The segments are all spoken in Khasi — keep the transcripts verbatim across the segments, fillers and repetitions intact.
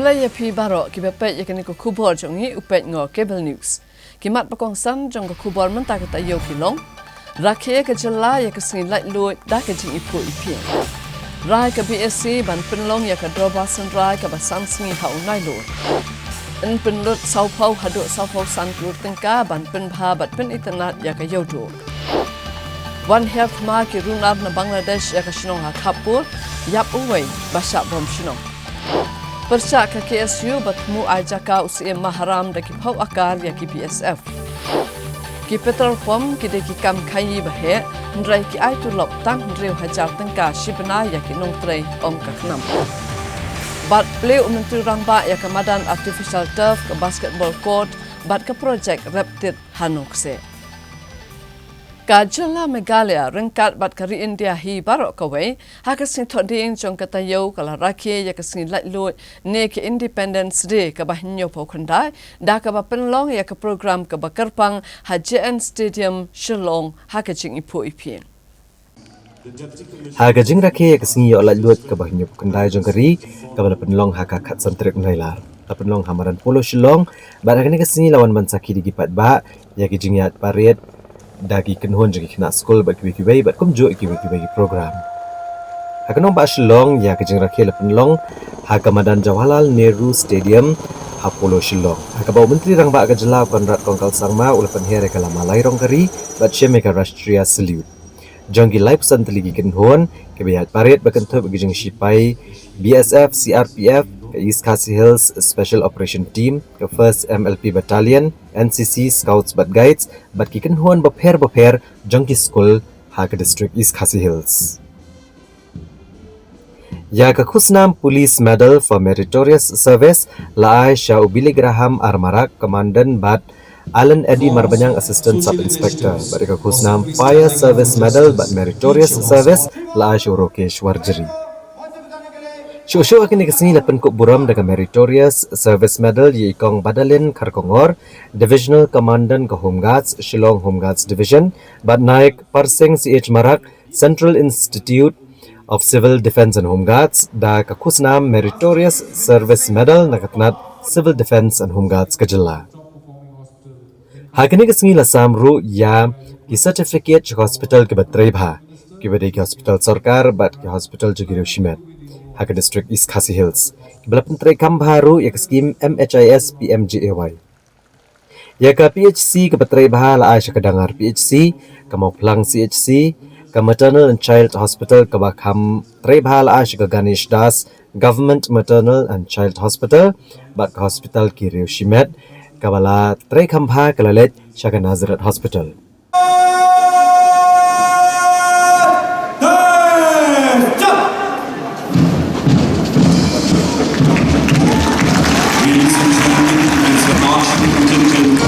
Khublei ïa phi baroh kiba peit ïa kane ka khubor jong ngi, u peit Ngor Cable News. Ki mat ba kongsan jong ka khubor mynta ka taïew ki long: Rakhe ka jylla ïa ka sngi laitluid da ka jingiphuh iphieng. Rai ka BSC ban pynlong ïa ka dorbar synrai kaba san sngi ha u Nailur. Yn pynlut sawphew haduh sawphew san klur tyngka ban pynbha bad pynitynnad ïa ka Ïewduh. Wan hiar thma ki runar na Bangladesh ïa ka shnong ha Khappur, ïap uwei ba shah bom shnong. Pyrshah ka KSU ba thmu ai jaka u Syiem Maharam da ki phew akar ïa ki BSF. Ki petrol pump ki dei ki kam khaïi ba heh, hynrei ki ai tulop tang hynriew hajar tyngka shi bnai ïa ki nongtrei, ong ka KHNAM. Bad plie u Myntri Rangbah ïa ka madan artificial turf, ka basketball court bad ka projek rep tit ha Nongkseh. Ka jylla Meghalaya ryngkat bad ka ri India hi baroh kawei, ha ka sngi Thohdieng jong ka taïew ka la rakhe ïa ka sngi laitluid ne ka Independence Day kaba hynñiewphew khyndai da kaba pynlong ïa ka program kaba kyrpang ha JN Stadium, Shillong, ha ka jingiphuh iphieng. Ha ka jingrakhe ïa ka sngi ïoh laitluid kaba hynñiewphew khyndai jong ka ri, kaba la pynlong ha ka khatsan tarik Nailar, la pynlong ha madan Polo Shillong, bad ha kane ka sngi la wan ban sakhi da ki paidbah ïa ki jingïaid parade da ki kynhun jong ki khynnah skul bad kiwei kiwei, bad kumjuh ïa kiwei kiwei ki program. Ha ka nongbah Shillong, ïa ka jingrakhe la pynlong ha ka madan Jawaharlal Nehru Stadium ha Polo Shillong, ha kaba u Myntri Rangbah ka jylla Conrad Kongkal Sangma u la pynher ïa ka lama lairong ka ri bad shim ïa ka Rashtriya Salute. Jong ki laiphew san tylli ki kynhun kiba ïaid parade ba kynthup ïa ki jong ki shipai BSF, CRPF, ka East Khasi Hills Special Operation Team, ka First MLP Battalion, NCC, Scouts bad Guides, bad ki kynhun bapher bapher jong ki skul ha ka district East Khasi Hills. Ïa ka khusnam Police Medal for Meritorious Service la ai sha u Billy Graham R Marak, Commandant, bad Alan Eddie Marbaniang, Assistant Sub Inspector, bad ïa ka khusnam Fire Service Medal bad Meritorious Service la ai sha u Rokesh Warjri. Shuh shuh ha kane ka sngi la pynkup burom da ka Meritorious Service Medal ïa i Kong Badalin Kharkongor, Divisional Commandant ka Home Guards, Shillong Home Guards Division, bad Naik Parsing C H Marak, Central Institute of Civil Defence and Home Guards, da ka khusnam Meritorious Service Medal na ka tnat Civil Defence and Home Guards ka jylla. Ha kane ka sngi la sam ruh ïa ki certificate sha hospital kiba trei bha, kiba dei ki hospital sorkar bad ki hospital jong ki riew shimet ha ka district East Khasi Hills, kiba la pyntrei kham bha ruh ïa ka skim MHIS PMJAY. Ïa ka PHC kaba trei bha la ai sha ka Dangar PHC, ka Mawphlang CHC, ka Maternal and Child Hospital kaba kham trei bha la ai sha ka Ganesh Das Government Maternal and Child Hospital, bad ka hospital ki riew shimet kaba la trei kham bha ka la leit sha ka Nazareth Hospital. Ladies and gentlemen, it's the marching contingent.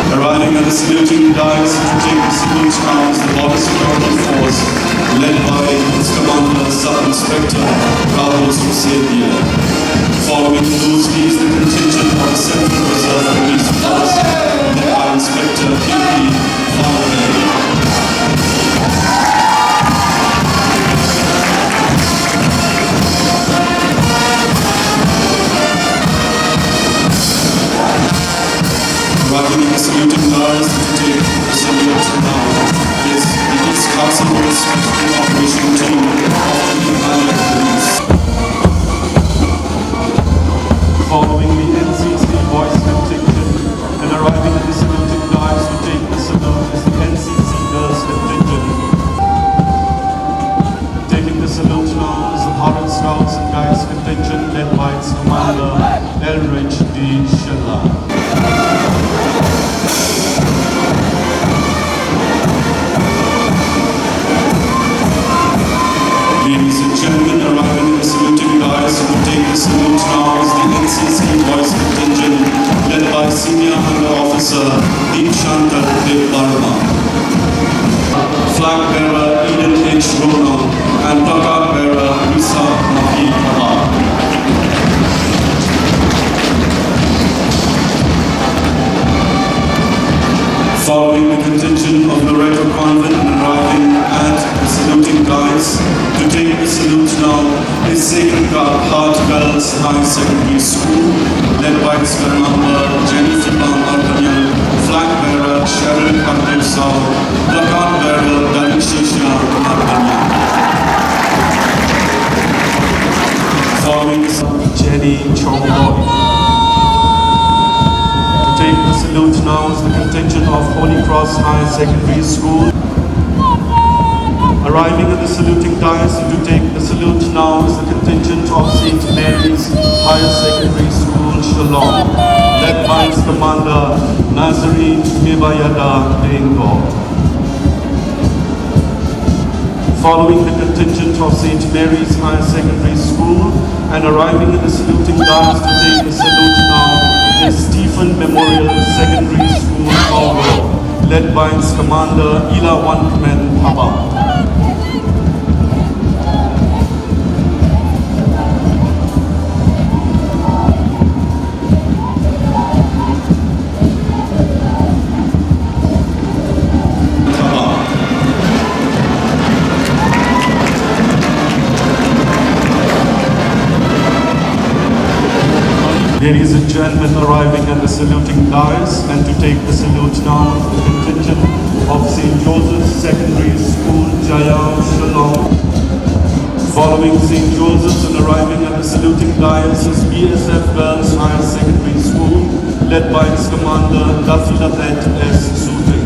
Arriving at the saluting dais to take the salute now is the Border Security Force, led by its commander, Sub Inspector Rahul Susedia. Following closely is the contingent of the Central Reserve Police Force, led by Inspector K P Vanley. Arriving at the saluting dais to take the salute now is the East Khasi Hills Special Operation Team of the Meghalaya Police. Following the N C C boys contingent and arriving at the saluting dais to take the salute is the N C C girls contingent. Taking the salute now is the Bharat Scouts and Guides contingent led by its commander, Elrich D Shylla. Ladies and gentlemen, arriving at the saluting dais to take the salute now is the N C C boys contingent led by Senior Under Officer Deepshankar Debbarma. Flag bearer Eden H Rono and placard bearer Lisa Mahi Pama. of Loreto Convent and arriving at the saluting dais to take the salute now is Sacred Heart Girls High Secondary School, led by its commander Jenny Fipang Arbanyan, flag bearer Cheryl Khardew Saw, placard bearer Daningshisha Arbanyan. Following is Jenny Chongboy. To take the salute now is the contingent of Holy Cross Higher Secondary School. Arriving at the saluting dais to take the salute now is the contingent of Saint Mary's Higher Secondary School, Shillong, led by its commander Nazarene Mebayada Dengko. Following the contingent of Saint Mary's Higher Secondary School and arriving at the saluting dais to take the salute now is Stephen Memorial Secondary School, Congo, led by its commander Ila Wankmen Paba. Ladies and gentlemen, arriving at the saluting dais and to take the salute now, the contingent of Saint Joseph's Secondary School, Jaiaw, Shillong. Following Saint Joseph's and arriving at the saluting dais is B S F Girls Higher Secondary School, led by its commander Dafilatet S Suting.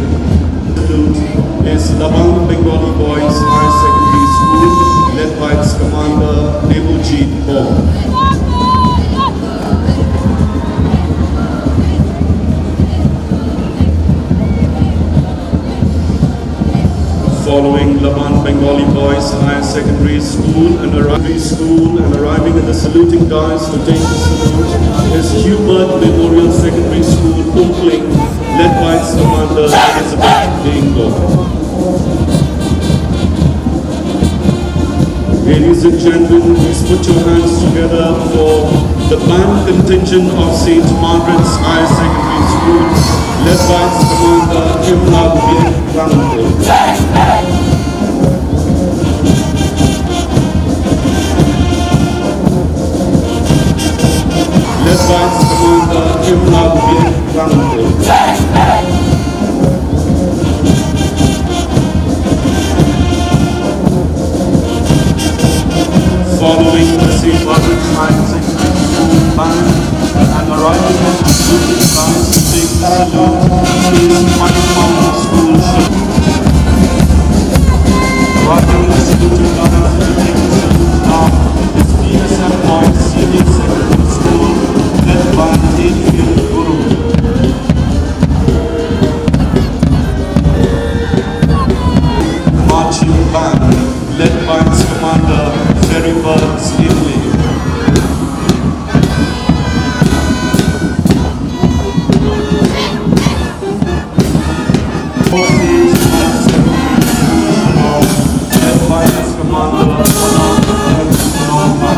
Salute is Labang Bengali Boys Higher Secondary School, led by its commander Debojit Paul. Following Laban Bengali Boys Higher Secondary School and arriving school and arriving at the saluting dais to take the salute is Hubert Memorial Secondary School, Umkling, led by its commander Elizabeth Dengko. Ladies and gentlemen, please put your hands together for the band contingent of Saint Margaret's Higher Secondary School, led by its commander Imran Bien Rangte. Led by its commander Imran Bien Rangte. Following the Saint Margaret's Higher Secondary School band and arriving at the school band to take the salute is Mining Mountain School Shillong. Arriving at the school band to take the salute now is P S M Boys Senior Secondary School, led by Adrian Guru. Marching band, led by its commander, Ferrybirds Italy. Led by its commander, Colonel Nongma.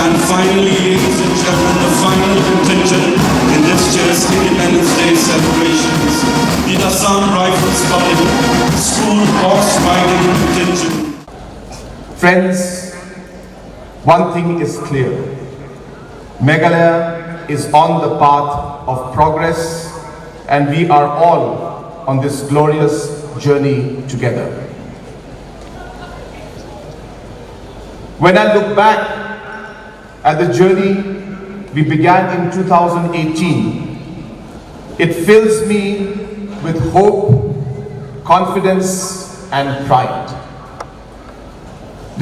And finally, ladies and gentlemen, the final contingent in this year's Independence Day celebrations, the Assam Rifles College School Horse Riding Contingent. Friends, one thing is clear. Meghalaya is on the path of progress, and we are all on this glorious journey together. When I look back at the journey we began in two thousand eighteen, it fills me with hope, confidence, and pride.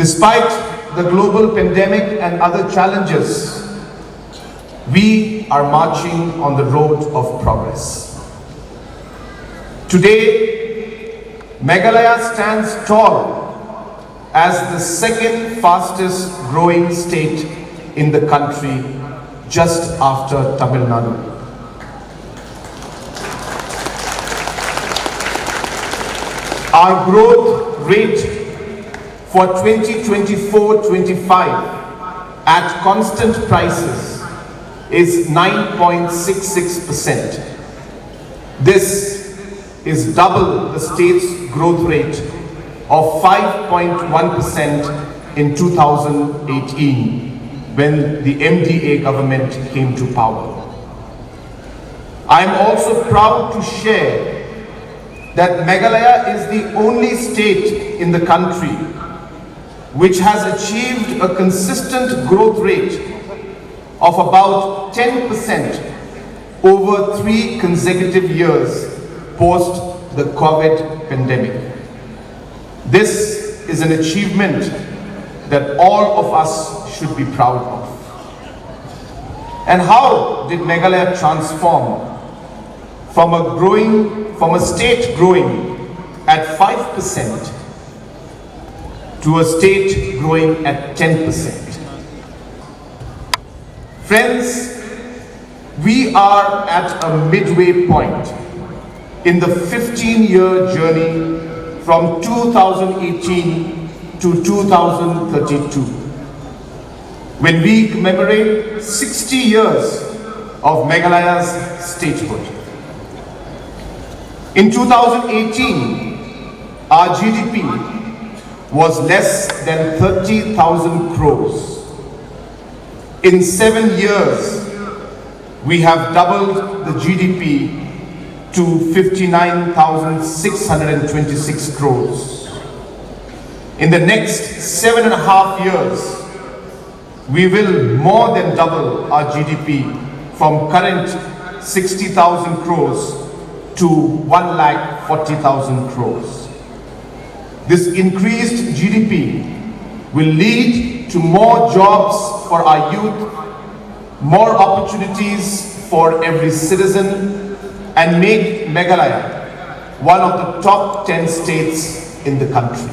Despite the global pandemic and other challenges, we are marching on the road of progress. Today, Meghalaya stands tall as the second fastest growing state in the country, just after Tamil Nadu. Our growth rate for twenty twenty-four twenty-five at constant prices is nine point six six percent. This is double the state's growth rate of five point one percent in two thousand eighteen, when the M D A government came to power. I am also proud to share that Meghalaya is the only state in the country which has achieved a consistent growth rate of about ten percent over three consecutive years post the COVID pandemic. This is an achievement that all of us should be proud of. And how did Meghalaya transform from a growing, from a state growing at five percent to a state growing at ten percent? Friends, we are at a midway point in the fifteen-year journey from two thousand eighteen to two thousand thirty-two, when we commemorate sixty years of Meghalaya's statehood. In two thousand eighteen, our G D P was less than thirty thousand crores. In seven years, we have doubled the G D P to fifty-nine thousand six hundred twenty-six crores. In the next seven and a half years, we will more than double our G D P from current sixty thousand crores to one lakh forty thousand crores. This increased G D P will lead to more jobs for our youth, more opportunities for every citizen, and make Meghalaya one of the top ten states in the country.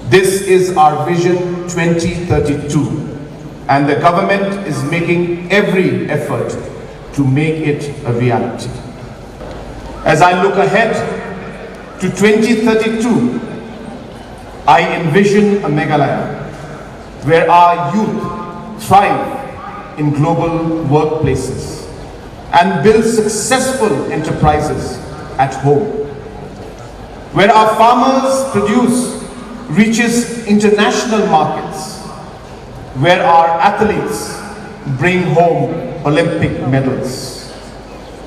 This is our Vision twenty thirty-two, and the government is making every effort to make it a reality. As I look ahead to twenty thirty-two, I envision a Meghalaya where our youth thrive in global workplaces and build successful enterprises at home, where our farmers' produce reaches international markets, where our athletes bring home Olympic medals,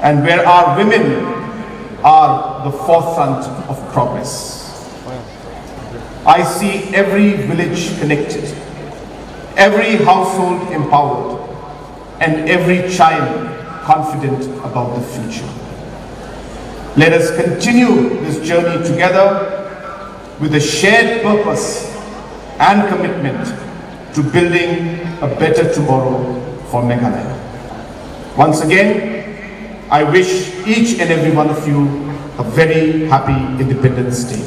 and where our women are the forefront of progress. I see every village connected, every household empowered, and every child confident about the future. Let us continue this journey together with a shared purpose and commitment to building a better tomorrow for Meghalaya. Once again, I wish each and every one of you a very happy Independence Day.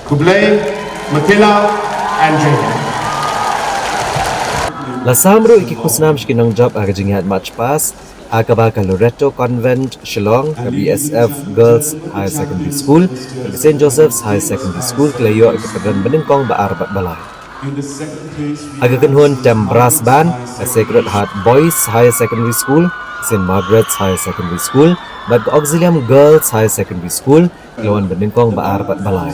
Khublei, Mathila, and Jai Hind. La sam ruh ïa ki khusnam sha ki nongjop ha ka jingïaid March Past, ha kaba ka Loreto Convent Shillong, ka B S F Girls Higher Secondary School, ka Saint Joseph's Higher Secondary School, ki la ïoh ïa ka pynrem banyngkong ba ar bad ba lai. Ha ka kynhun tem brass band, ka Sacred Heart Boys Higher Secondary School, Saint Margaret's Higher Secondary School, bad ka Auxilium Girls Higher Secondary School, ki la wan banyngkong ba ar bad ba lai.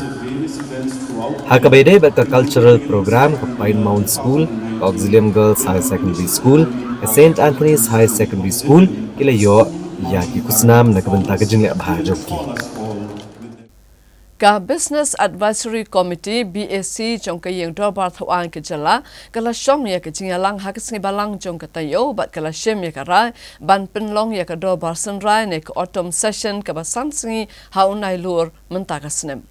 Ha kaba ïadei bad ka cultural program, ka Pine Mount School, ka Auxilium Girls Higher Secondary School, ka Saint Anthony's Higher Secondary School, ki la ïoh ïa ki khusnam na ka bynta ka jingleh bha jong ki. Ka Business Advisory Committee, B A C, jong ka Ïing Dorbar Thawaiñ ka Jylla, ka la shong ïa ka jingïalang ha ka Sngi Balang jong ka taïew, bad ka la shim ïa ka rai ban pynlong ïa ka dorbar synrai ne ka Autumn Session kaba san sngi ha u Nailur mynta ka snem.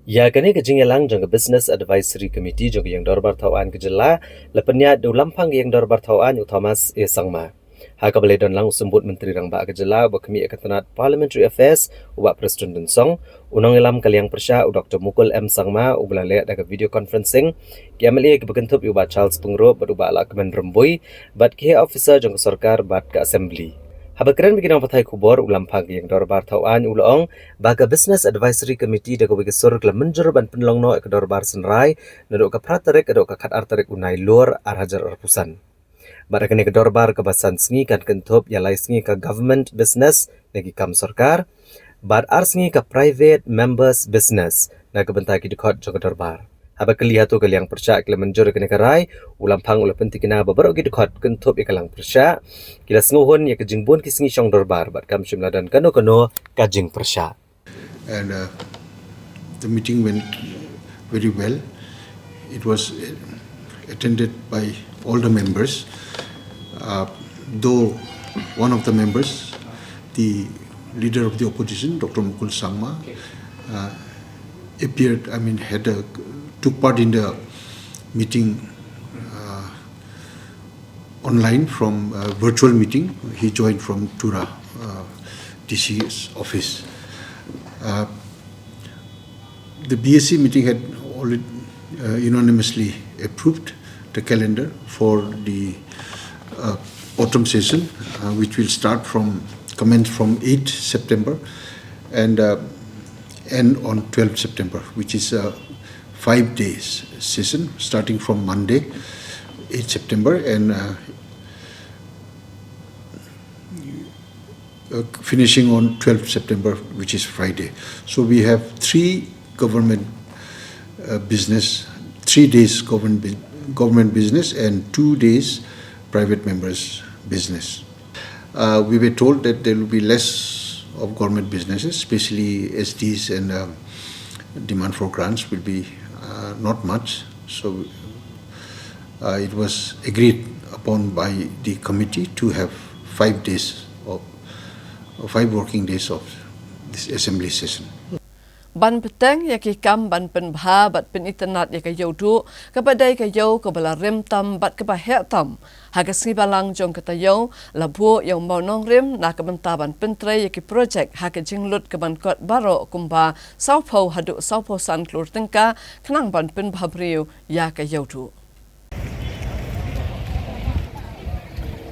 Ïa kane ka jingïalang jong ka Business Advisory Committee jong ka Ïing Dorbar Thaw Aiñ ka Jylla la pynïaid da u Lamphang ka Ïing Dorbar Thaw Aiñ, u Thomas A Sangma. Ha kaba la ïadon lang u Symbud Myntri Rangbah ka Jylla uba khmih ïa ka tnat Parliamentary Affairs, u Bah Prestone Tynsong, u Nongïalam ka Liang Pyrshah, u Doktor Mukul M Sangma, uba la leh da ka video conferencing, ki M L A kiba kynthup ïa u Bah Charles Pyngrope bad u Bah Lahkmen Rymbui, bad ki heh officer jong ka sorkar bad ka Assembly. Haba kren bad ki nongpathai khubor, u Lamphang ka Ïing Dorbar Thaw Aiñ u la ong ba ka Business Advisory Committee da kawei ka sur ka la mynjur ban pynlong noh ïa ka dorbar synrai naduh ka phra tarik haduh ka khatar tarik u Nailur ar hajar arphew san. Bad ha kane ka dorbar kaba san sngi kan kynthup ïa lai sngi ka government business, na ki kam sorkar, bad ar sngi ka private members business, na ka bynta ki dkhot jong ka dorbar. Haba kylli hato ka Liang Pyrshah ki la mynjur ïa kane ka rai, u Lamphang u la pynthikna ba baroh ki dkhot kynthup ïa ka Liang Pyrshah ki la sngewhun ïa ka jingbun ki sngi shong dorbar bad kam shym la don kano kano ka jingpyrshah. And uh, the meeting went very well. It was uh, attended by all the members, uh, though one of the members, the leader of the opposition, Doctor Mukul Sangma, uh, appeared, I mean, had a, took part in the meeting uh, online from a virtual meeting. He joined from Tura uh, D C's office. Uh, the B A C meeting had already uh, unanimously approved the calendar for the uh, autumn session, uh, which will start from, commence from eighth September and uh, end on twelfth September, which is a five days session starting from Monday, eighth September, and uh, uh, finishing on twelfth September, which is Friday. So we have three government uh, business, three days government, bu- government business and two days private members business. Uh, we were told that there will be less of government businesses, especially S Ds and um, demand for grants will be uh, not much. So uh, it was agreed upon by the committee to have five days of, five working days of this assembly session. Ban bteng ïa ki kam ban pynbha bad pynitynnad ïa ka ïewduh, kaba dei ka ïew kaba la rim tam bad kaba heh tam. Ha ka sngi balang jong ka taïew, la buh ïa u mawnongrim na ka bynta ban pyntrei ïa ki projek ha ka jinglut kaban kot baroh kumba sawphew haduh sawphew san klur tyngka, khnang ban pynbha briew ïa ka ïewduh.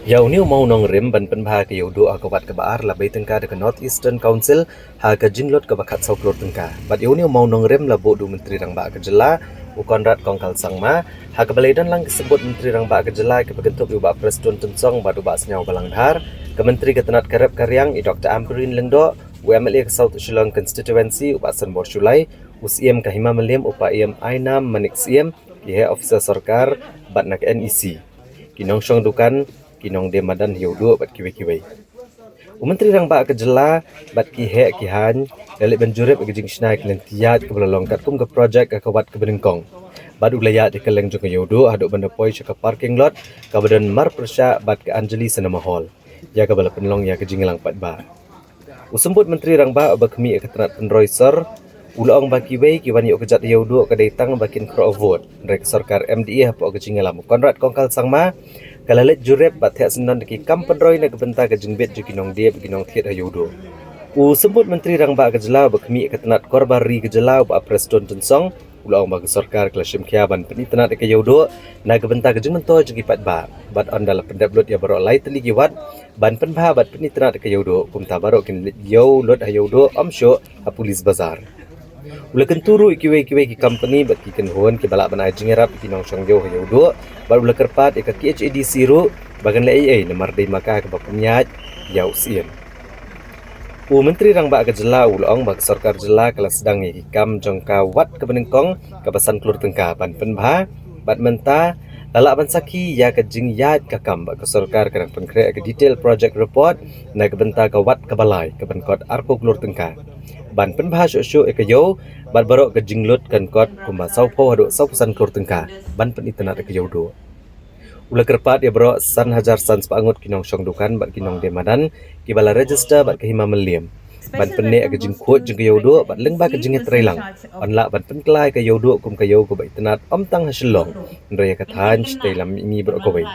Ïa une u mawnongrim ban pynbha ka ïewduh ha ka wat kaba ar la bei tyngka da ka North Eastern Council ha ka jinglut kaba khatsaw klur tyngka. Bad ïa une u mawnongrim la buh da u Myntri Rangbah ka Jylla, u Conrad Kongkal Sangma, ha kaba la ïadon lang ki symbud Myntri Rangbah ka Jylla kiba kynthup ïa u Bah Prestone Tynsong bad u Bah Sniawbhalang Dhar, ka Myntri ka tnat ka rep ka riang i Doctor Ampareen Lyngdoh, u M L A ka South Shillong Constituency u Bah Sanbor Shullai, u Syiem ka Hima Mylliem u Paiem Ainam Manik Syiem, ki heh officer sorkar bad na ka N E C, ki nongshong dukan, ki nongdie madan ïewduh bad kiwei kiwei. U Myntri Rangbah ka Jylla bad ki heh ki haiñ la leit ban jurip ïa ka jingshna ïa ka lynti ïaid kaba la long katkum ka projek ha ka wat kaba nyngkong. Bad u la ïaid ïa ka kylleng jong ka ïewduh haduh ban da poi sha ka parking lot kaba don marpyrshah bad ka Anjali Cinema Hall, ïa kaba la pynlong ïa ka jingïalang paidbah. U Symbud Myntri Rangbah uba khmih ïa ka tnat pynroi sor u la ong ba kiwei ki wan ïoh ka jait ïewduh ka dei tang ba kin khroh vote. Hynrei ka sorkar M D A hapoh ka jingïalam u Conrad Kongkal Sangma ka la leit jurip bad theh syndon da ki kam pynroi na ka bynta ka jingbit jong ki nongdie bad ki nongthied ha ïewduh. U Symbud Myntri Rangbah ka Jylla uba khmih ïa ka tnat Korbar Ri ka Jylla u Bah Prestone Tynsong u la ong ba ka sorkar ka la shim khia ban pynitynnad ïa ka ïewduh na ka bynta ka jingmyntoi jong ki paidbah. Bad ynda la pyndep lut ïa baroh lai tylli ki wat ban pynbha bad pynitynnad ïa ka ïewduh, kumta baroh kin leit ïew lut ha ïewduh, ym shuh ha Police Bazar. U la kyntu ruh ïa kiwei kiwei ki company bad ki kynhun kiba lah ban ai jingïarap ïa ki nongshong ïew ha ïewduh bad u la kyrpad ïa ka K H A D C ruh ba kan leh ei ei namar dei ma ka kaba pynïaid ïa u Syiem. U Myntri Rangbah ka Jylla u la ong ba ka sorkar jylla ka la sdang ïa ki kam jong ka wat kaba nyngkong kaba san klur tyngka ban pynbha bad mynta la lah ban sakhi ïa ka jingïaid ka kam bad ka sorkar ka dang pynkhreh ïa ka detail project report na ka bynta ka wat kaba lai kaban kot arphew klur tyngka ban pynbha shuh shuh ïa ka ïew bad baroh ka jinglut kan kot kumba sawphew haduh sawphew san klur tyngka ban pynitynnad ïa ka ïewduh. U la kyrpad ïa baroh san hajar san spah ngut ki nongshong dukan bad ki nongdie madan kiba la register bad ka Hima Mylliem ban pynneh ka jingkhuid jong ka Ïewduh bad lyngba ka jingïatreilang, ban lah ban pynkylla ïa ka Ïewduh kum ka ïew kaba itynnad ym tang ha Shillong, hynrei ïa ka thaiñ shatei lam mihngi baroh kawei.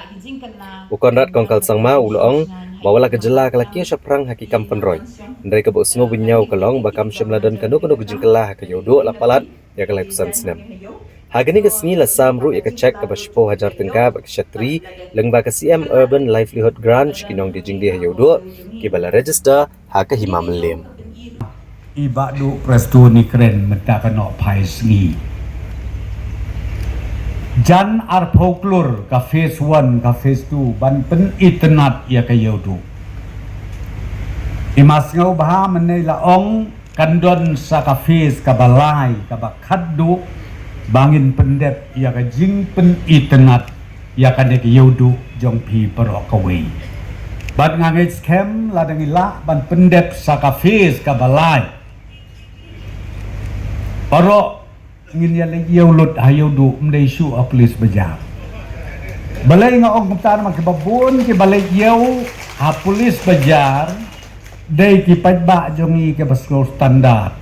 U Conrad Kongkal Sangma u la ong ba wat la ka jylla ka la kiew shaphrang ha ki kam pynroi, hynrei kaba u sngew bynñiaw ka long ba kam shym la don kano kano ka jingkylla ha ka Ïewduh la palat ïa ka laiphew san snem. Ha kane ka sngi la sam ruh ïa ka cheque kaba shiphew hajar tyngka bad ka shatri lyngba ka C M Urban Livelihood Grant sha ki nongdie jingdie ha Ïewduh kiba la register ha ka Hima Mylliem. I Bah Duh Prestone i kren mynta ka Nohphai sngi. Jan arphew klur ka phase one, ka phase two ban pynitynnad ïa ka Ïewduh. I ma sngewbha mynne la ong kan don sa ka phase kaba lai kaba khatduh ba ngin pyndep ïa ka jingpynitynnad ïa kane ka Ïewduh jong phi baroh kawei. Bad nga ngeit skhem lada ngi lah ban pyndep sa ka phase kaba lai, baroh ngin ïa leit ïew lut ha Ïewduh, ym dei shuh ha Police Bazar. Balei nga ong kumta? Namar kiba bun kiba leit ïew ha Police Bazar dei ki paidbah jong ngi kiba slow standard.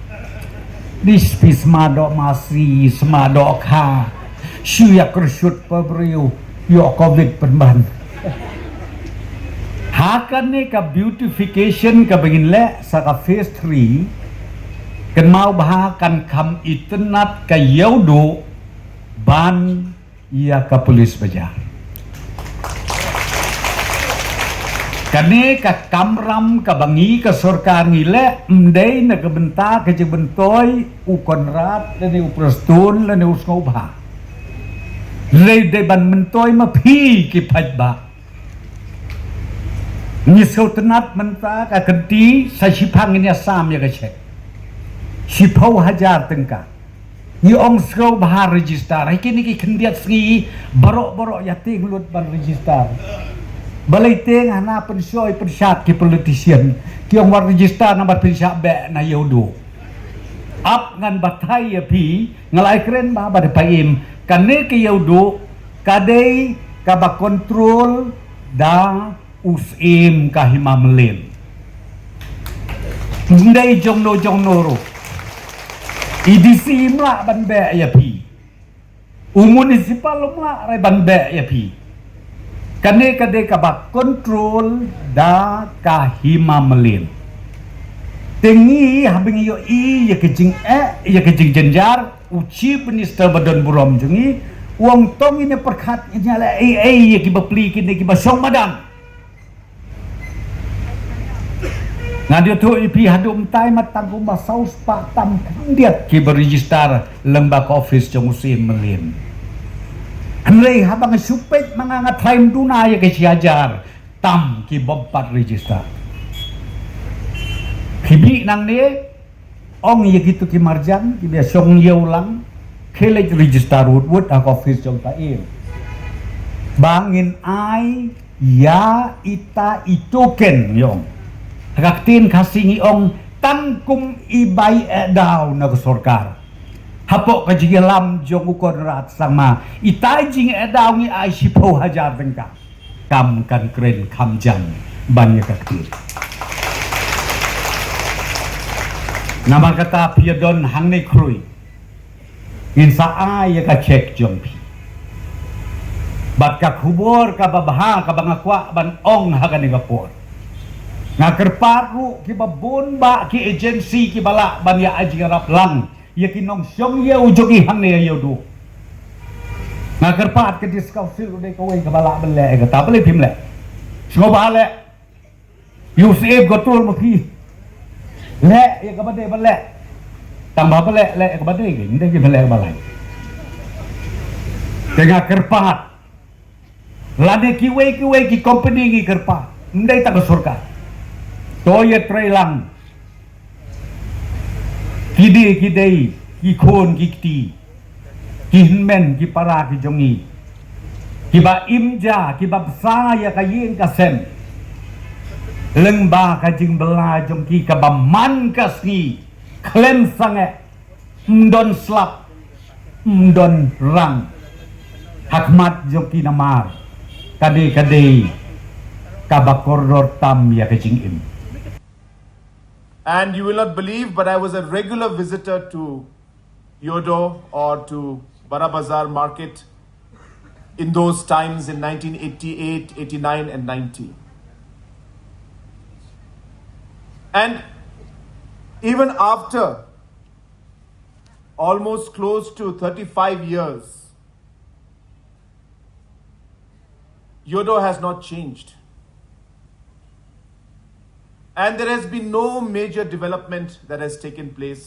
Di spi sma doh masi, sma doh kha, shu ïa kyrshut pa briew, ïoh covid pynban. Ha kane ka beautification kaba ngin leh sa ka phase three, kynmaw bha kan kham itynnad ka Ïewduh ban ïa ka Police Bazar. Kane ka kamram kaba ngi ka sorkar ngi leh, ym dei na ka bynta ka jingmyntoi u Conrad lane u Prestone lane u sngewbha. Dei, dei ban myntoi ma phi ki paidbah. Ngi sngewtynnad mynta ka kynti sa shiphang ngin ïa sam ïa ka cheque. Shiphew hajar tyngka. Ngi ong sngewbha register. Ha kine ki khyndiat sngi baroh baroh ïa tieng lut ban register. Balei tieng? Hana pynshoi pynshad ki politician ki ong wat register namar pynshah beh na Ïewduh. Ap ngan batai ïa phi, nga la ai kren bha ba da pyrshah im, kane ka Ïewduh ka dei kaba control da u Syiem ka Hima Mylliem. Ym dei jong no jong no ruh. I D C ym lah ban beh ïa phi. U municipal ym lah ruh ban beh ïa phi. Kane ka dei kaba control da ka Hima Mylliem. Te ngi haba ngi ïohi ïa ka jingeh, ïa ka jingjynjar, u Chief Minister ba don burom jong ngi u ong to ngin ïa pyrkhat, ngin ïa leh ei ei ïa ki bapli kine kiba shong madan. Ngan ïathuh ïa phi, haduh mynta mat tang kumba saw spah tam khyndiat kiba register lyngba ka office jong u Syiem Mylliem. Hynrei haba nga shu peit ma nga, nga tharai ym duna ïa ka shi hajar tam ki bym pat register. Phi mih nangne, ong ïa kito ki marjan kiba shong ïew lang, khie leit register wut wut ha ka office jong ka Syiem. Ba ngin ai ïa ita i token, ngi ong. Ha ka ktien Khasi ngi ong tang kum i bai eh daw na ka sorkar. Hapoh ka jingïalam jong u Conrad Sangma, ita i jingeh daw ngi ai shiphew hajar tyngka. Kam kan kren kham jam ban ïa ka kti. Namar kata phi ïa don hangne khrui, ngin sa ai ïa ka cheque jong phi. Bad ka khubor kaba bha kaba nga kwah ban ong ha kane ka por, nga kyrpad ruh kiba bun bah ki agency kiba lah ban ïa ai jingïarap lang ïa ki nongshong ïew jong ngi hangne ha Ïewduh. Nga kyrpad ka District Council ruh dei kawei kaba lah ban leh ïa kata, balei phim leh? Sngewbha leh. Ïa u Syiem control ma phi. Leh ïa kaba dei ban leh. Tang ba leh, leh ïa kaba dei, ym dei ban leh ïa kaba lai. Te nga kyrpad, lane kiwei kiwei ki company ngi kyrpad, ym dei tang ka sorkar. To ïatreilang. Kine ki dei ki khun ki kti, ki hynmen ki para ki jong ngi, kiba im ja, kiba bsa ïa ka ïing ka sem lyngba ka jingbylla jong ki kaba man ka sngi khlem sangeh, ym don slap, ym don rang ha khmat jong ki namar ka dei, ka dei kaba kordor tam ïa ka jingim. And you will not believe, but I was a regular visitor to Yodo or to Bara Bazar market in those times in nineteen eighty-eight, eighty-nine, and ninety. And even after almost close to thirty-five years, Yodo has not changed. And there has been no major development that has taken place,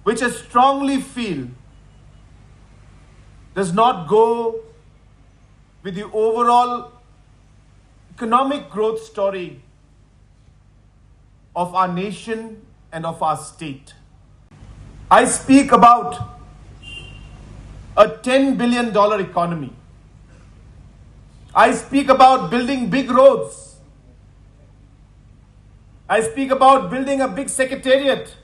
which I strongly feel does not go with the overall economic growth story of our nation and of our state. I speak about a ten billion dollar economy. I speak about building big roads. I speak about building a big secretariat,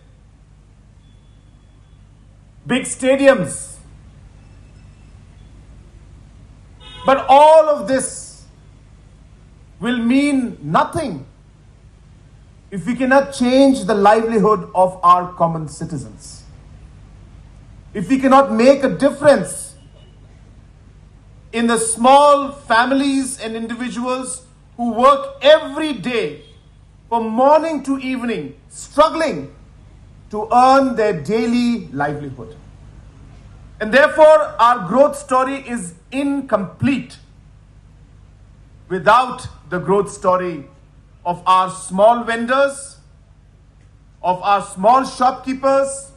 big stadiums. But all of this will mean nothing if we cannot change the livelihood of our common citizens, if we cannot make a difference in the small families and individuals who work every day from morning to evening, struggling to earn their daily livelihood. And therefore, our growth story is incomplete without the growth story of our small vendors, of our small shopkeepers,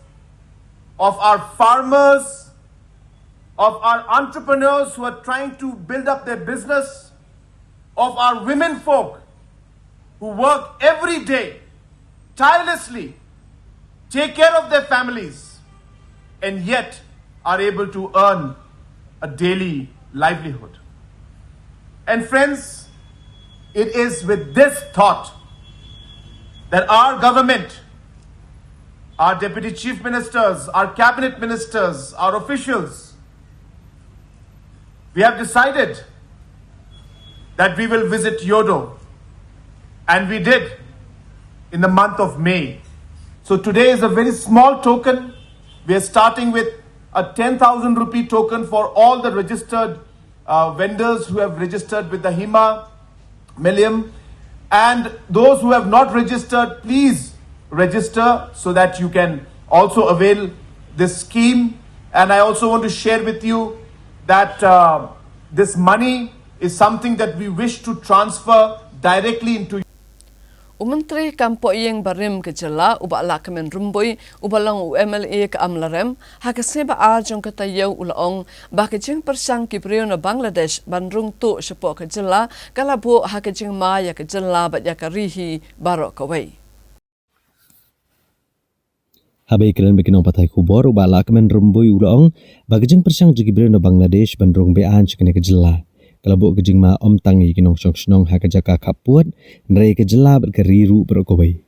of our farmers, of our entrepreneurs who are trying to build up their business, of our women folk who work every day tirelessly, take care of their families, and yet are able to earn a daily livelihood. And friends, it is with this thought that our government, our deputy chief ministers, our cabinet ministers, our officials, we have decided that we will visit Yodo, and we did in the month of May. So today is a very small token. We are starting with a ten thousand rupee token for all the registered uh, vendors who have registered with the Hima Millium. And those who have not registered, please register so that you can also avail this scheme. And I also want to share with you that uh, this money is something that we wish to transfer directly into. U Myntri kam poh ïing barim ka jylla u Bah Lahkmen Rymbui uba long u M L A ka Amlarem ha ka sngi ba ar jong ka taïew u la ong ba ka jingpyrshang ki briew na Bangladesh ban rung tuh shapoh ka jylla ka la buh ha ka jingma ïa ka jylla bad ïa ka ri hi baroh kawei. Haba ïakren bad ki nongpathai khubor u Bah Lahkmen Rymbui u la ong ba ka jingpyrshang jong ki briew na Bangladesh ban rung be-aiñ sha kane ka jylla ka la buh ka jingma ym tang ïa ki nongshong shnong ha ka jaka khappud hynrei ka jylla bad ka ri ruh baroh kawei.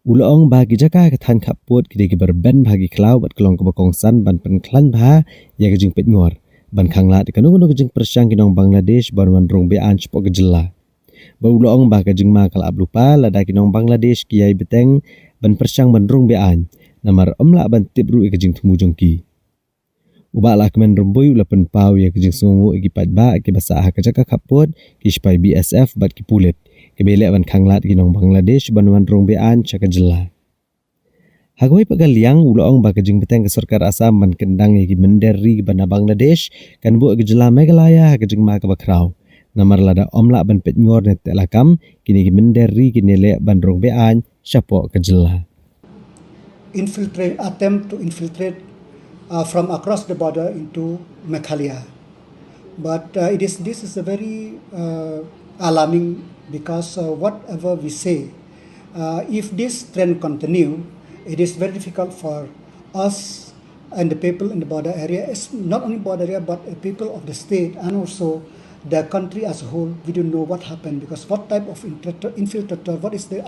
U la ong ba ki jaka ha ka thaiñ khappud ki dei kiba rben bha ki khlaw bad ka long kaba kongsan ban pynkhlaiñ bha ïa ka jingpeitngor ban khanglad ïa kano kano ka jingpyrshang ki nong Bangladesh ban wan rung be-aiñ shapoh ka jylla. Bad u la ong ba ka jingma ka la ap lypa lada ki nong Bangladesh ki ïai bteng ban pyrshang ban rung be-aiñ namar ym lah ban tip ruh ïa ka jingthmu jong ki. U Bah Lahkmen Rymbui u la pynpaw ïa ka jingsngewnguh ïa ki paidbah kiba sah ha ka jaka khappud, ki shipai B S F bad ki pulit kiba ïaleh ban khanglad ïa ki nong Bangladesh ban wan rung be-aiñ sha ka jylla. Ha kawei pat ka liang u la ong ba ka jingbteng ka sorkar Assam ban kyndang ïa ki mynder ri kiba na Bangladesh kan buh ïa ka jylla Meghalaya ha ka jingma kaba khraw namar lada ym lah ban peitngor ne teh lakam kine ki mynder ri kin ïaleh ban rung be-aiñ shapoh ka jylla. Infiltrate, attempt to infiltrate uh, from across the border into Meghalaya. But uh, it is this is a very uh, alarming because uh, whatever we say, uh, if this trend continue, it is very difficult for us and the people in the border area, is not only border area but the people of the state and also the country as a whole. We don't know what happened because what type of infiltrator, what is the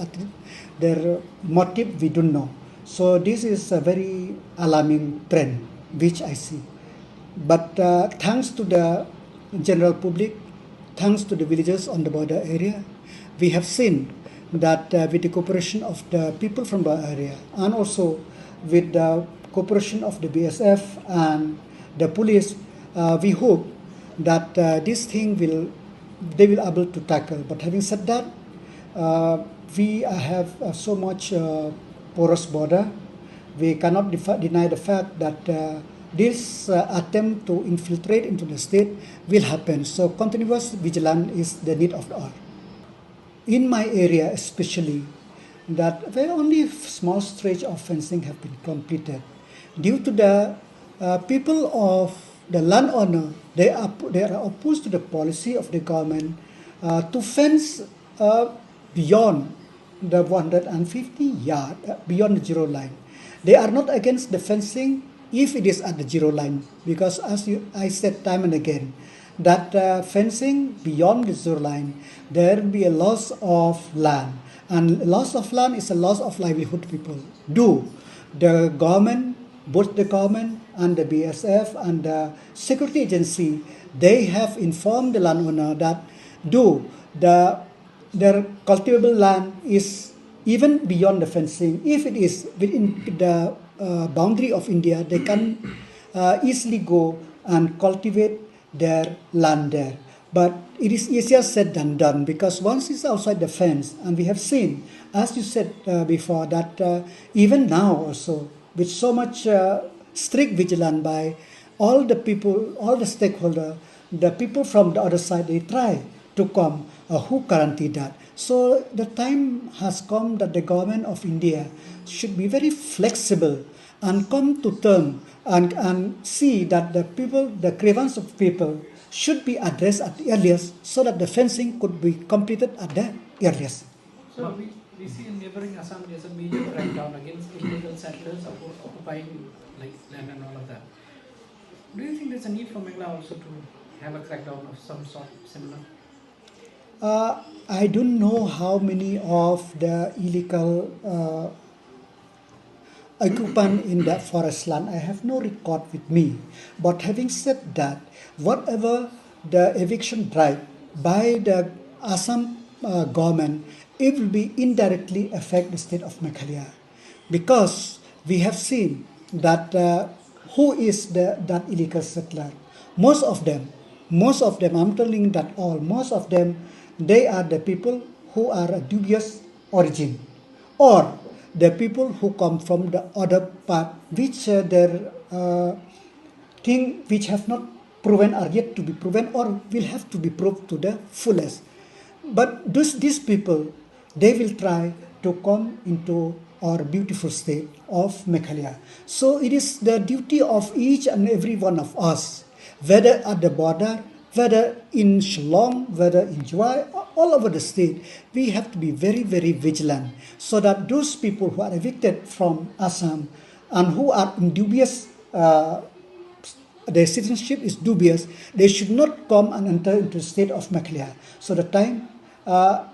their motive, we don't know. So this is a very alarming trend which I see. But uh, thanks to the general public, thanks to the villagers on the border area, we have seen that uh, with the cooperation of the people from the area and also with the cooperation of the B S F and the police, uh, we hope that uh, this thing will they will able to tackle. But having said that, uh, we have uh, so much uh, porous border. We cannot defi- deny the fact that uh, this uh, attempt to infiltrate into the state will happen. So continuous vigilance is the need of the hour. In my area especially, that very only small stretch of fencing have been completed due to the uh, people of the landowner, they are, they are opposed to the policy of the government uh, to fence uh, beyond the one hundred fifty yard, uh, beyond the zero line. They are not against the fencing if it is at the zero line, because as you, I said time and again, that uh, fencing beyond the zero line, there will be a loss of land. And loss of land is a loss of livelihood, people. Do the government, both the government and the B S F and the security agency, they have informed the landowner that do the their cultivable land is even beyond the fencing. If it is within the uh, boundary of India, they can uh, easily go and cultivate their land there. But it is easier said than done, because once it's outside the fence, and we have seen, as you said uh, before, that uh, even now also, with so much uh, strict vigilance by all the people, all the stakeholder, the people from the other side, they try to come. Uh, who guarantee that? So the time has come that the government of India should be very flexible and come to term and, and see that the people, the grievance of people should be addressed at the earliest, so that the fencing could be completed at the earliest. So we, we see in neighboring Assam, there's a major crackdown against illegal settlers occu- occupying, like, land and all of that. Do you think there's a need for Meghalaya also to have a crackdown of some sort similar? Uh, I don't know how many of the illegal uh, occupant in that forest land. I have no record with me. But having said that, whatever the eviction drive by the Assam uh, government, it will be indirectly affect the state of Meghalaya, because we have seen that uh, who is the that illegal settler. Most of them, most of them, I'm telling that all, most of them, they are the people who are a dubious origin, or the people who come from the other part, which uh, their uh, thing which have not proven, are yet to be proven, or will have to be proved to the fullest. But those, these people, they will try to come into our beautiful state of Meghalaya. So it is the duty of each and every one of us, whether at the border, whether in Shillong, whether in Jowai, all over the state, we have to be very, very vigilant, so that those people who are evicted from Assam and who are in dubious uh, their citizenship is dubious, they should not come and enter into the state of Meghalaya. So the time uh,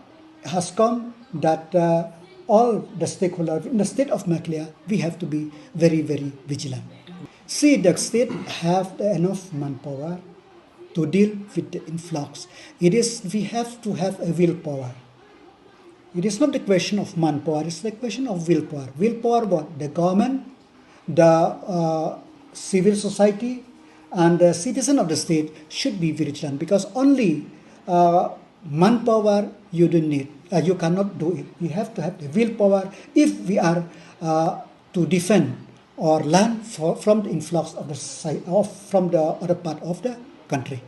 has come that uh, all the stakeholders in the state of Meghalaya, we have to be very, very vigilant. See, the state have enough manpower to deal with the influx. It is, we have to have a willpower. It is not the question of manpower, it's the question of willpower. Willpower what? The government, the uh, civil society, and the citizen of the state should be vigilant, because only uh, manpower you don't need, uh, you cannot do it. You have to have the willpower if we are uh, to defend or land for, from the influx of the society, of, from the other part of the country.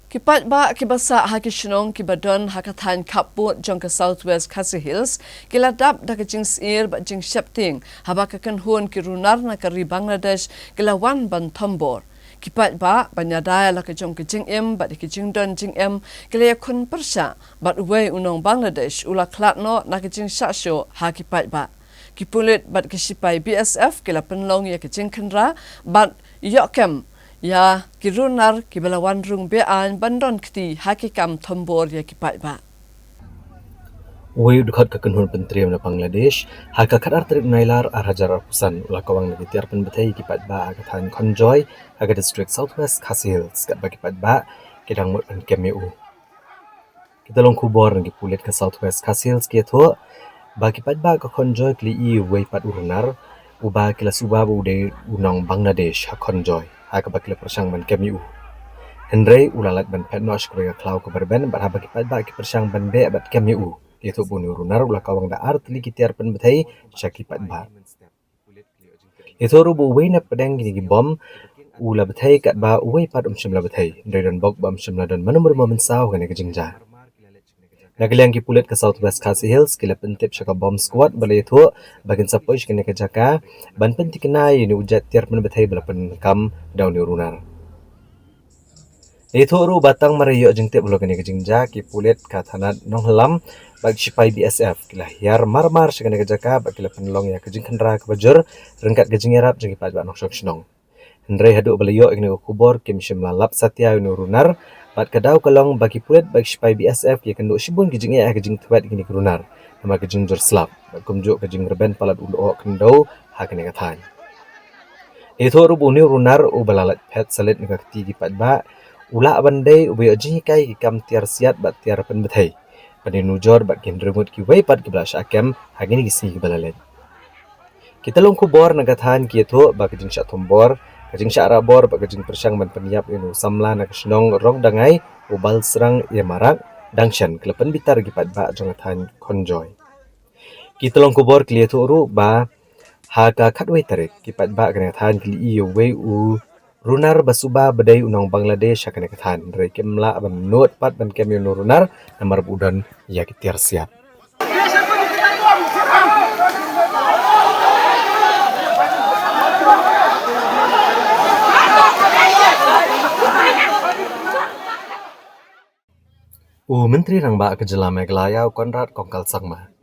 Ki paidbah kiba sah ha ki shnong kiba don ha ka thaiñ khappud jong ka South West Khasi Hills ki la dap da ka jingsyier bad jingsheptieng haba ka kynhun ki runar na ka ri Bangladesh ki la wan ban thombor. Ki paidbah ban ïada ïa la ka jong ka jingim bad ïa ki jingdon jingem ki la ïakhun pyrshah bad uwei u nong Bangladesh u la khlad noh na ka jingshah shoh ha ki paidbah. Ki pulit bad ki sipai B S F ki la pynlong ïa ka jingkhynra bad ïoh kem ïa ki runar kiba la wan rung be-aiñ ban don kti ha ki kam thombor ïa ki paidbah. Uwei u dkhot ka kynhun pyntriem na Bangladesh ha ka khatar tarik Nailar ar hajar arphew san u la kawang na ki tiar pynbthei ïa ki paidbah ha ka thaiñ Khonjoy ha ka district South West Khasi Hills, katba ki paidbah ki dang mut ban kem ïa u. Ki tnad khubor na ki pulit ka South West Khasi Hills ki ïathuh ba ki paidbah ka Khonjoy ki la ïohi uwei pat u runar uba ki la suba ba u dei u nong Bangladesh ha Khonjoy, ha kaba ki la pyrshang ban kem ïa u. Hynrei u la lait ban phet noh sha kawei ka khlaw kaba rben bad haba ki paidbah ki pyrshang ban beh bad kem ïa u, ki ïathuh ba une u runar u la kawang da ar tylli ki tiar pynbthei sha ki paidbah. Ïathuh ruh ba uwei na pdeng kine ki bom u la bthei katba uwei pat um shym la bthei. Hynrei don bok ba um shym la don mano mano ba mynsaw ha kane ka jingjia. Na ka liang ki pulit ka South West Khasi Hills ki la pyntip sha ka bomb squad ba la ïathuh ba kin sa poi sha kane ka jaka ban pynthikna ïa une u jet tiar pynbthei ba la pyndonkam da une u runar. Ïathuh ruh ba tang mar ïoh jingtip halor kane ka jingjia, ki pulit ka thanat Nonghylam bad ki sipai B S F ki la hiar marmar sha kane ka jaka bad ki la pynlong ïa ka jingkhynra kaba jur ryngkat ka jingïarap jong ki paidbah nongshong shnong. Hynrei haduh ba la ïoh ïa kane ka khubor kim shym la lap satia ïa une u runar bad ka daw ka long ba ki pulit bad ki sipai B S F ki ïakynduh shibun ki jingeh ha ka jingthwet ïa kine ki runar namar ka jingjur slap bad kumjuh ka jingrben palat u lyoh khyndew ha kane ka thaiñ. Ïathuh ruh ba une u runar uba la lait phet salit na ka kti ki paidbah u lah ban dei uba ïoh jinghikai ki kam tiar siat bad tiar pynbthei ban ïanujor bad ki hynriew ngut kiwei pat kiba la shah kem ha kine ki sngi kiba la leit. Ki tnad khubor na ka thaiñ ki ïathuh ba ka jingshah thombor, ka jingshah rahbor bad ka jingpyrshang ban pynïap ïa une u samla na ka shnong Rongdangai, u Balsrang Ïamarak, dang shen ki la pynbitar ïa ki paidbah jong ka thaiñ Khonjoy. Ki tnad khubor ki la ïathuh ruh ba ha ka khatwei tarik ki paidbah kane ka thaiñ ki la ïohi ïa uwei u runar ba suba ba dei u nong Bangladesh ha kane ka thaiñ. Hynrei kim lah ban nud pat ban kem ïa une u runar namar ba u don ïa ki tiar siat. U Myntri Rangbah ka jylla Meghalaya u Conrad Kongkal Sangma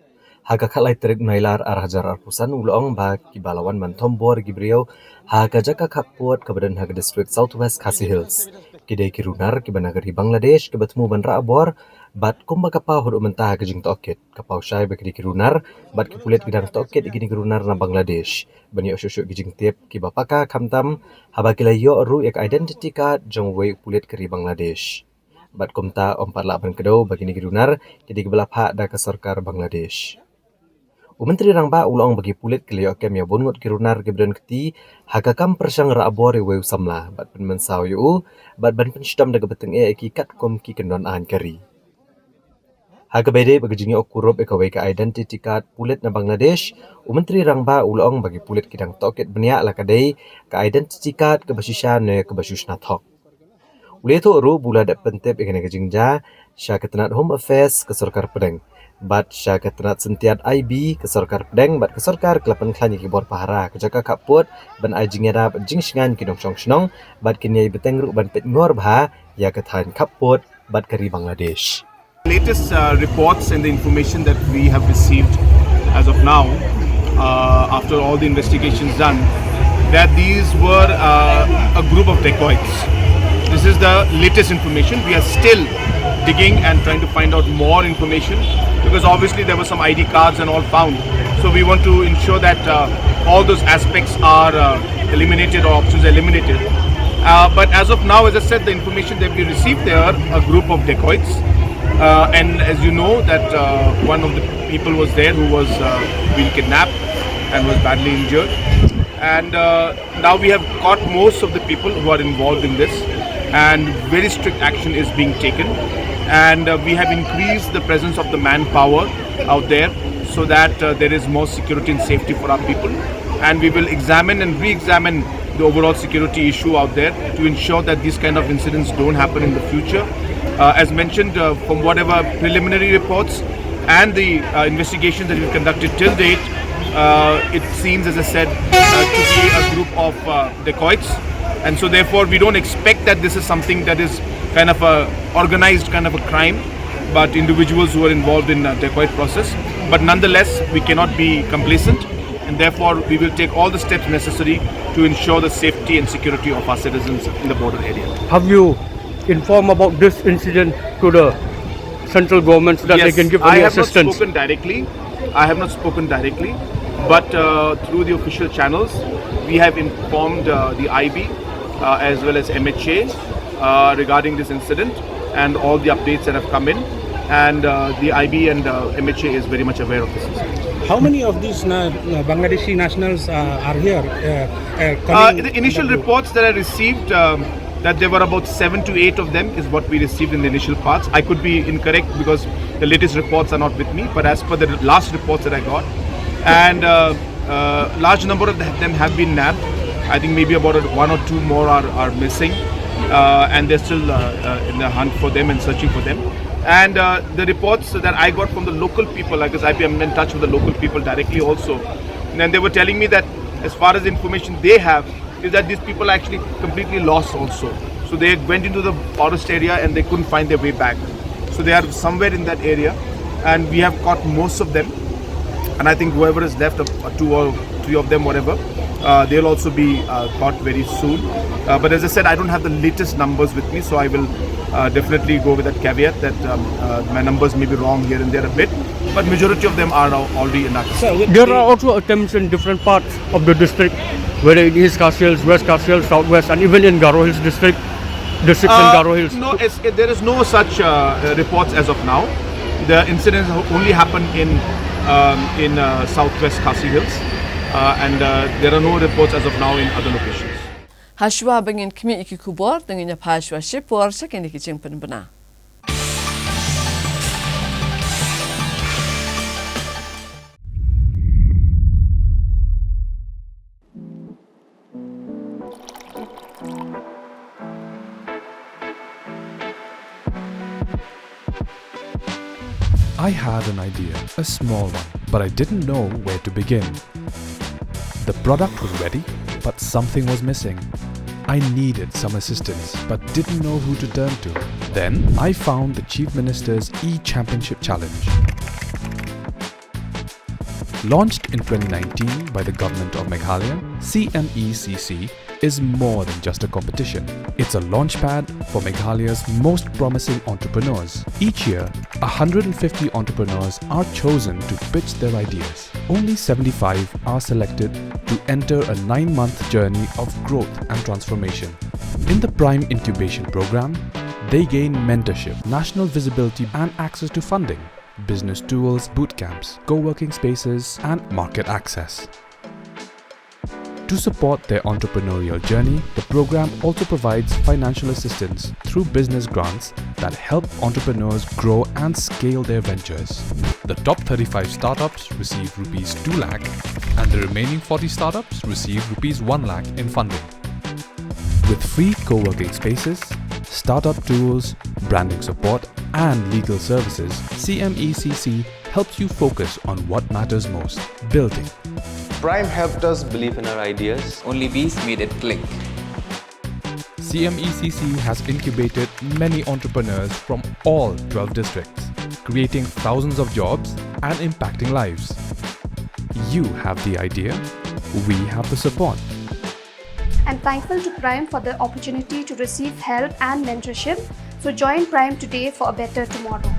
ha ka khatlai tarik Nailar ar hajar arphew san u la ong ba kiba la wan ban thombor ïa ki briew ha ka jaka khappud kaba don ha ka district South West Khasi Hills ki dei ki runar kiba na ka ri Bangladesh kiba thmu ban rahbor bad kumba ka paw haduh mynta ha ka jingtohkit ka paw shai ba ki dei ki runar bad ki pulit ki dang tohkit ïa kine ki runar na Bangladesh ban ïoh shuh shuh ki jingtip kiba paka khamtam haba ki la ïoh ruh ïa ka identity card jong uwei u pulit ka ri Bangladesh. Bad kumta ym pat lah ban kdew ba kine ki runar ki dei kiba la phah da ka sorkar Bangladesh. U Myntri Rangbah u la ong ba ki pulit ki la ïoh kem ïa bun ngut ki runar kiba don kti ha ka kam pyrshang rahbor ïa uwei u samla bad pynmynsaw ïa u bad ban pynshitom da kaba tyngeh ïa ki katkum ki kyndon aiñ ka ri. Ha kaba ïadei bad ka jingïoh kurup ïa kawei ka identity card pulit na Bangladesh, u Myntri Rangbah u la ong ba ki pulit ki dang tohkit bniah la ka dei ka identity card kaba shisha ne kaba shu shna thok. U la ïathuh ruh ba u la dep pyntip ïa kane ka jingjia sha ka tnad Home Affairs ka sorkar pdeng bad sha ka tnad Syntiat I B ka sorkar pdeng bad ka sorkar ka la pynkhlaiñ ïa ki bor pahara ka jaka khappud ban ai jingïada bad jingshngaiñ ki nongshong shnong bad kin ïai bteng ruh ban peit ngor bha ïa ka thaiñ khappud bad ka ri Bangladesh. Latest uh, reports and the information that we have received as of now, uh, after all the investigations done, that these were uh, a group of dacoits. This is the latest information. We are still digging and trying to find out more information, because obviously there were some I D cards and all found. So we want to ensure that uh, all those aspects are uh, eliminated or options eliminated. Uh, but as of now, as I said, the information that we received, they are a group of dacoits. Uh, and as you know, that uh, one of the people was there who was uh, being kidnapped and was badly injured. And uh, now we have caught most of the people who are involved in this, and very strict action is being taken. And uh, we have increased the presence of the manpower out there so that uh, there is more security and safety for our people. And we will examine and re-examine the overall security issue out there to ensure that these kind of incidents don't happen in the future. Uh, as mentioned, uh, from whatever preliminary reports and the uh, investigations that we've conducted till date, uh, it seems, as I said, uh, to be a group of uh, dacoits. And so therefore, we don't expect that this is something that is kind of a organized kind of a crime, but individuals who are involved in uh, dacoit process. But nonetheless, we cannot be complacent, and therefore we will take all the steps necessary to ensure the safety and security of our citizens in the border area. Have you informed about this incident to the central government so that yes, they can give any I have assistance? Not spoken directly. I have not spoken directly, but uh, through the official channels, we have informed uh, the I B uh, as well as M H A uh, regarding this incident and all the updates that have come in. And uh, the I B and uh, M H A is very much aware of this. How many of these na- uh, Bangladeshi nationals uh, are here? Uh, uh, Uh, coming the initial under- reports that I received, um, that there were about seven to eight of them, is what we received in the initial parts. I could be incorrect because the latest reports are not with me, but as per the last reports that I got, and uh, uh, large number of them have been nabbed. I think maybe about a, one or two more are, are missing, uh, and they're still uh, uh, in the hunt for them and searching for them. And uh, the reports that I got from the local people, like, 'cause I've been in touch with the local people directly also, and they were telling me that as far as the information they have, is that these people are actually completely lost also. So they went into the forest area and they couldn't find their way back. So they are somewhere in that area, and we have caught most of them. And I think whoever is left, uh, two or three of them, whatever, uh, they'll also be uh, caught very soon. Uh, but as I said, I don't have the latest numbers with me, so I will uh, definitely go with that caveat that um, uh, my numbers may be wrong here and there a bit. But majority of them are now already in our custody. There are also attempts in different parts of the district, whether in East Khasi Hills, West Khasi Hills, Southwest, and even in Garo Hills district, districts in Uh, Garo Hills. No, it's, it, there is no such uh, uh, reports as of now. The incidents ha- only happened in um, in uh, southwest Khasi Hills, uh, and uh, there are no reports as of now in other locations. Hashwa ba ngin khmih ïa ki khubor, to ngin ïa phai shwa shipor sha kine ki jingpynbna. I had an idea, a small one, but I didn't know where to begin. The product was ready, but something was missing. I needed some assistance, but didn't know who to turn to. Then I found the Chief Minister's e-Championship Challenge. Launched in twenty nineteen by the Government of Meghalaya, C M E C C is more than just a competition. It's a launchpad for Meghalaya's most promising entrepreneurs. Each year, one hundred fifty entrepreneurs are chosen to pitch their ideas. Only seventy-five are selected to enter a nine month journey of growth and transformation. In the Prime Incubation Program, they gain mentorship, national visibility, and access to funding, business tools, boot camps, co working spaces, and market access. To support their entrepreneurial journey, the program also provides financial assistance through business grants that help entrepreneurs grow and scale their ventures. The top thirty-five startups receive rupees two lakh, and the remaining forty startups receive rupees one lakh in funding. With free co working spaces, startup tools, branding support, and legal services, C M E C C helps you focus on what matters most: building. Prime helped us believe in our ideas. Only Bees made it click. C M E C C has incubated many entrepreneurs from all twelve districts, creating thousands of jobs and impacting lives. You have the idea, we have the support. I'm thankful to Prime for the opportunity to receive help and mentorship. So join Prime today for a better tomorrow.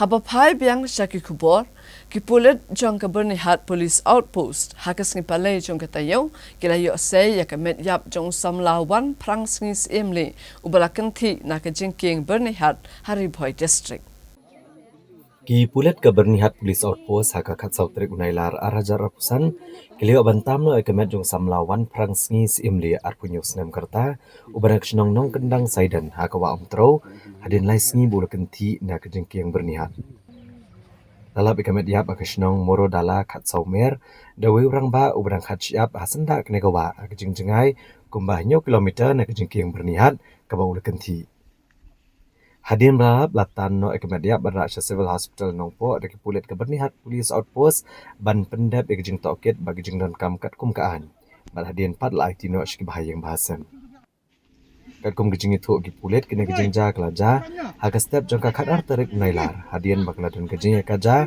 Haba phai biang sha ki khubor, ki pulit jong ka Byrnihat Police Outpost ha ka sngi Palei jong ka taïew ki la ïoh sei ïa ka met ïap jong u samla Wan Phrang Sngi Syiemlieh uba la kynthih na ka jingkieng Byrnihat ha Ri Bhoi District. Ki pulit ka Byrnihat Police Outpost ha ka khatsaw tarik u Nailar arhajar arphew san ki la ïoh ban tam noh ïa ka met jong u samla Wan Phrang Sngi Syiemlieh arphew hynñiew snem ka rta uba na ka shnong Nongkyndang Saiden ha ka wah Umtrew hadien lai sngi ba u la kynthih na ka jingkieng Byrnihat. La lap ïa ka met ïap ha ka shnong Morodala khatsaw mer da uwei u rangbah uba dang khat shyiap ha syndah kane ka wah ha ka jingjngai kumba hynñiew kilometer na ka jingkieng Byrnihat kaba u la kynthih. Hadien ba la lap la tan noh ïa ka met ïap ban rah sha Civil Hospital Nongpoh da ki pulit ka Byrnihat Police Outpost ban pyndep ïa ka jingtohkit bad ka jingdonkam katkum ka aiñ. Bad hadien pat la aiti noh sha ki bahaïing bahasem. Katkum ka jingïathuh ki pulit kane ka jingjia ka la jia ha ka step jong ka khatar tarik u Nailar hadien ba ka la don ka jingïakajia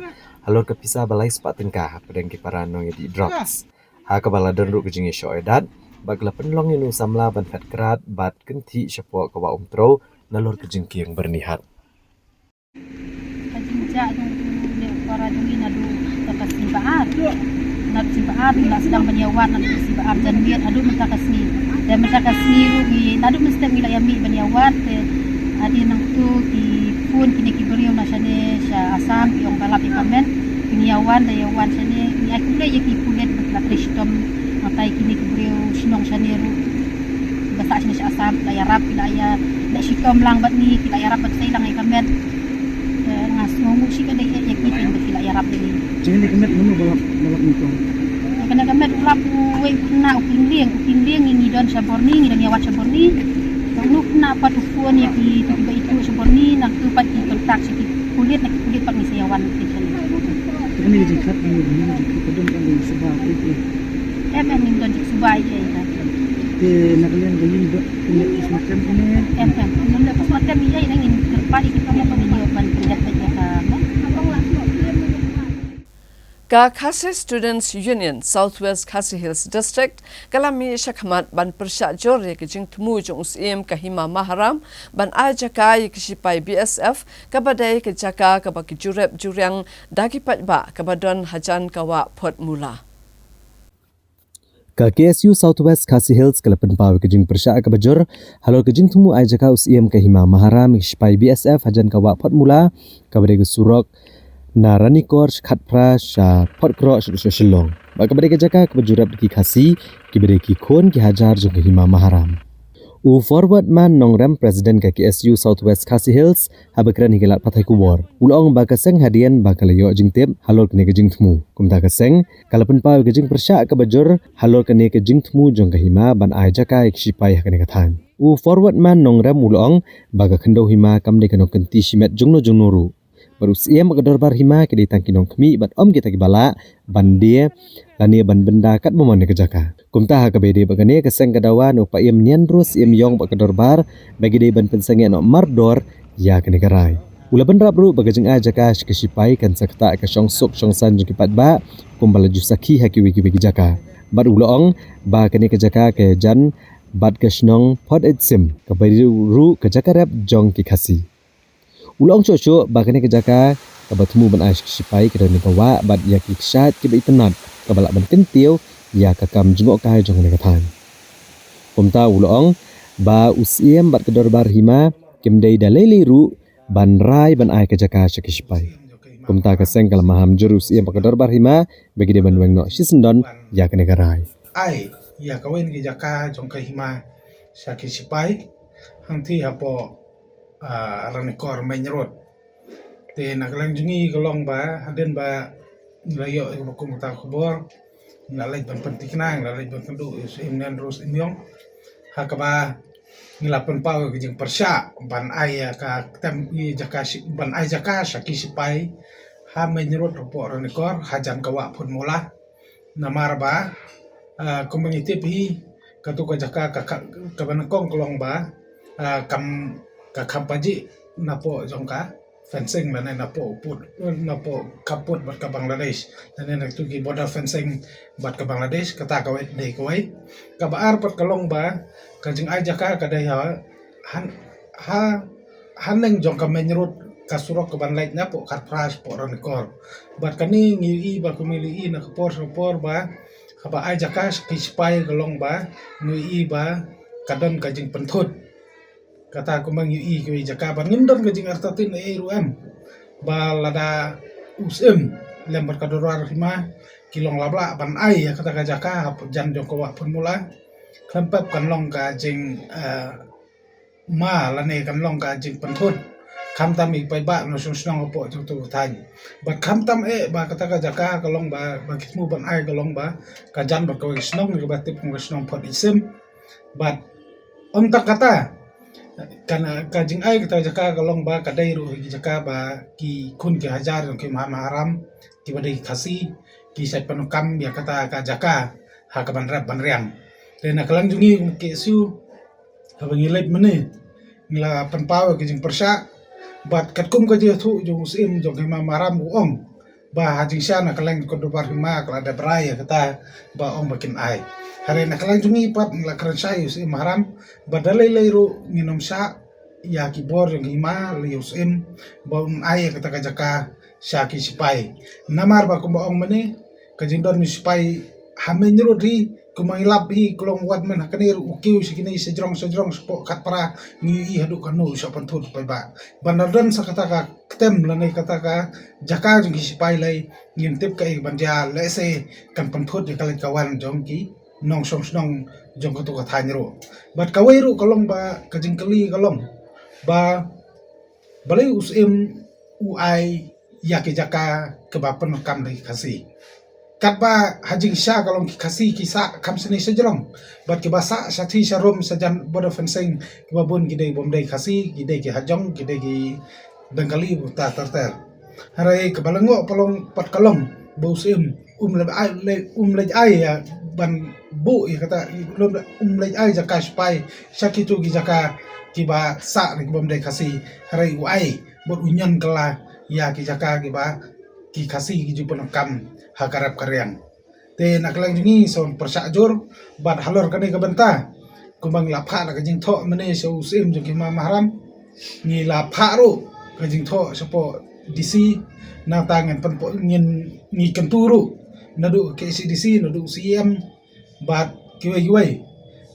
halor ka pisa ba lai spah tyngka hapdeng ki para nongïadih drugs. Ha kaba la don ruh ka jingïashoh ïadat bad ka la pynlong ïa une u samla ban phet krad bad kynthih shapoh ka wah Umtrew nalor ka jingkieng Byrnihat. Ka jingjia jong u ne u para jong ngi naduh mynta ka sngi ba ar. Naduh sngi ba ar ngi la sdang ban ïawad naduh ka sngi ba ar Janmiet haduh mynta ka sngi. Te mynta ka sngi ruh ngi naduh mynstep ngi la ïamih ban ïawad te hadien nangtu ki phone kine ki briew na shane sha Assam ki ong ba lap ïa ka met. Ki ngi ïawan da ïawan shane ngi ai khublei ïa ki pulit ba ki la trei shitom. Nangta ïa kine ki briew shnong shane ruh ba sah shane sha Assam ki la ïarap ki la ïa leh shitom lang bad ngi ki la ïarap ban sei lang ïa ka met. Te nga sngewnguh shi ka dei eh ïa ki teng ba ki la ïarap ïa ngi. Jingeh ne ka met mano ba lap ba lap nyngkong? Ïa kane ka met u lap uwei u khynnah u Kinglieng, u Kinglieng ngi ngi don sha Borni, ngi don ïawad sha Borni. Te uno u khynnah pat u phone ïa ki tu kiba ithuh sha Borni, nangtu pat ki contact sha ki pulit, na ki pulit pat ngi sa ïawan ïa ki. Te kane ka jingkhat kane ka jingkhat ka don ka jingsuba ïa ki. Em em ngim don jingsuba ïa ki. Te na ka liang ka ïing dok kane ka smakem kane. Em em ngim don ka smakem ïa ki, ngim kyrpad ïa ki, kane ka ngin ïoh ban kyrpad ïa ka. Ka Khasi Students Union South West Khasi Hills District ka la mih shakhmat ban pyrshah jur ïa ka jingthmu jong u Syiem ka Hima Maharam ban ai jaka ïa ki shipai B S F kaba dei ka jaka kaba ki jurep juriang da ki paidbah kaba don hajan ka wah Photmula. Ka K S U South West Khasi Hills ka la pynpaw ïa ka jingpyrshah kaba jur halor ka jingthmu ai jaka u Syiem ka Hima Maharam ïa ki shipai B S F hajan ka wah Photmula kaba dei ka surok na Ranikor Khatphra sha Photkroh sha Shillong. Bad kaba dei ka jaka kaba jurep da ki Khasi kiba dei ki khun ki hajar jong ka Hima Maharam. U Forward Man Nongrem, President ka K S U South West Khasi Hills, haba kren ha ki lad pathai khubor, u la ong ba ka seng hadien ba ka la ïoh jingtip halor kane ka jingthmu. Kumta ka seng ka la pynpaw ïa ka jingpyrshah kaba jur halor kane ka jingthmu jong ka Hima ban ai jaka ïa ki shipai ha kane ka thaiñ. U Forward Man Nongrem u la ong ba ka khyndew hima kam dei ka nongkynti shimet jongno jongno ruh. Bad u Syiem bad ka dorbar hima ki dei tang ki nongkhmih bad ym kita kiba lah ban die lane ban bynda katba mon ïa ka jaka. Kumta ha kaba ïadei bad kane ka seng ka dawa na u Paiem Nianru Syiem Ïong bad ka dorbar ba ki dei ban pynsangeh noh mardor ïa kane ka rai. U la bynrap ruh ba ka jingai jaka sha ki shipai kan sa ktah ïa ka shongsuk shongsaiñ jong ki paidbah kumba la ju sakhi ha kiwei kiwei ki jaka. Bad u la ong ba kane ka jaka ka ïajan bad ka shnong Photitsim kaba dei ruh ka jaka rep jong ki Khasi. U la ong shuh shuh ba kane ka jaka kaba thmu ban ai sha ki shipai ka don ïa ka wah bad ïa ki kshaid kiba itynnad kaba lah ban kyntiew ïa ka kam jngohkai jong kane ka thaiñ. Kumta u la ong ba u Syiem bad ka dorbar hima kim dei da lei lei ruh ban rai ban ai ka jaka sha ki shipai. Kumta ka seng ka la maham jur u Syiem bad ka dorbar hima ba ki dei ban weng noh shisyndon ïa kane ka rai. Ai ïa kawei na ki jaka jong ka hima sha ki shipai hangtei hapoh, ah, Ranikor Main Road. Te na ka liang jong ngi ka long ba hadien ba ngi la ïoh ïa kaba kum kata ka khubor ngi la leit ban pynthikna, ngi la leit ban kynduh ïa u Syiem Nianru Syiem Ïong ha kaba ngi la pynpaw ïa ka jingpyrshah ban ai ïa ka tem ïa jaka shi-, ban ai jaka sha ki shipai ha Main Road hapoh Ranikor hajan ka wah Photmula. Namar ba, ah, kumba ngi tip hi, katu ka jaka ka, ka, kaba nyngkong ka long ba, ah, kam, ka kham pajih napoh jong ka fencing lane napoh pud, napoh ka pud bad ka Bangladesh lane natu ki border fencing bad ka Bangladesh, kata kawei dei kawei. Kaba ar pat ka long ba ka jingai jaka ka dei ha, han, ha, haneng jong ka main road ka surok ka ban leit na poh Khatphra sha poh Ranikor. Bad kane ngi ïohi ba kumba ngi ïohi na ka por sha ka por ba haba ai jaka sha ki sipai ka long ba ngi ïohi ba ka don ka jingpynthut. Kata kumba ngi ïohi kiwei jaka bad ngim don ka jingartatien ei ei ruh em. Ba lada u Syiem lem bad ka dorbar hima ki long la blah ban ai ïa kata ka jaka hajan jong ka wah Phunmula, khlem pep kan long ka jing, eh, ma lane kan long ka jingpynthut. Khamtam ïa ki paidbah nongshong shnong hapoh jong tu ka thaiñ. Bad khamtam eh ba kata ka jaka ka long ba, ba ki thmu ban ai ka long ba ka jan bad kawei ka shnong kaba tip kum ka shnong Phot Isim. Bad ym tang kata, ka, ka jingai kata ka jaka ka long ba ka dei ruh ki jaka ba ki khun ki hajar jong ki hima maharam kiba dei ki Khasi ki shait pyndonkam ïa kata ka jaka ha ka ban rep ban riang. Te na ka liang jong ngi kum K S U, haba ngi leit mynne ngi la pynpaw ïa ka jingpyrshah. Bad katkum ka jingïathuh jong u Syiem jong ki hima maharam u ong ba ha jingshisha na ka liang ka dorbar hima ka la dep rai ïa kata ba ong ba kin ai. Hynrei na ka liang jong ngi pat ngi la kren shai ïa u Syiem maharam ba da lei lei ruh ngin ym shah ïa ki bor jong ki hima lane ïa u Syiem ba un ai ïa kata ka jaka sha ki sipai. Namar ba kumba ong mynne ka jingdon u sipai ha main road hi, kumba ngi lap hi ka long wat mynne ha kane ruh u kiew sha kine sha jrong sha jrong sha poh Khatphra, ngi ïohi haduh katno u shah pynthut paidbah. Ban da don sa kata ka ktem lane kata ka jaka jong ki sipai lei, ngim tip kaei ban jia, lehse kan pynthut ïa ka leit ka wan jong ki nongshong shnong jong katu ka thaiñ ruh. Bad kawei ruh ka long ba ka jingkylli ka long ba balei u Syiem u ai ïa ki jaka kiba pyndonkam da ki Khasi. Katba ha jingshisha ka long ki Khasi ki sah kham shane sha jrong. Bad kiba sah shathie sharum shajan border fencing kiba bun ki dei bym dei Khasi, ki dei ki hajong, ki dei ki Bengali, uta ter ter. Hynrei kaba lyngngoh pat long, pat ka long ba u Syiem um leit ai, leit, um leit ai ïa ban buh ïa kata, um leit ai jaka sipai sha kitu ki jaka kiba sah da ki bym dei Khasi. Hynrei u ai bad u ñion kylla ïa ki jaka kiba ki Khasi ki ju pyndonkam ha ka rep ka riang. Te na ka liang jong ngi sa wan pyrshah jur bad halor kane ka bynta, kumba ngi la phah la ka jingthoh mynne sha u Syiem jong ki hima maharam, ngi la phah ruh ka jingthoh shapoh D C. Nangta ngin pynpoh, ngin, ngi kyntu ruh naduh K H A D C, naduh C E M bad kiwei kiwei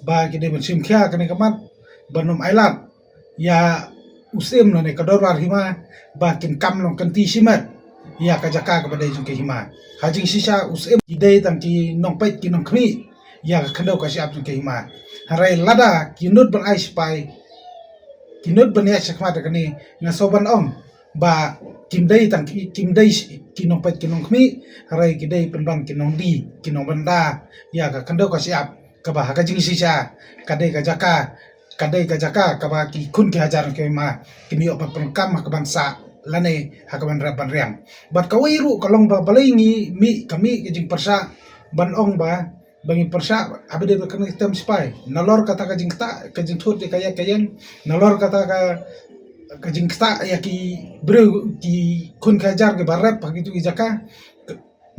ba ki dei ban shim khia kane ka mat ban ym ailad ïa u Syiem lane ka dorbar hima ba kin kam long kynti shimet ïa ka jaka kaba dei jong ki hima. Ha jingshisha u Syiem ki dei tang ki nongpeit ki nongkhmih ïa ka khyndew ka shyiap jong ki hima. Hynrei lada ki nud ban ai sipai, ki nud ban ïaid shakhmat da kane, nga sngewbha ban ong ba kim dei tang ki, kim dei ki nongpeit ki nongkhmih, hynrei ki dei pynban ki nongdie ki nongbynda ïa ka khyndew ka shyiap kaba ha ka jingshisha ka dei ka jaka, ka dei ka jaka kaba ki khun ki hajar ki hima kin ïoh ban pyndonkam ha ka ban sah lane ha ka ban rep ban riang. Bad kawei ruh ka long ba balei ngi mih, ka mih ka jingpyrshah ban ong ba, ba ngi pyrshah haba dei ba kane ka tem sipai. Nalor kata ka jingktah, ka jingthut ïa ka ïaid ka ïeng, nalor kata ka, ka jingktah ïa ki briew, ki khun ki hajar kiba rep ha kitu ki jaka.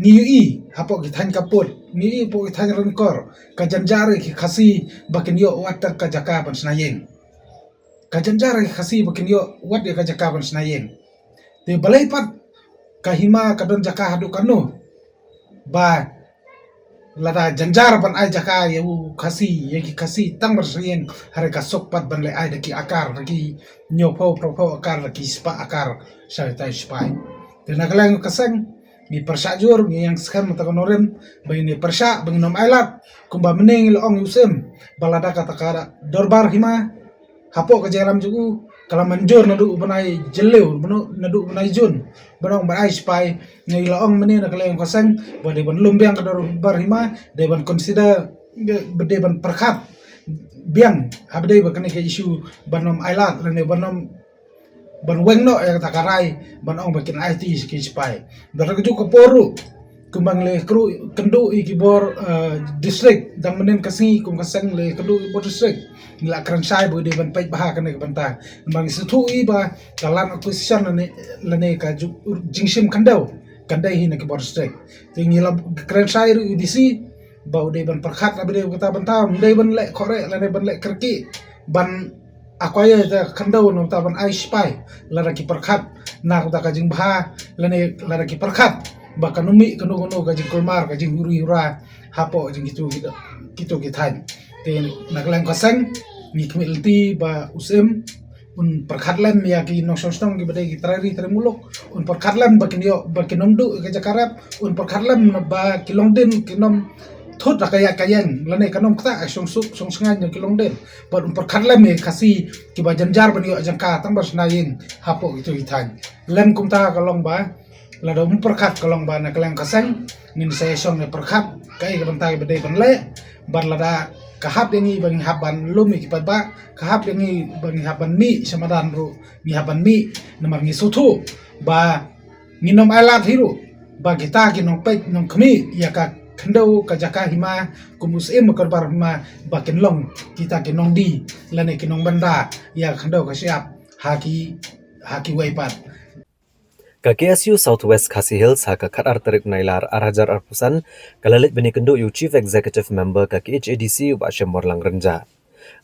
Ngi ïohi hapoh ki thaiñ khappud, ngi ïohi hapoh ki thaiñ ryngkor, ka jynjar ïa ki Khasi ba kin ïoh wat tang ka jaka ban shna ïing. Ka jynjar ïa ki Khasi ba kin ïoh wat ïa ka jaka ban shna ïing. Te balei pat ka hima ka don jaka haduh katno ba lada jynjar ban ai jaka ïa u Khasi, ïa ki Khasi tang ban shna ïing, hynrei ka suk pat ban leh ai da ki akar, da ki hynñiewphew, phraphew akar, da ki spah akar sha ita i sipai. Te na ka liang ka seng ngi pyrshah jur, ngi ïeng skhem ïa ka nongrim ba ngin ïa pyrshah ba ngin ym ailad. Kumba mynne ngi la ong ïa u Syiem ba lada kata ka dorbar hima hapoh ka jingïalam jong u ka la mynjur naduh u bnai Jylliew, naduh u bnai June, ban ong ban ai sipai. Ngi la ong mynne na ka liang ka seng ba dei ban lum biang ka dorbar hima, dei ban consider, ba dei ban pyrkhat biang haba dei ba kane ka issue ban ym ailad lane ban ym, ban weng noh ïa kata ka rai ban ong ba kin aiti sha ki sipai. Bad ha kajuh ka por ruh kumba ngi la kynduh, kynduh ïa ki bor, eh, district, dang mynnin ka sngi kum ka seng la kynduh ïa ki bor district, ngi la kren shai ba u dei ban peit bha kane ka bynta. Ba ngi sngewthuh ïa ba ka land acquisition lane, lane ka ju-, jingshim khyndew kan dei hi na ki bor district. Te ngi la kren shai ruh ïa u D C ba u dei ban pyrkhat haba dei kata ka bynta, um dei ban leh khohreh lane ban leh kyrkieh ban Akwa ya ta khyndew nangta ban ai shipai lada ki pyrkhat na kata ka jingbha lane lada ki pyrkhat ba kan ym mih kano kano ka jingkulmar ka jinghuri hura hapoh jong kitu ki, kitu ki thaiñ. Te na ka liang ka seng ngi khmih lynti ba u Syiem un pyrkhat lem ïa ki nongshong shnong kiba dei ki trai ri trai muluk, un pyrkhat lem ba kin ïoh ba kin ym duh ka jaka rep, un pyrkhat lem ba ki longdien kin ym thut da ka ïaid ka ïeng lane kan ym ktah shong suk shong shngaiñ ki longdien. Bad un pyrkhat lem ïa Khasi kiba jynjar ban ïoh jaka tang ba shna ïing hapoh kitu ki thaiñ. Lem kumta ka long ba lada um pyrkhat ka long ba na ka liang ka seng ngin sa ïa shong ïa pyrkhat kaei ka bynta kiba dei ban leh. Bad lada ka hap ïa ngi ba ngi hap ban lum ïa ki paidbah, ka hap ïa ngi ba ngi hap ban mih sha madan ruh ngi hap ban mih. Namar ngi sngewthuh ba ngin ym ailad hi ruh ba kita ki nongpeit nongkhmih ïa ka khyndew ka jaka hima kum u Syiem ka dorbar hima ba kin long kita ki nongdie lane ki nongbynta ïa ka khyndew ka shyiap ha ki, ha kiwei pat. Ka K S U South West Khasi Hills ha ka khatar tarik Nailar ar hajar arphew san ka la leit ban ïakynduh ïa u Chief Executive Member ka K H A D C u Bah Shemborlang Rynjah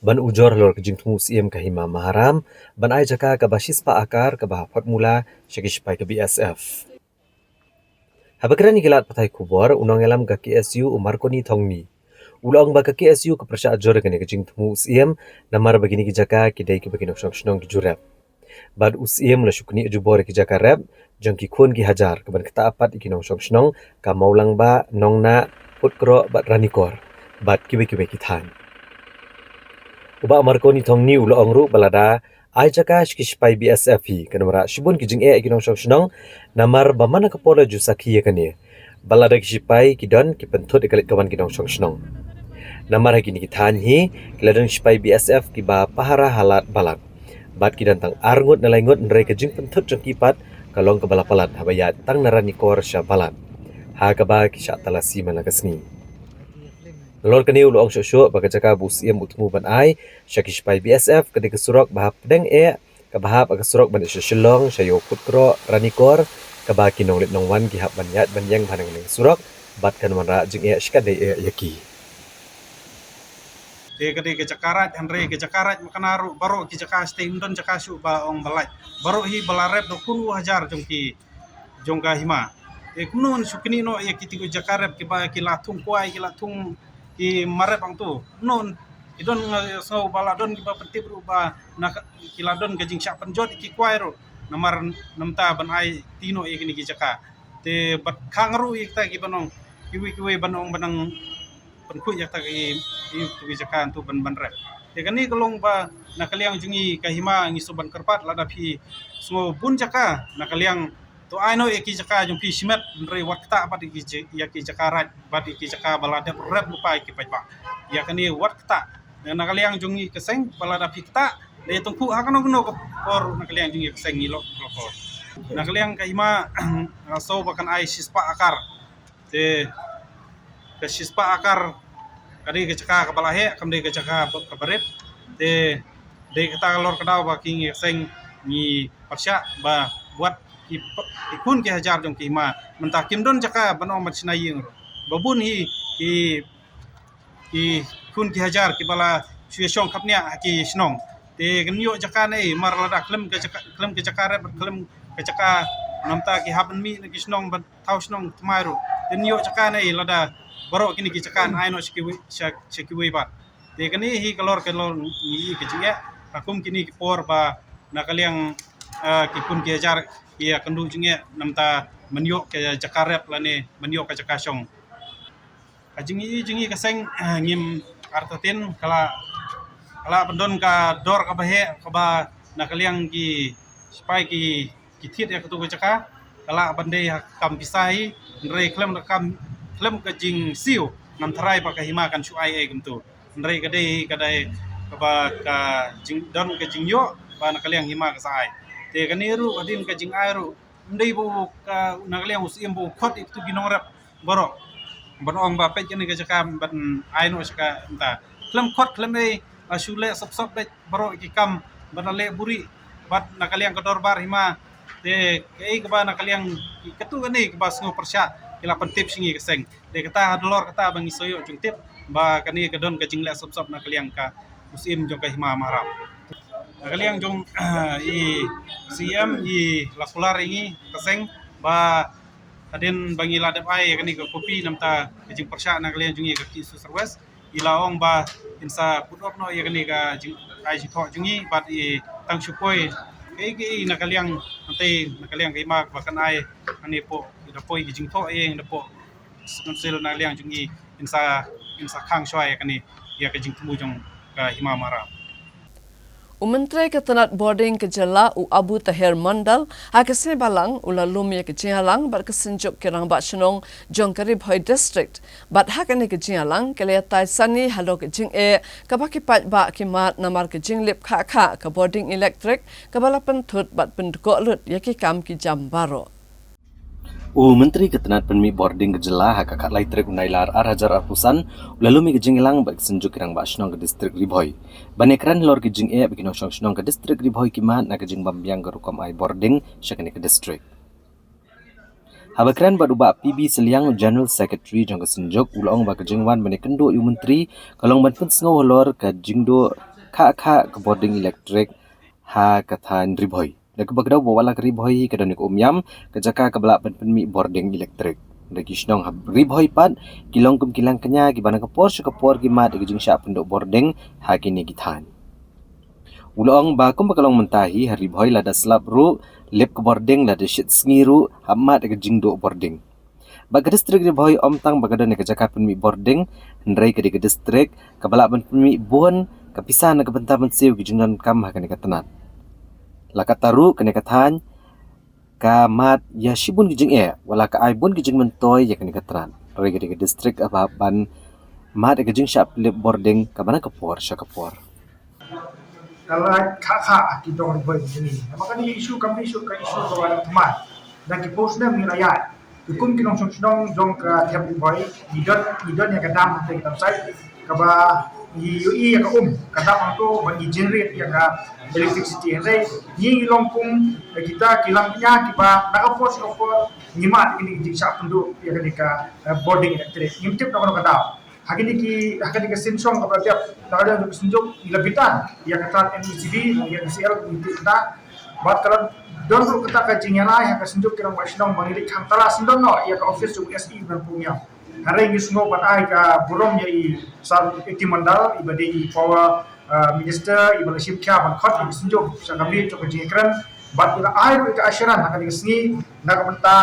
ban ujor halor ka jingthmu u Syiem ka Hima Maharam ban ai jaka kaba shispah akar kaba ha Photmula sha ki shipai ka B S F. Haba kren ïa ki lad pathai khubor, u nongïalam ka K S U u Marconi Thongni u la ong ba ka K S U ka pyrshah jur ïa kane ka jingthmu u Syiem namar ba kine ki jaka ki dei kiba ki nongshong shnong ki ju rep. Bad u Syiem u la shu knieh jubor ïa ki jaka rep jong ki khun ki hajar kaban ktah pat ïa ki nongshong shnong ka Mawlangba, Nongnah, Phutkroh bad Ranikor bad kiwei kiwei ki thaiñ. U Bah Marconi Thongni u la ong ruh ba lada ai jaka sha ki shipai B S F hi kan wanrah shibun ki jingeh ïa ki nongshong shnong namar ba man la ka por la ju sakhi ïa kane ba lada ki shipai ki don ki pynthut ïa ka leit ka wan ki nongshong shnong. Namar ha kine ki thaiñ hi ki la don shipai B S F kiba pahara ha lad Balat bad ki don tang ar ngut ne lai ngut, hynrei ka jingpynthut jong ki pat ka long kaba la palat haba ïaid tang na Ranikor sha Balat ha kaba ki shah talasi man la ka sngi. Nalor kane u la ong shuh shuh ba ka jaka ba u Syiem u thmu ban ai sha ki shipai B S F ka dei ka surok ba hap pdeng eh kaba hap ha ka surok ban ïaid sha Shillong, sha ïew Phutkroh, Ranikor, kaba ki nongleit nongwan ki hap ban ïaid ban ïeng bha na kane ka surok bad kan wanrah jingeh shikatdei eh ïa ki. Te ka dei ka jaka raid, hynrei ka jaka raid ma kane ruh baroh ki jaka shatei ym don jaka shuh ba ong ba lait. Baroh hi ba la rep da khun u hajar jong ki jong ka hima. Te kumno ngan shu knieh noh ïa kito ki jaka rep kiba ki la thung kwai, ki la thung ki marep hangto. Kumno ki don, nga sngew ba la don kiba pyntip ruh ba na ka, ki la don ka jingshah pynjot ïa ki kwai ruh. Namar namta ban aiti noh ïa kine ki jaka. Te bad khang ruh ïa kita kiba nong kiwei kiwei ban ong ba nang pynkhuid ïa kata ki, ki, ki jaka hangto ban, ban rep. Te kane ka long ba na ka liang jong ngi ka hima ngi sngewban kyrpad lada phi sngew bun jaka na ka liang to ai noh ïa ki jaka jong phi shimet, hynrei wat ktah bad ïa ki, ïa ki jaka raid bad ïa ki jaka ba la dep rep lypa ïa ki paidbah. Ïa kane wat ktah. Na ka liang jong ngi ka seng ba lada phi ktah, dei tang phuh ha kano kano ka por na ka liang jong ngi ka seng ngi lok, lok por. Na ka liang ka hima, nga sngew ba kan ai shispah akar. Te ka shispah akar ka dei ka jaka kaba la heh, kam dei ka jaka ba, kaba rit. Te dei kata ka lor ka daw ba ki ngi seng ngi pyrshah ba wat ki, ki khun ki hajar jong ki hima mynta kim don jaka ban ong ban shna ïing ruh. Ba bun hi ki, ki khun ki hajar kiba la shu ïa shong khapniah ha ki shnong. Te kin ïoh jaka ne mar lada khlem ka jaka, khlem ka jaka rep, khlem ka jaka namta ki hap ban mih na ki shnong ban thaw shnong thymmai ruh. Te ïoh jaka ne lada baroh kine ki jaka ai noh sha kiwei, sha, sha kiwei pat. Te kane hi ka lor, ka lor ngi ka jingeh. Ka kum kine ki por ba na ka liang, ah, ki khun ki hajar ki ïa kynduh jingeh namta ban ïoh ka jaka rep lane ban ïoh ka jaka shong. Ka jingïohi jong ngi ka seng, eh, ngim artatien ka la, ka la ban don ka dor kaba heh kaba na ka liang ki sipai ki, ki thied ïa katu ka jaka, ka la ban dei ha kam pisa hi, hynrei khlem da kam, khlem ka jingsiew ngam tharai ba ka hima kan shu ai ei kumtu. Hynrei ka dei, ka dei kaba ka jing, don ka jingïoh ba na ka liang hima ka sa ai. Te kane ruh hadien ka jingai ruh ym dei ba u ka, na ka liang u Syiem ba u khot ïa katu ki nongrep baroh ban ong ba peit kane ka jaka ban ai noh sha ka mynta. Khlem khot khlem ei, la shu leh sop sop beit baroh ki kam bad la leh buhrieh bad na ka liang ka dorbar hima. Te kaei kaba na ka liang katu kane kaba sngew pyrshah ki la pyntip sha ngi ka seng. Te kata ha dolor kata ba ngi sa ïoh jingtip ba kane ka don ka jingleh sop sop na ka liang ka u Syiem jong ka hima Maharam. Na ka liang jong i C M i la kular ïa ngi ka seng ba hadien ba ngi la dep ai ïa kane ka kopi namta ka jingpyrshah na ka liang jong i ka Kyisu Service i la ong ba in sa put up noh ïa kane ka jing ai jingthoh jong i bad i tang shu poi ka i ka i na ka liang hangtei na ka liang ka i ma ba kan ai kane po i da poi i jingthoh ïa i da po Council na liang jong i in sa in sa khang shwa ïa kane ïa ka jingthmu jong ka hima mara. U Myntri ka tnat Bording ka jylla u Abu Taher Mondal ha ka sngi Balang u la lum ïa ka jingïalang bad ka Synjuk ki Rangbah Shnong jong ka Ri Bhoi District. Bad ha kane ka jingïalang ka la ïatai sani halor ka jingeh kaba ki paidbah ki mad namar ka jinglip khah khah ka bording elektrik kaba la pynthut bad pyndkoh lut ïa ki kam ki jam baroh. U Myntri ka tnat pynmih bording ka jylla ha ka khatlai tarik u Nailar ar hajar arphew san u la lum ïa ka jingïalang bad ka Synjuk ki Rangbah Shnong ka District Ri Bhoi ban ïakren halor ka jingeh ba ki nongshong shnong ka District Ri Bhoi ki mad na ka jingbym biang ka rukom ai bording sha kane ka district. Haba kren bad u Bah P B Sylliang u General Secretary jong ka Synjuk u la ong ba ka jingwan ban ïakynduh ïa u Myntri ka long ban pynsngew halor ka jingduh khah khah ka bording elektrik ha ka thaiñ Ri Bhoi. Da kaba kdew ba wat la ka Ri Bhoi hi ka don ïa ka Umiam ka jaka kaba lah ban pynmih bording elektrik. Da ki shnong ha Ri Bhoi pat ki long kum ki lang kñia kiba na ka por sha ka por ki mad ïa ka jingshah pynduh bording ha kine ki thaiñ. U la ong ba kumba ka long mynta hi ha Ri Bhoi lada slap ruh lip ka bording lada shit sngi ruh hap mad ïa ka jingduh bording. Bad ka district Ri Bhoi ym tang ba ka don ïa ka jaka pynmih bording hynrei ka dei ka district kaba lah ban pynmih bun ka pisa na ka bynta ban siew ki jingdonkam ha kane ka tnat. La katta ruh kane ka thaiñ ka mad ïa shibun ki jingeh wat la ka ai bun ki jingmyntoi ïa kane ka tnat. Hynrei ka dei ka district kaba hap ban mad ïa ka jingshah pynlip bording kaba na ka por sha ka por. Ka la kha kha ki dong Ri Bhoi jong ngi. Namar kane ka issue kam issue ka issue ka wan thymmai. Da ki post ne ngi la ïaid. Ki kum ki nongshong shnong jong ka Thep Ri Bhoi ngi don ngi don ïa ka dam hangtei ka dam site kaba ngi ïohi ïa ka um ka dam hangto ba ngi generate ïa ka electricity hynrei ngi ngi long kum kita ki lang kñia kiba na ka por sha ka por ngi mad ïa kine ki jingshah pynduh ïa kane ka bording electric. Ngim tip na kano ka daw. Ha kine ki ha kine ki sien shong kaba la dep na ka liang jong ka Synjuk ngi la bitar ïa ka tnat M E C B ïa ka M E C L ngi tip kata bad ka la don ruh kata ka jingïalai ha ka Synjuk ki Rangbah Shnong ba ngi leit kham tala syndon noh ïa ka office jong u S E ban pynïap. Hynrei ngi sngew ban ai ka burom ïa i Sir A T Mondal iba dei i power minister iba la shim khia ban khot ïa ka Synjuk sha ka miet jong ka jingïakren bad i la ai ruh ïa ka assurance ha kane ka sngi na ka bynta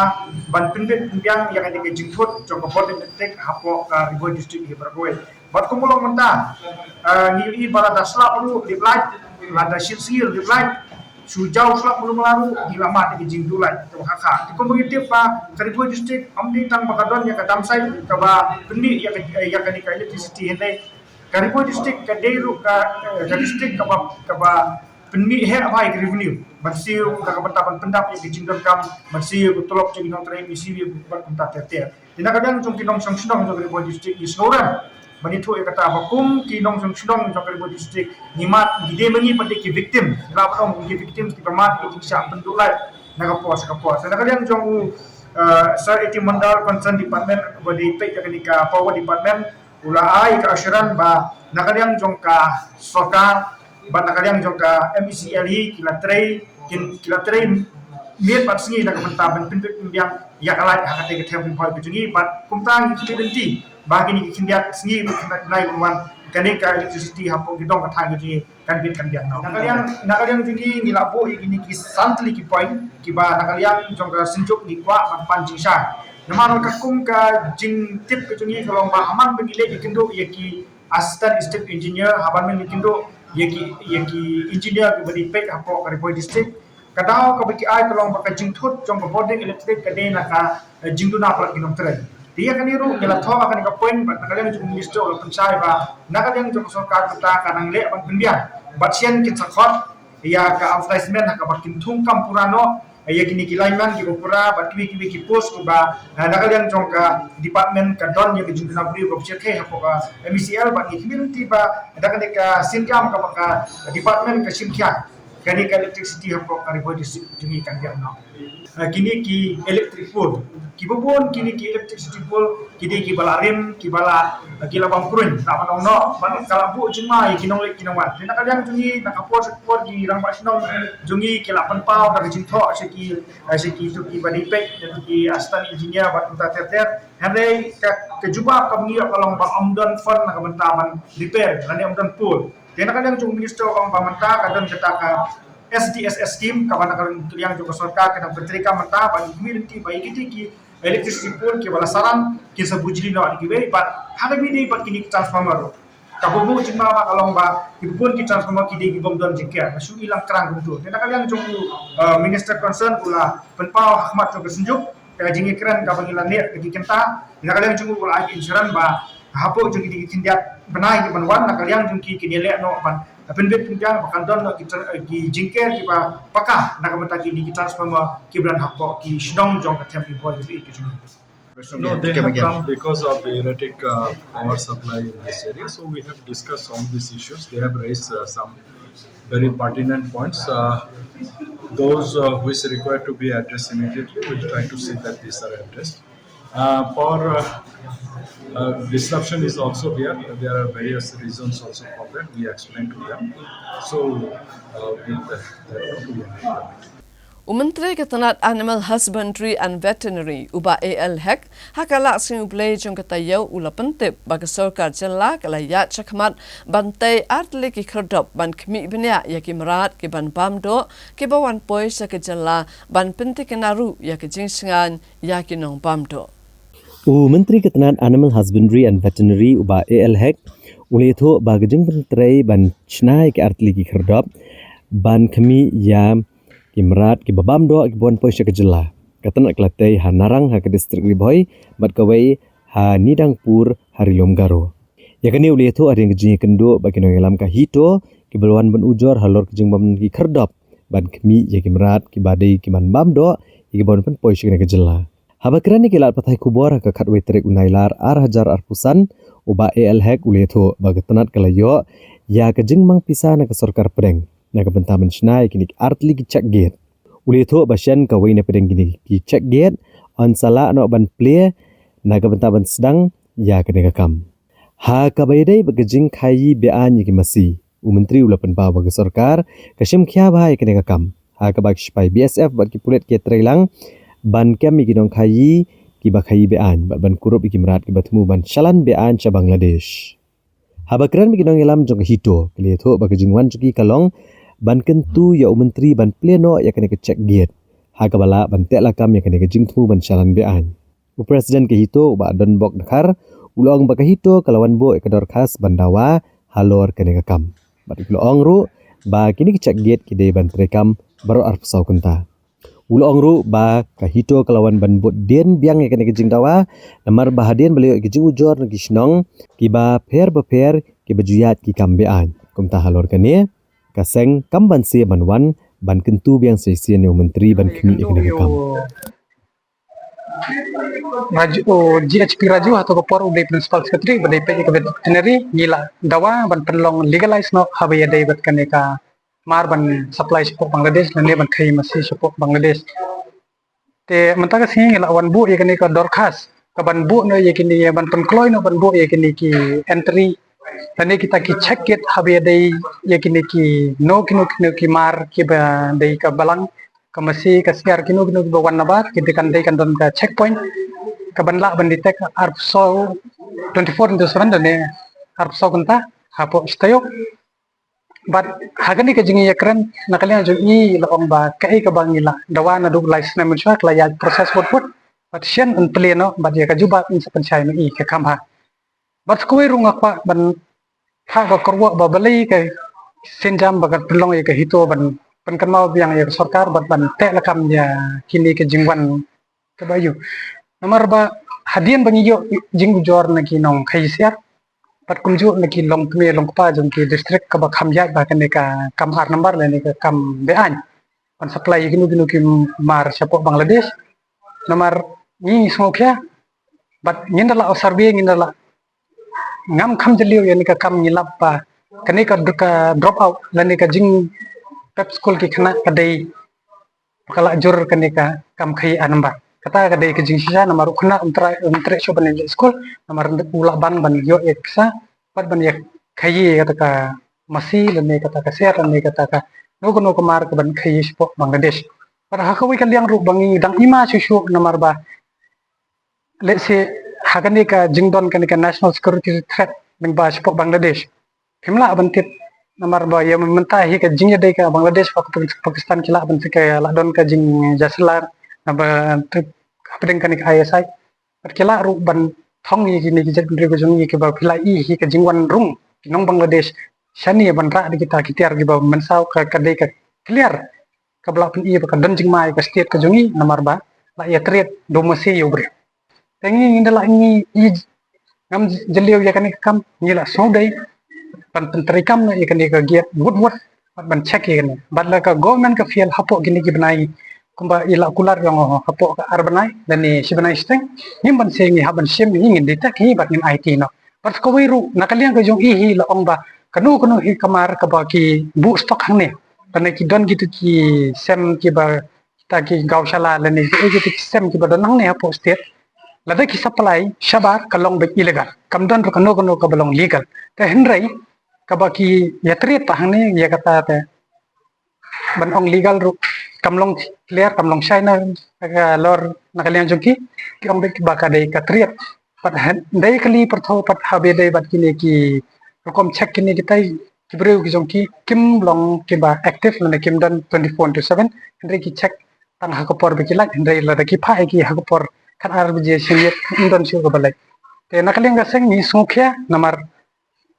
ban pynbit pynbiang ïa kane ka jingthut jong ka bording electric hapoh ka Ri Bhoi District hi baroh kawei. Bad kumba long mynta ngi ïohi ba lada slap ruh lip light lada shit sngi lip light shu jaw slap mulu mala ruh ngi la mad ïa ka jingduh light kaba kha kha. Te kumba ngi tip ba ka Ri Bhoi District ym dei tang ba ka don ïa ka dam site kaba pynmih ïa ka ïa kane ka electricity hynrei ka Ri Bhoi District ka dei ruh ka ka district kaba kaba pynmih heh bha ïa ka revenue ban siew na ka bynta ban pyndap ïa ka jingdonkam ban siew ïa ka tulop jong ki nongtrei ban siew ïa ka bad kumta ter ter. Te na ka liang jong ki nongshong shnong jong ka Ri Bhoi District ngi sngewrem ban ïathuh ïa kata ba kum ki nongshong shnong jong ka Ri Bhoi District ngi mad ngi dei ma ngi pat dei ki victim ngi lah ban ong ki victim kiba mad ki jingshah pynduh light na ka por sha ka por. Te na ka liang jong u Sir A T Mondal concern department ba dei peit ïa kane ka power department u la ai ka assurance ba na ka liang jong ka sorkar bad na ka liang jong ka M E C L hi ki la trei ki la trei miet bad sngi na ka bynta ban pynbit pynbiang ïa ka light ha kata ka Thep Ri Bhoi ka jong ngi bad kumta ngi ki lynti ba kine ki khyndiat sngi bad khyndiat bnai ban wan kane ka electricity hapoh ki dong ka thaiñ ka jong ngi kan bit kan biang noh. Na ka liang na ka liang jong ngi ngi la buh ïa kine ki san tylli ki point kiba na ka liang jong ka Synjuk ngi kwah ban pan jingshai. Namar ka kum ka jingtip ka jong ngi ka long ba ha man ba ngi leit ïakynduh ïa ki assistant district engineer ha ban ba ngi leit ïakynduh ïa ki ïa ki engineer kiba dei peit hapoh ka Ri Bhoi District ka daw kaba ki ai ka long ba ka jingthut jong ka bording electric ka dei na ka jingduna palat ki nongtrei. Te ïa kane ruh ngi la thoh ha kane ka point bad na ka liang jong u minister u la pynshai ba na ka liang jong ka sorkar mynta ka nang leh ban pynbiang bad shen kin sa khot ïa ka advertisement ha kaba kin thung kam pura noh ïa kine ki lineman kiba pura bad kiwei kiwei ki post kiba na ka liang jong ka department ka don ïa ka jingduna briew kaba shyrkhei hapoh ka M E C L bad ngi ki lynti ba na kane ka sien kam kaba ka department ka shim khia. Kane ka electricity hapoh ka Ri Bhoi District jong ngi kan biang noh. Ah, kine ki electric pole, kiba bun kine ki electricity pole ki dei kiba la rim, kiba la, ah, ki la bam kruiñ, la ban ong noh, ban ka la buh jingma ïa ki nongleit ki nongwan. Te na ka liang jong ngi, na ka por sha ka por ki rangbah shnong jong ngi ki la pynpaw da ka jingthoh sha ki, ah, sha kito kiba dei peit, sha ki assistant engineer bad kumta ter ter. Hynrei ka, ka jubab kaba ngi ïoh ka long ba ym don fund na ka bynta ban repair lane ym don pole. Te na ka liang jong u minister u ong ba mynta ka don kata ka S D S S scheme kaba na ka liang jong ka sorkar ka dang pyntreikam mynta ba ngi khmih lynti ba ïa kiti ki electricity pole kiba la sarang kin sa bujli noh da kiwei bad ha kaba ïadei bad kine ki transformer ruh. Kaba buh jingma ka long ba kiba bun ki transformer ki dei ki bym don jingker, ka shu i lang krang kumtu. Te na ka liang jong u, uh, minister concern u la pynpaw ha khmat jong ka synjuk ka jingïakren kaba ngi la leh ka dei kynta. Na ka liang jong u la ai insurance ba hapoh jong ki dei ki khyndiat bnai ki ban wan, na ka liang jong ki kin ïaleh noh ban pynbit pynbiang ba kan don noh ki, ki jingker kiba paka na ka bynta ki dei ki transformer kiba don hapoh ki shnong jong ka them Ri Bhoi ka dei ki jong. No, they have come because of the erratic uh, power supply in this area. So we have discussed all these issues. They have raised uh, some very pertinent points. Uh, those uh, which require to be addressed immediately, we'll try to see that these are addressed. Uh, power uh, uh, disruption is also there. There are various reasons also for that. We explained to them. So uh, with that, that we end the meeting. U Myntri ka tnat Animal Husbandry and Veterinary, u Bah A L Hek, ha ka lad sngi U Blei jong ka taïew u la pyntip ba ka sorkar jylla ka la ïaid shakhmat ban tei artylli ki khyrdop ban khmih bniah ïa ki mrad ki ban bam doh kiba wan poi sha ka jylla ban pyntikna ruh ïa ka jingshngaiñ ïa ki nongbam doh. U Myntri ka tnat Animal Husbandry and Veterinary, u Bah A L Hek, u la ïathuh ba ka jingpyntrei ban shna ïa ki artylli ki khyrdop ban khmih ïa ki mrad kiba bam doh kiba wan poi sha ka jylla, ka tnat ka la tei ha Narang ha ka district Ri Bhoi bad kawei ha Nidangpur ha Ri Lum Garo. Ïa kane u la ïathuh hadien ka jingïakynduh bad ki nongïalam ka HITO kiba la wan ban ujor halor ka jingbym don ki khyrdop ban khmih ïa ki mrad kiba dei ki ban bam doh ïa kiba wan pynpoi sha kane ka jylla. Haba kren ïa ki lad pathai khubor ha ka khatwei tarik u Nailar ar hajar arphew san, u Bah A L Hek u la ïathuh ba ka tnat ka la ïoh ïa ka jingmang pisa na ka sorkar pdeng na ka bynta ban shna ïa kine ki artylli ki check gate. U la ïathuh ba shen kawei na pdeng kine ki check gate yn sa lah noh ban plie na ka bynta ban sdang ïa kane ka kam. Ha kaba ïadei bad ka jingkhaïi be-aiñ ïa ki masi, u Myntri u la pynpaw ba ka sorkar ka shim khia bha ïa kane ka kam, ha kaba ki sipai B S F bad ki pulit ki ïatreilang ban kem ïa ki nongkhaïi kiba khaïi be-aiñ bad ban kurup ïa ki mrad kiba thmu ban shalan be-aiñ sha Bangladesh. Haba kren bad ki nongïalam jong ka HITO, ki la ïathuh ba ka jingwan jong ki ka long ban kyntu ïa u Myntri ban plie noh ïa kane ka check gate, ha kaba lah ban teh lakam ïa kane ka jingthmu ban shalan be-aiñ. U President ka HITO, u Bah Donbok Dkhar, u la ong ba ka HITO ka la wan buh ïa ka dorkhas ban dawa halor kane ka kam. Bad u la ong ruh ba kine ki check gate ki dei ban treikam baroh arphew saw kynta. U la ong ruh ba ka HITO ka la wan ban bud dien biang ïa kane ka jingdawa, namar ba hadien ba la ïoh ïa ka jingujor na ki shnong kiba pher bapher kiba ju ïaid ki kam be-aiñ. Kumta halor kane, ka seng kam banse ban wan ban kyntu biang sa shisien ïa u Myntri ban khmih ïa kane ka kam. Raju, oh, G H P Raju, hato ka por u dei Principal Secretary, ba dei peit ïa ka veterinary, ngi la dawa ban pynlong legalize noh haba ïadei bad kane ka mar ban supply shapoh Bangladesh, lane ban khaïi masi shapoh Bangladesh. Te mynta ka sngi ngi la wan buh ïa kane ka dorkhas, ka ban buh noh ïa kine, ban pynkloi noh ban buh ïa kine ki entry, lane kita ki check gate haba ïadei ïa kine ki no kino kino ki mar kiba dei ka balang, ka masi, ka siar, kino kino kiba wan nabar, ki dei kan dei kan don ka checkpoint, ka ban lah ban detect arphew saw, twenty-four into seven, lane arphew saw kynta hapoh shi taïew. Bad ha kane ka jingïakren, na ka liang jong ngi la ong ba kaei kaba ngi la dawa naduh lai snem mynshuwa ka la ïaid process bud bud. Bad shen yn plie noh, bad ïa ka jubab yn sa pynshai ma i ka kam ha. Bad sa kawei ruh nga kwah ban phah ka kyrwoh ba balei ka sienjam ba ka pynlong ïa ka HITO ban pynkynmaw biang ïa ka sorkar bad ban teh lakam ïa kine ki jingwan kaba ïoh. Namar ba hadien ba ngi ïoh jingujor na ki nongkhaïi siar, bad kumjuh na ki longkmie longkpa jong ki district kaba kham ïaid bha kane ka kam ar number lane ka kam be-aiñ ban supply ïa kino kino ki mar shapoh Bangladesh. Namar ngi sngewkhia bad ngin da lah survey, ngin da lah ngam kham jylliew ïa kane ka kam, ngi lap ba kane ka, ka drop out lane ka jing pep skul ki khynnah ka dei ba ka la jur kane ka kam khaïi ar nambar. Kata ka dei ka jingshisha namar u khynnah um treh, um treh shuh ban leit skul namar u la bang ban ïoh ïa ka pisa bad ban ïa khaïi kata ka masi lane kata ka ser lane kata ka no kano ka mar ka ban khaïi shapoh Bangladesh. Bad ha kawei ka liang ruh ba ngi dang ima shuh shuh namar ba let's say ha kane ka jingdon kane ka national security threat lyngba shapoh Bangladesh. Phim lah ban tip namar ba ïa mynta hi ka jingïadei ka Bangladesh bad Pakistan ki lah ban tip ka la don ka jingïasyllok naba tip hapdeng kane ka I S I. Bad ki lah ruh ban thong ïa kine ki jaitbynriew ka jong ngi kiba phi la i hi ka jingwan rung ki nong Bangladesh shane ban rah da kita ki tiar kiba mynsaw ka, ka dei ka clear kaba la pyni ba ka don jingma ïa ka state ka jong ngi namar ba la ïa trade da u masi ïa u briew. Te ngi ngi da la ngi i ngam jylliew ïa kane ka kam ngi la sngewdei ban pyntreikam na ïa kane ka giat wut wut bad ban check ïa kane bad la ka government ka fail hapoh kine ki bnai kumba i la kular ïa nga hapoh ka ar bnai lane shi bnai shiteng ngim ban se ngi hap ban shim ngi ngin detect hi bad ngin aiti noh. Bad kawei ruh na ka liang ka jong i hi la ong ba kano kano hi ka mar kaba ki buh stock hangne lane ki don kito ki sem kiba kita ki gaushal lane ki, eh, kita ki sem kiba don hangne hapoh state. Lada ki supply shabar ka long beit illegal. Kam don ruh kano kano kaba long legal. Te hynrei kaba ki ïa trade pat hangne ïa kata te ban ong legal ruh kam long clear, kam long shai na ka lor na ka liang jong ki. Ki ong beit ba ka dei ka trade. Pat hynrei kali pyrtho pat haba dei bad kine ki rukom check kine kitai ki briew ki jong ki kim long kiba active lane kim don twenty-four into seven. Hynrei ki check tang ha ka por ba ki lait hynrei lada ki phah ïa ki ha ka por khatar baje shyngiat ym don shuh kaba lait. Te na ka liang ka seng ngi sngewkhia namar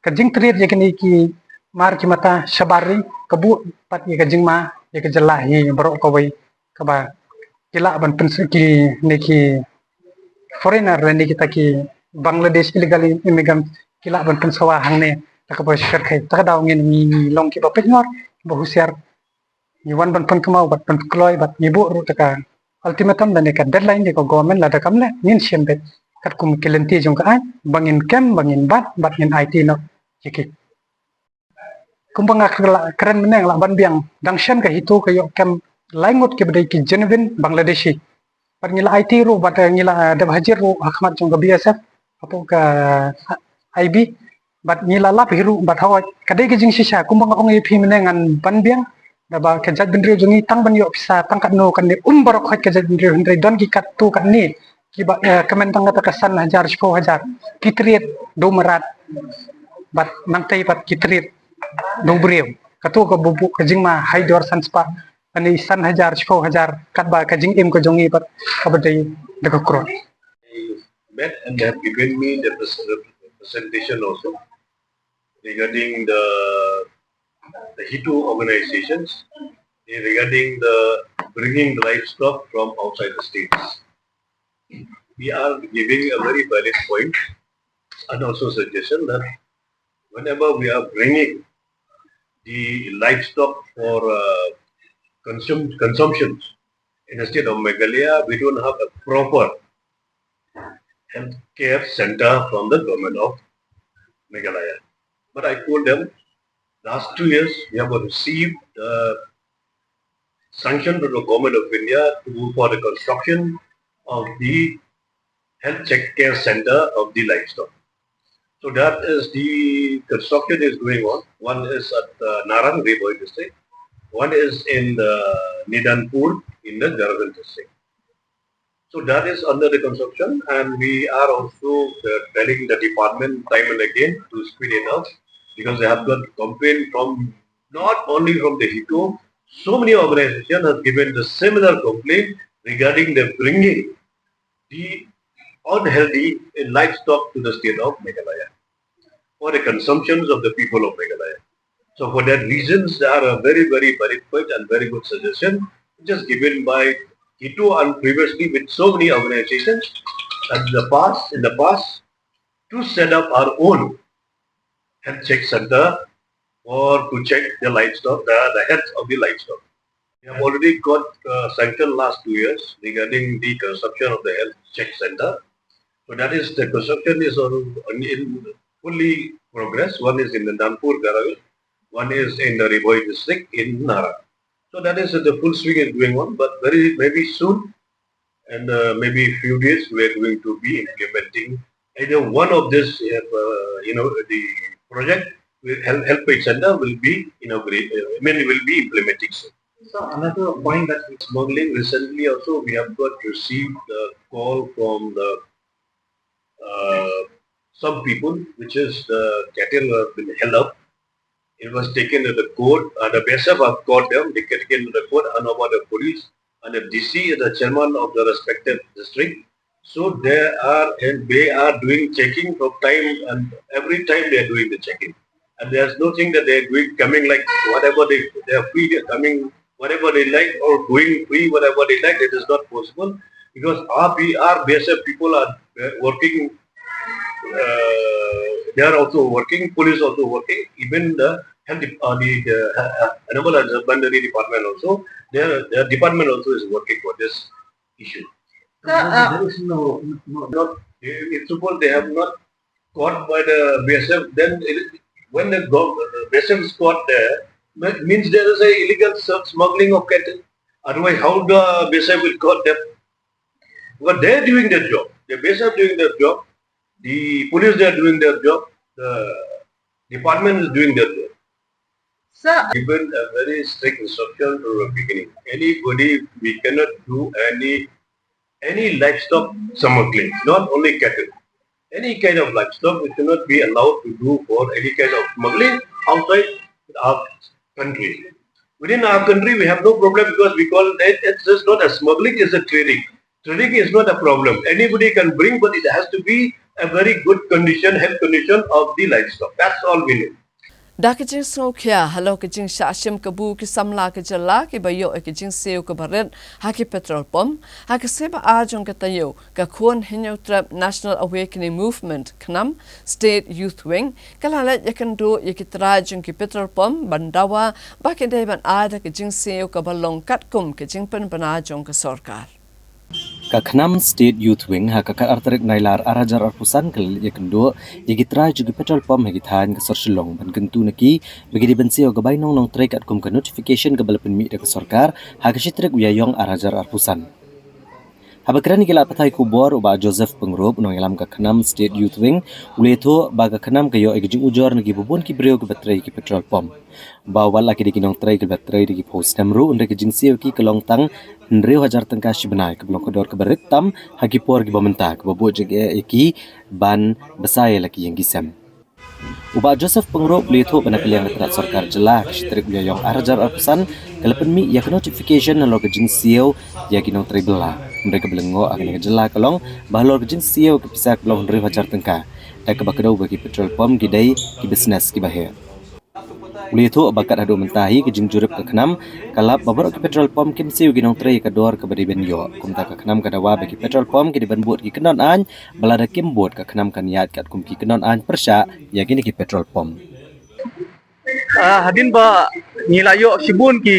ka jingtrade ïa kine ki mar ki mata shabar ri ka buh pat ïa ka jingma ïa ka jylla hi baroh kawei kaba ki lah ban pynsa kine ki foreigner lane kita ki Bangladesh illegal immigrant ki lah ban pynsawa hangne. Ta kaba shyrkhei ta ka daw ngin ngi long kiba pynngor ba husiar ngi wan ban pynkynmaw bad pynkloi bad ngi buh ruh ta ka ultimatum lane ka deadline ïa ka government lada kam leh ngin shim beit katkum ki lynti jong ka aiñ ba ngin kem ba ngin bat bad ngin aiti noh ïa ki. Kumba nga kren mynne nga lah ban biang dang shen ka HITO ka ïoh kem lai ngut kiba dei ki genuine Bangladeshi. Bad ngi la aiti ruh bad ngi la dep hajir ruh ha khmat jong ka B S F hapoh ka I B bad ngi la lap hi ruh bad hawai ka dei ka jingshisha kumba nga ong ïa phi mynne ngan ban biang. Naba ka jaitbynriew jong ngi tang ban ïoh pisa tang katno katne um baroh hawai ka jaitbynriew hynrei don ki katto katne kiba, eh, kmen tang kata ka san hajar shiphew hajar ki trade da u mrad bad nangtei pat ki trade da u briew. Kato ka buh ka jingma haidor san spah lane san hajar shiphew hajar katba ka jingim ka jong ngi pat kaba dei da ka krod. Met and they have given me the pres- presentation also regarding the, the HITO organizations, eh, regarding the bringing the livestock from outside the states. We are giving a very valid point and also suggestion that whenever we are bringing the livestock for, uh, consum- consumption in the state of Meghalaya, we don't have a proper healthcare center from the government of Meghalaya. But I told them, last two years, we have received the sanction from the government of India to, for the construction of the health check care center of the livestock. So that is the construction is going on. One is at, uh, Narang, Ri Bhoi district. One is in the Nidanpur in the Garavin district. So that is under the construction, and we are also, uh, telling the department time and again to speed it up because they have got complaint from not only from the HITO, so many organizations have given the similar complaint regarding the bringing the unhealthy livestock to the state of Meghalaya for the consumptions of the people of Meghalaya. So for that reasons, there are a very, very valid point and very good suggestion, which is given by HITO and previously with so many organizations in the past, in the past, to set up our own health check center or to check the livestock, the, the health of the livestock. We have already got, uh, sanction last two years regarding the construction of the health check center. So that is the construction is on, on in fully progress. One is in the Danpur Garavin, one is in the Ri Bhoi district in Narang. So that is the full swing is going on, but very maybe soon, and uh, maybe a few days, we are going to be implementing either one of this, uh, you know, the project will help help aid center will be inaugurated. I mean, will be implementing soon. So another point that smuggling recently also we have got received a call from the uh, some people, which is the cattle have been held up. It was taken to the court. Uh, the B S F have caught them. They get taken to the court, and over the police and the D C is the chairman of the respected district. So they are and they are doing checking from time and every time they are doing the checking. And there's nothing that they are doing coming like whatever they they are free, they are coming whatever they like or going free whatever they like. It is not possible because our B, our B S F people are uh, working. Uh, they are also working. Police also working. Even the health, dep- uh, the, the uh, uh, animal husbandry department also. Their their department also is working for this issue. Sir, uh, there is no, no not if suppose they have not caught by the B S F, then it, when the gov- the B S F is caught there, me- means there is a illegal s- smuggling of cattle. Otherwise, how the B S F will caught them? But they are doing their job. The B S F doing their job. The police they are doing their job. The department is doing their job. Sir, given a very strict instruction from the beginning. Anybody, we cannot do any any livestock smuggling, not only cattle. Any kind of livestock we should not be allowed to do for any kind of smuggling outside our country. Within our country, we have no problem because we call it, it's just not a smuggling, it's a trading. Trading is not a problem. Anybody can bring, but it has to be a very good condition, health condition of the livestock. That's all we need. Da ka jingsngewkhia halor ka jingshah shim kabu ki samla ka jylla kiba ïoh ïa ka jingsiew kaba rit ha ki petrol pump, ha ka sngi ba ar jong ka taïew, ka Khun Hynñiewtrep National Awakening Movement, KHNAM, State Youth Wing, ka la leit ïakynduh ïa ki trai jong ki petrol pump ban dawa ba ki dei ban ai da ka jingsiew kaba long katkum ka jingpynbna jong ka sorkar. Ka KHNAM State Youth Wing ha ka khatar tarik Nailar ar hajar arphew san ka la leit ïakynduh ïa ki trai jong ki petrol pump ha ki thaiñ ka sor Shillong ban kyntu na ki ba ki dei ban siew ka bainong nongtrei katkum ka notification kaba la pynmih da ka sorkar ha ka shi tarik u Ïaïong ar hajar arphew san. Haba kren ïa ki lad pathai khubor, u Bah Joseph Pyngrope, u nongïalam ka KHNAM State Youth Wing, u la ïathuh ba ka KHNAM ka ïoh ïa ka jingujor na kiba bun ki briew kiba trei ki petrol pump. Ba wat la ki dei ki nongtrei kiba trei da ki phew snem ruh, hynrei ka jingsiew ki ka long tang hynriew hajar tyngka shi bnai, kaba long ka dor kaba rit tam ha ki por kiba mynta, kaba buh jingeh ïa ki ban bsa ïa la ki ïing ki sem. U Bah Joseph Pyngrope u la ïathuh ba na ka liang ka tnat sorkar jylla ha ka shi tarik u Ïaïong ar hajar arphew san ka la pynmih ïa ka notification halor ka jingsiew ïa ki nongtrei bylla. Hynrei kaba lyngngoh ha kane ka jylla ka long ba halor ka jingsiew ka pisa ka long hynriew hajar tyngka, da kaba kdew ba ki petrol pump ki dei ki business kiba heh. U la ïathuh ba kat haduh mynta hi ka jingjurip ka KHNAM ka lap ba baroh ki petrol pump kim siew ki nongtrei ïa ka dor kaba dei ban ïoh. Kumta ka KHNAM ka dawa ba ki petrol pump ki dei ban bud ki kyndon aiñ, ba lada kim bud ka KHNAM kan ïaid katkum ki kyndon aiñ pyrshah ïa kine ki petrol pump. Ah, hadien ba ngi la ïoh shibun ki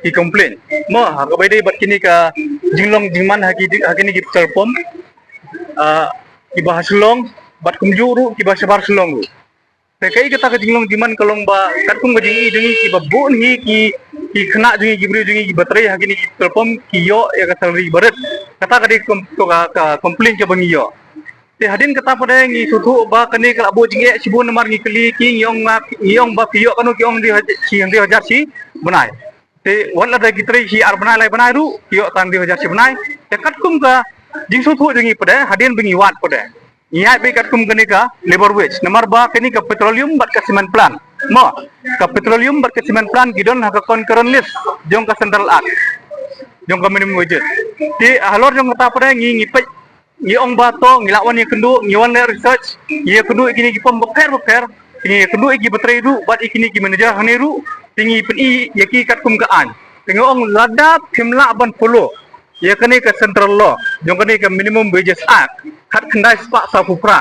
ki complain. Mo ha kaba ïadei bad kine ka jinglong jingman ha ki ha kine ki petrol pump. Ah, kiba ha Shillong bad kumjuh ruh kiba shabar Shillong ruh. Te kaei kata ka jinglong jingman ka long ba katkum ka jingïohi jong ngi kiba bun hi ki ki khynnah jong ngi ki briew jong ngi kiba trei ha kine ki petrol pump ki ïoh ïa ka salary ba rit. Kata ka dei kom- ka ka complain kaba ngi ïoh. Te hadien kata pat ngi sngewthuh ba kane ka la buh jingeh shibun namar ngi kylli ki ngi ong nga ngi ong ba phi ïoh kano ki ong hynriew hajar shi bnai. Te wat lada ki trei shi ar bnai lai bnai ruh ki ïoh tang hynriew hajar shi bnai. Te katkum ka jingsngewthuh jong ngi pat hadien ba ngi wad pat ngi ïaid beit katkum kane ka labour wage namar ba kane ka petroleum bad ka cement plant. Mo ka petroleum bad ka cement plant ki don ha ka concurrent list jong ka Central Act jong ka minimum wages. Te halor jong kata pat ngi ngi peit ngi ong ba to ngi lah wan ïakynduh ngi wan leh research ngi ïakynduh ïa kine ki pump bapher bapher ngi ïakynduh ïa ki ba trei ruh bad ïa kine ki manager hangne ruh te ngi pyni ïa ki katkum ka aiñ te ngi ong lada phim lah ban follow ïa kane ka central law jong kane ka minimum wages act khatkhyndai spah sawphew phra.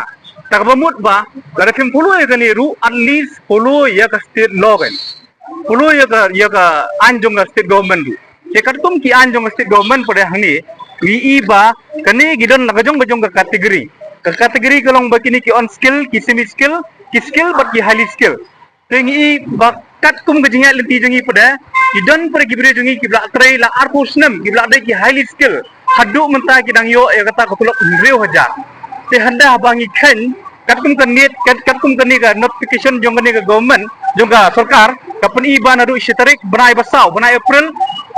Ta kaba mut ba lada phim follow ïa kane ruh at least follow ïa ka state law kan. Pulu ïa ka ïa ka aiñ jong ka state government ruh. Te katkum ki aiñ jong ka state government pat hangne ngi i ba kane ki don la ka jong ka jong ka category. Ka category ka long ba kine ki on skill, ki semi skill, ki skill bad ki highly skill. Te ngi i ba katkum ka jingïaid lynti jong ngi pat Ki don para ki briew jong ngi kiba la trei la arphew snem, kiba la dei ki highly skill. Haduh mynta ki dang ïoh ïa kata ka tulop hynriew hajar. Te hynda ba ngi kheiñ, katkum ka NEET, kat, katkum kane ka notification jong kane ka government, jong ka sorkar, ka pyni ba naduh shi tarik bnai ba saw, bnai April,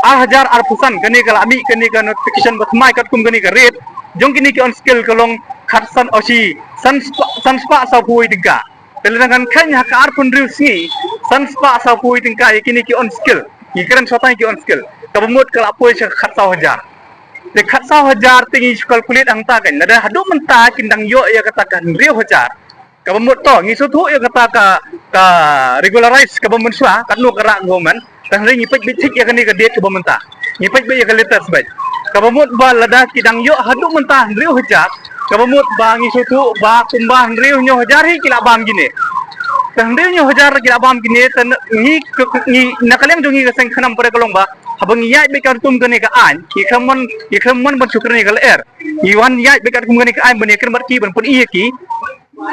ar hajar arphew san, kane ka la mih kane ka notification ba thymmai katkum kane ka rate jong kine ki on skill ka long khatsan, o shi, san spah, san spah sawphew tyngka. Te lada ngan kheiñ ha ka arphew hynriew sngi, san spah sawphew tyngka ïa kine ki on skill. Ngi kren shwa tang ki on skill. Kaba mut ka la poi sha khatsaw hajar. Te khatsaw hajar te ngi shu calculate hangta kan. Lada haduh mynta kin dang ïoh ïa kata ka hynriew hajar. Kaba mut to, ngi sngewthuh ïa kata ka, ka regularize kaba mynshuwa, katno ka rah government. Tang hynrei ngi peit beit thik ïa kane ka date kaba mynta. Ngi peit beit ïa ka latest beit. Kaba mut ba lada ki dang ïoh haduh mynta hynriew hajar. Kaba mut ba ngi sngewthuh ba kumba hynriew hynñiew hajar hi ki la bam kine. Te hynriew hynñiew hajar ki la bam kine, te ngi, ngi, na ka liang jong ngi ka seng khnam pat ka long ba haba ngi ïaid beit katkum kane ka aiñ, ngi khlem mon, ngi khlem mon ban shu kren ïa ka lyer. Ngi wan ïaid beit katkum kane ka aiñ ban ïakren bad ki, ban pyni ïa ki.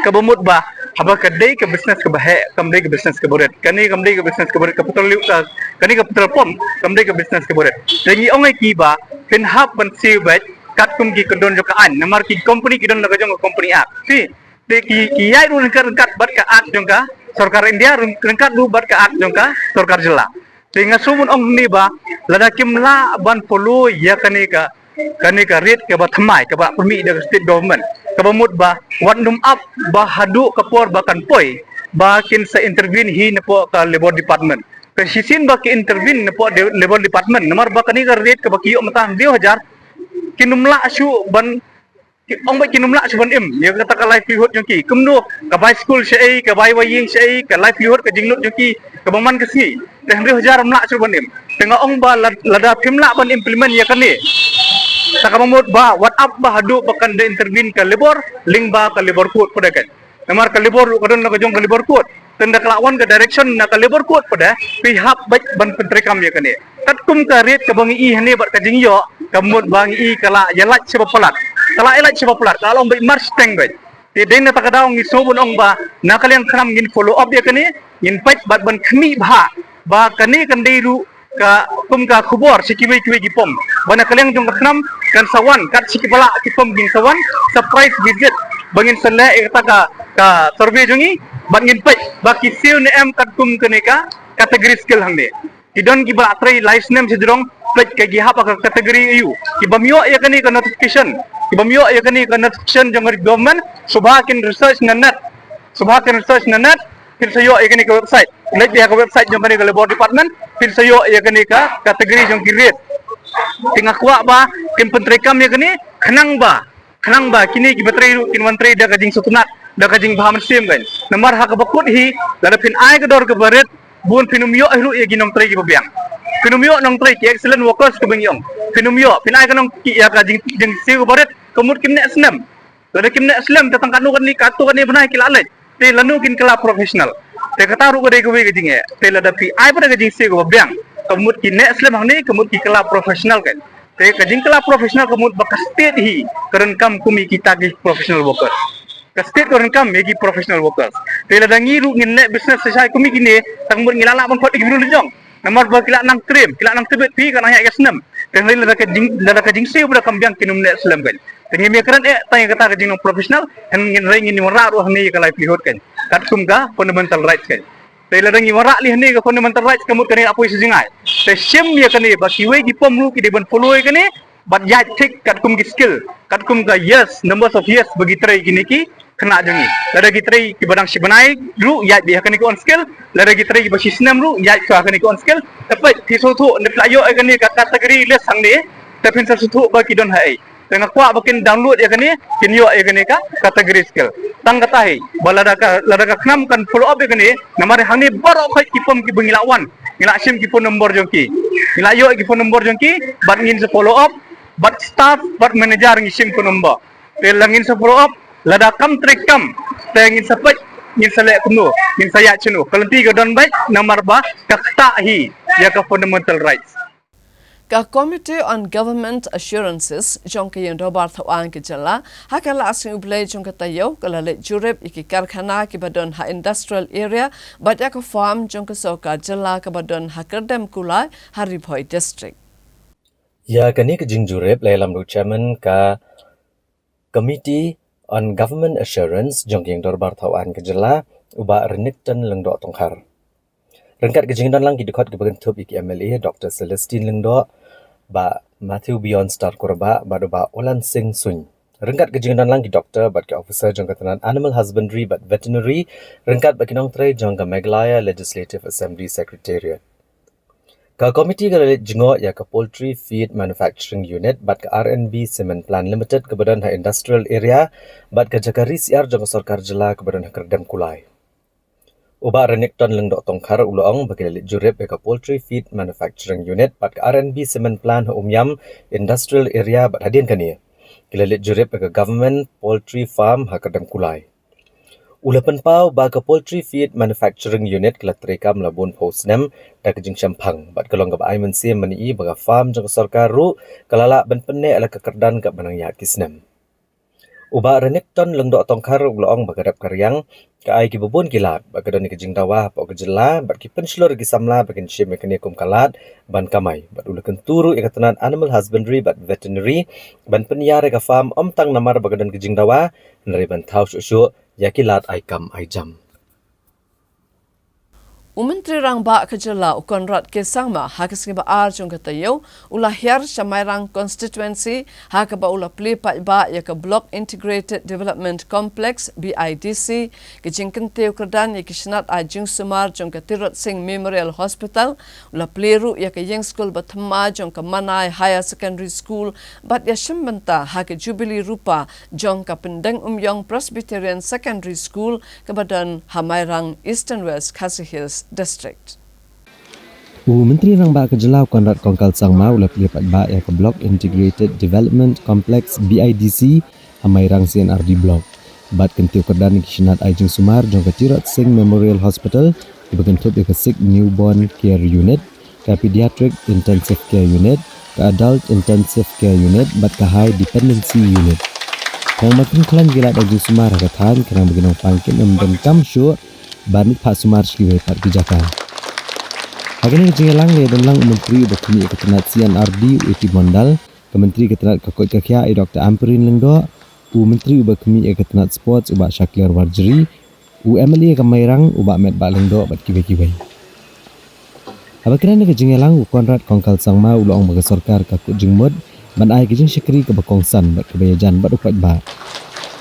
Kaba mut ba haba ka dei ka business kaba heh, kam dei ka business kaba rit. Kane kam dei ka business kaba rit, ka petrol, ka, kane ka petrol pump kam dei ka business kaba rit. Te ngi ong ïa ki ba phin hap ban siew beit katkum ki kyndon jong ka aiñ, namar ki company ki don la ka jong ka Company Act. Phi, te ki, ki ïaid ruh ryngkat ryngkat bad ka Act jong ka sorkar India, ryngkat ruh bad ka Act jong ka sorkar jylla. Te nga shu mon ong hangne ba lada kim lah ban follow ïa kane ka, kane ka rate kaba thymmai kaba pynmih da ka state government, kaba mut ba wat nym ap ba haduh ka por ba kan poi ba kin sa intervene hi napoh ka Labour Department. Te shisien ba ki intervene napoh de-, Labour Department, namar ba kane ka rate kaba ki ïoh mynta hynriew hajar, kin nym lah shuh ban, ki ong ba kin nym lah shuh ban im ïa kata ka livelihood jong ki. Kumno, ka bai skul shaei, ka bai wai ïing shaei, ka livelihood, ka jinglut jong ki kaba man ka sngi. Te hynriew hajar ym lah shuh ban im. Te nga ong ba lad-, lada phim lah ban implement ïa kane, te kaba mut ba wat ap ba haduh ba kan da intervene ka Labour, lyngba ka Labour Court pat kan. Namar ka Labour ruh ka don la ka jong ka Labour Court. Te ynda ka la wan ka direction na ka Labour Court pat, phi hap beit ban pyntreikam ïa kane. Katkum ka rate kaba ngi i hangne bad ka jingïoh, ka mut ba ngi i ka la ïalait shaba palat. Ka la ïalait shaba palat, ka la long beit march teng beit. Te dei na kata ka daw ngi sngewbha ban ong ba na ka liang khnam ngin follow up ïa kane, ngin peit bad ban khmih bha ba kane kan dei ruh ka, kum ka khubor sha kiwei kiwei ki pom. Ba na ka liang jong ka khnam kan sa wan, kat sha ki ba lah ki pom kin sa wan surprise visit, ba ngin sa leh ïa kata ka, ka survey jong ngi, bad ngin peit ba ki siew ne em katkum kane ka category skill hangne. Ki don ki ba lah trei lai snem sha jrong, peit ka ki hap ha ka category aiu. Ki bym ïoh ïa kane ka notification, ki bym ïoh ïa kane ka notification jong ka government, sngewbha kin research na net. Sngewbha kin research na net, phin sa ïoh ïa kane ka website. Leit beit ha ka website jong kane ka Labour Department, phin sa ïoh ïa kane ka category jong ki rate. Te nga kwah ba kin pyntreikam ïa kane, khnang ba, khnang ba kine ki ba trei ruh kin wan trei da ka jingsngewtynnat, da ka jingbha mynsiem kan. Namar ha kaba kut hi, lada phin ai ka dor kaba rit, bun phin ym ïoh ruh ïa ki nongtrei kiba biang. Phin ym ïoh nongtrei, ki excellent workers kiba ngi ong. Phin ym ïoh, phin ai ka nong ki ïa ka jing, jingsiew kaba rit, ka mut kim neh slem. Lada kim neh slem, te tang katno katne, katto katne bnai ki la leit. Te lano kin kylla professional. Te kata ruh ka dei kawei ka jingeh. Te lada phi ai pat ka jingsiew kaba biang, ka mut ki neh slem hangne, ka mut ki kylla professional kan. Te ka jingkylla professional ka mut ba ka state hi ka donkam kum ïa kita ki professional workers. Ka state ka donkam ïa ki professional workers. Te lada ngi ruh ngin leh business shai kum ïa kine, tang mut ngi la lah ban khot ïa ki briew la jong. Namar ba ki la nang trei, ki la nang tbit, phi ka nang ïaid ka snem. Te hynrei lada ka jing, lada ka jingsiew ba da kam biang, kin ym neh slem kan. Te ngim ïakren eh tang ïa kata ka jinglong professional, hynrei ngin ïa wanrah ruh hangne ïa ka livelihood kan. Katkum ka fundamental rights kan. Te lada ngi wanrah lei hangne ka fundamental rights, ka mut kane la poi sha jngai. Te shim ïa kane ba kiwei ki pom ruh ki dei ban follow ïa kane, bad ïaid thik katkum ki skill, katkum ka years, numbers of years ba ki trei kine ki khynnah jong ngi. Lada ki trei kiba dang shi bnai ruh, ïaid beit ha kane ka on skill. Lada ki trei kiba shi snem ruh, ïaid ha kane ka on skill. Te peit, phi sngewthuh, ynda phi la ïoh ïa kane ka category list hangne, te phin sa sngewthuh ba ki don haei. Te nga kwah ba kin download ïa kane, kin ïoh ïa kane ka category skill. Tang kata hi, ba lada ka, lada ka khnam kan follow up ïa kane, namar hangne baroh khoit ki pom kiba ngi la wan, ngi la shim ki phone number jong ki. Ngi la ïoh ki phone number jong ki, bad ngin sa follow up, bad staff, bad manager ngi shim phone number. Te la ngin sa follow up, lada kam trei kam, te ngin sa peit, ngin sa leh kumno, ngin sa ïaid shano. Ka lynti ka don beit, namar ba ka ktah hi ïa ka fundamental rights. Ka Committee on Government Assurances jong ka Ïing Dorbar Thawaiñ ka Jylla, ha ka la sngi U Blei jong ka taïew, ka la leit jurip ïa ki karkhana kiba don ha Industrial Area bad ïa ka farm jong ka sorkar jylla kaba don ha Kyrdem Kulai, ha Ri Bhoi District. Ïa kane ka jingjurip la ïalam da u Chairman ka Committee on Government Assurance jong ka Ïing Dorbar Thawaiñ ka Jylla, u Bah Renikton Lyngdoh Tongkhar. Ryngkat ka jingdon lang ki dkhot kiba kynthup ïa ki M L A, Doctor Celestine Lyngdoh, Bah Matthew Beyondstar Kurbah bad u Bah Olan Singh Suin. Ryngkat ka jingdon lang ki doktor bad ki officer jong ka tnat Animal Husbandry bad Veterinary, ryngkat bad ki nongtrei jong ka Meghalaya Legislative Assembly Secretariat. Ka komiti ka la leit jngoh ïa ka Poultry Feed Manufacturing Unit bad ka R and B Cement Plant Limited kaba don ha Industrial Area bad ka jaka ri syiar jong ka sorkar jylla kaba don ha Kyrdem Kulai. U Bah Renikton Lyngdoh Tongkhar u la ong ba ki la leit jurip ïa ka Poultry Feed Manufacturing Unit bad ka R and B Cement Plant ha Umiam Industrial Area bad hadien kane ki la leit jurip ïa ka Government Poultry Farm ha Kyrdem Kulai. U la pynpaw ba ka Poultry Feed Manufacturing Unit ka la treikam la bun phew snem da ka jingshemphang bad ka long kaba ai mynsiem ban ïohi ba ka farm jong ka sorkar ruh ka la lah ban pynneh ïa la ka kyrdan kaba nang ïaid ki snem. U Bah Renikton Lyngdoh Tongkhar u la ong ba ka rep ka riang ka ai kiba bun ki lad bad ka don ïa ka jingdawa hapoh ka jylla bad ki pynshlur ïa ki samla ba kin shim ïa kane kum ka lad ban kamai bad u la kyntu ruh ïa ka tnat Animal Husbandry bad Veterinary ban pynïar ïa ka farm ym tang namar ba ka don ka jingdawa hynrei ban thaw shuh shuh ïa ki lad ai kam ai jam. U Myntri Rangbah ka jylla u Conrad K Sangma ha ka sngi ba ar jong ka taïew u la hiar sha Mairang Constituency ha kaba u la plie paidbah ïa ka Block Integrated Development Complex, B I D C, ka jingkyntiew kyrdan ïa ki shnat ai jingsumar jong ka Tirot Sing Memorial Hospital, u la plie ruh ïa ka ïing skul ba thymmai jong ka Manai Higher Secondary School bad ïashim bynta ha ka Jubilee Rupa jong ka Pyndengumiong Presbyterian Secondary School kaba don ha Mairang, Eastern West Khasi Hills District. U Myntri Rangbah ka jylla u Conrad Kongkal Sangma u la plie paidbah ïa ka Block Integrated Development Complex, B I D C, ha Mairang C and R D Block bad kyntiew kyrdan ïa ki shnat ai jingsumar jong ka Tirot Sing Memorial Hospital kiba kynthup ïa ka Sick Newborn Care Unit, ka Pediatric Intensive Care Unit, ka Adult Intensive Care Unit bad ka High Dependency Unit. Nang ban pynkhlaiñ ki lad ai jingsumar ha ka thaiñ khnang ba ki nongpang kin ym donkam shuh ban leit phah sumar sha kiwei pat ki jaka. Ha kane ka jingïalang la ïadon lang u Myntri uba khmih ïa ka tnat C and R D u A T Mondal, ka Myntri ka tnat ka koit ka khiah i Doctor Ampareen Lyngdoh, u Myntri uba khmih ïa ka tnat Sports u Bah Shakliar Warjri, u M L A ka Mairang u Bah Metbah Lyngdoh bad kiwei kiwei. Haba kren ha ka jingïalang u Conrad Kongkal Sangma u la ong ba ka sorkar ka kut jingmut ban ai ka jingshakri kaba kongsan bad kaba ïajan bad u paidbah.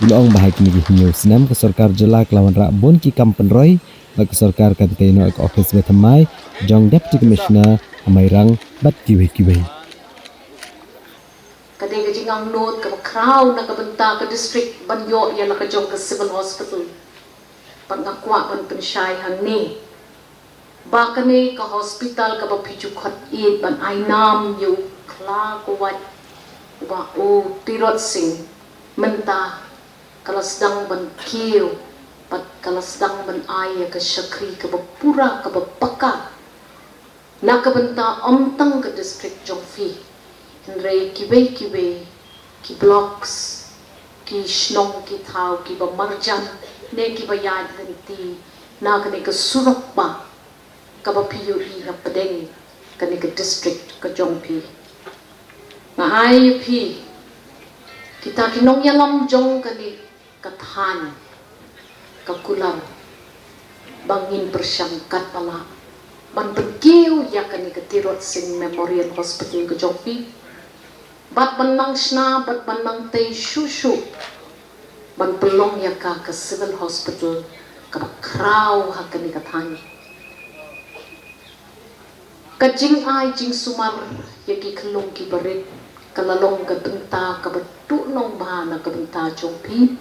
U la ong ba ha kine ki hynñiew snem ka sorkar jylla ka la wanrah bun ki kam pynroi bad ka sorkar kan tei noh ïa ka ophis ba thymmai jong Deputy Commissioner ha Mairang bad kiwei kiwei. Ka dei ka jingangnud kaba khraw na ka bynta ka district ban ïoh ïa la ka jong ka Civil Hospital. Bad nga kwah ban pynshai hangne ba kane ka hospital kaba phi ju khot ïeit ban ai nam ïa u khla ka wait u Bah u Tirot Sing mynta ka la sdang ban kiew bad ka la sdang ban ai ïa ka shakri kaba pura kaba paka na ka bynta ym tang ka district jong phi hynrei kiwei kiwei ki blocks, ki shnong ki thaw kiba marjan ne kiba ïaid lynti na kane ka surok bah kaba phi ïohi hapdeng kane ka district ka jong phi. Nga ai ïa phi kita ki nongïalam jong kane ka thaiñ ka kular ba ngin pyrshang katba lah ban pynkiew ïa kane ka Tirot Sing Memorial Hospital ka jong phi bad ban nang shna bad ban nang tei shuh shuh ban pynlong ïa ka ka Civil Hospital kaba khraw ha kane ka thaiñ. Ka jingai jingsumar ïa ki khyllung kiba rit ka la long ka bynta kaba duh long bha na ka bynta jong phi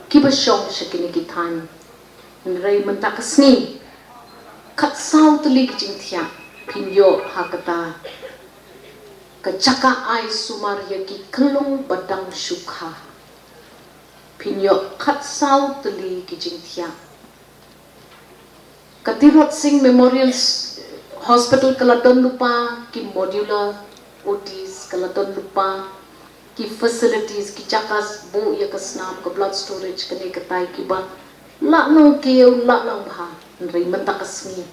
kiba shong sha kine ki thaiñ. Hynrei mynta ka sngi khatsaw tylli ki jingthiah phin ïoh ha kata ka jaka ai sumar ïa ki khyllung ba dang shu kha. Phin ïoh khatsaw tylli ki jingthiah. Ka Tirot Sing Memorial Hospital ka la don lypa ki modular O Ts ka la don lypa, ki facilities, ki jaka buh ïa ka snam, ka blood storage, kane katai kiba la nang kiew, la nang bha. Hynrei mynta ka sngi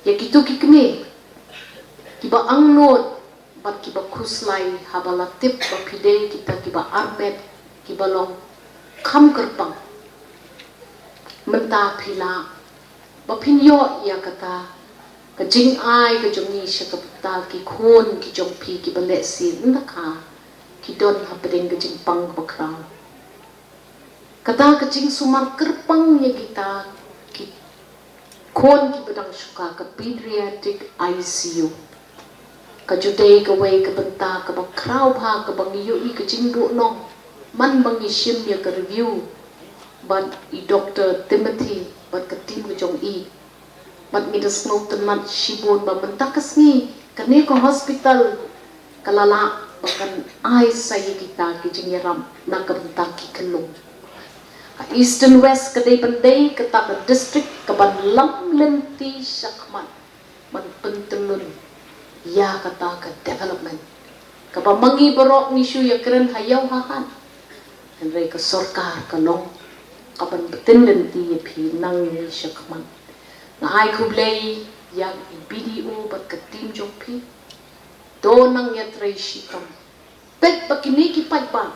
ïa kito ki kmie kiba angnud bad kiba khuslai haba la tip ba phi dei kita kiba armet, kiba long kham kyrpang. Mynta phi lah ba phin ïoh ïa kata ka jingai ka jong ngi sha ka bynta ki khun ki jong phi kiba lehse ynda ka ki don hapdeng ka jingpang kaba khraw. Kata ka jingsumar kyrpang ïa kita ki khun kiba dang shuka, ka pediatric I C U. Ka ju dei kawei ka bynta kaba khraw bha kaba ngi ïohi ka jingbuh nong man ba ngi shim ïa ka review bad i Doktor Timothy bad ka team ka jong i. Bad ngi da sngewtynnat shibun ba mynta ka sngi kane ka hospital ka la lah ba kan ai sa ïa kita ki jingïarap na ka bynta ki khyllung. Ka Eastern West ka dei ban dei kata ka district kaban lam lynti shakhmat ban pyntyllun ïa kata ka development kaba ma ngi baroh ngi shu ïakren ha ïew ha hat. Hynrei ka sorkar ka long kaban pyntyllun ïa phi na ngi shakhmat. Nga ai khublei ïa i B D O bad ka team jong phi. To nang ïatrei shitom. Peit ba kine ki paidbah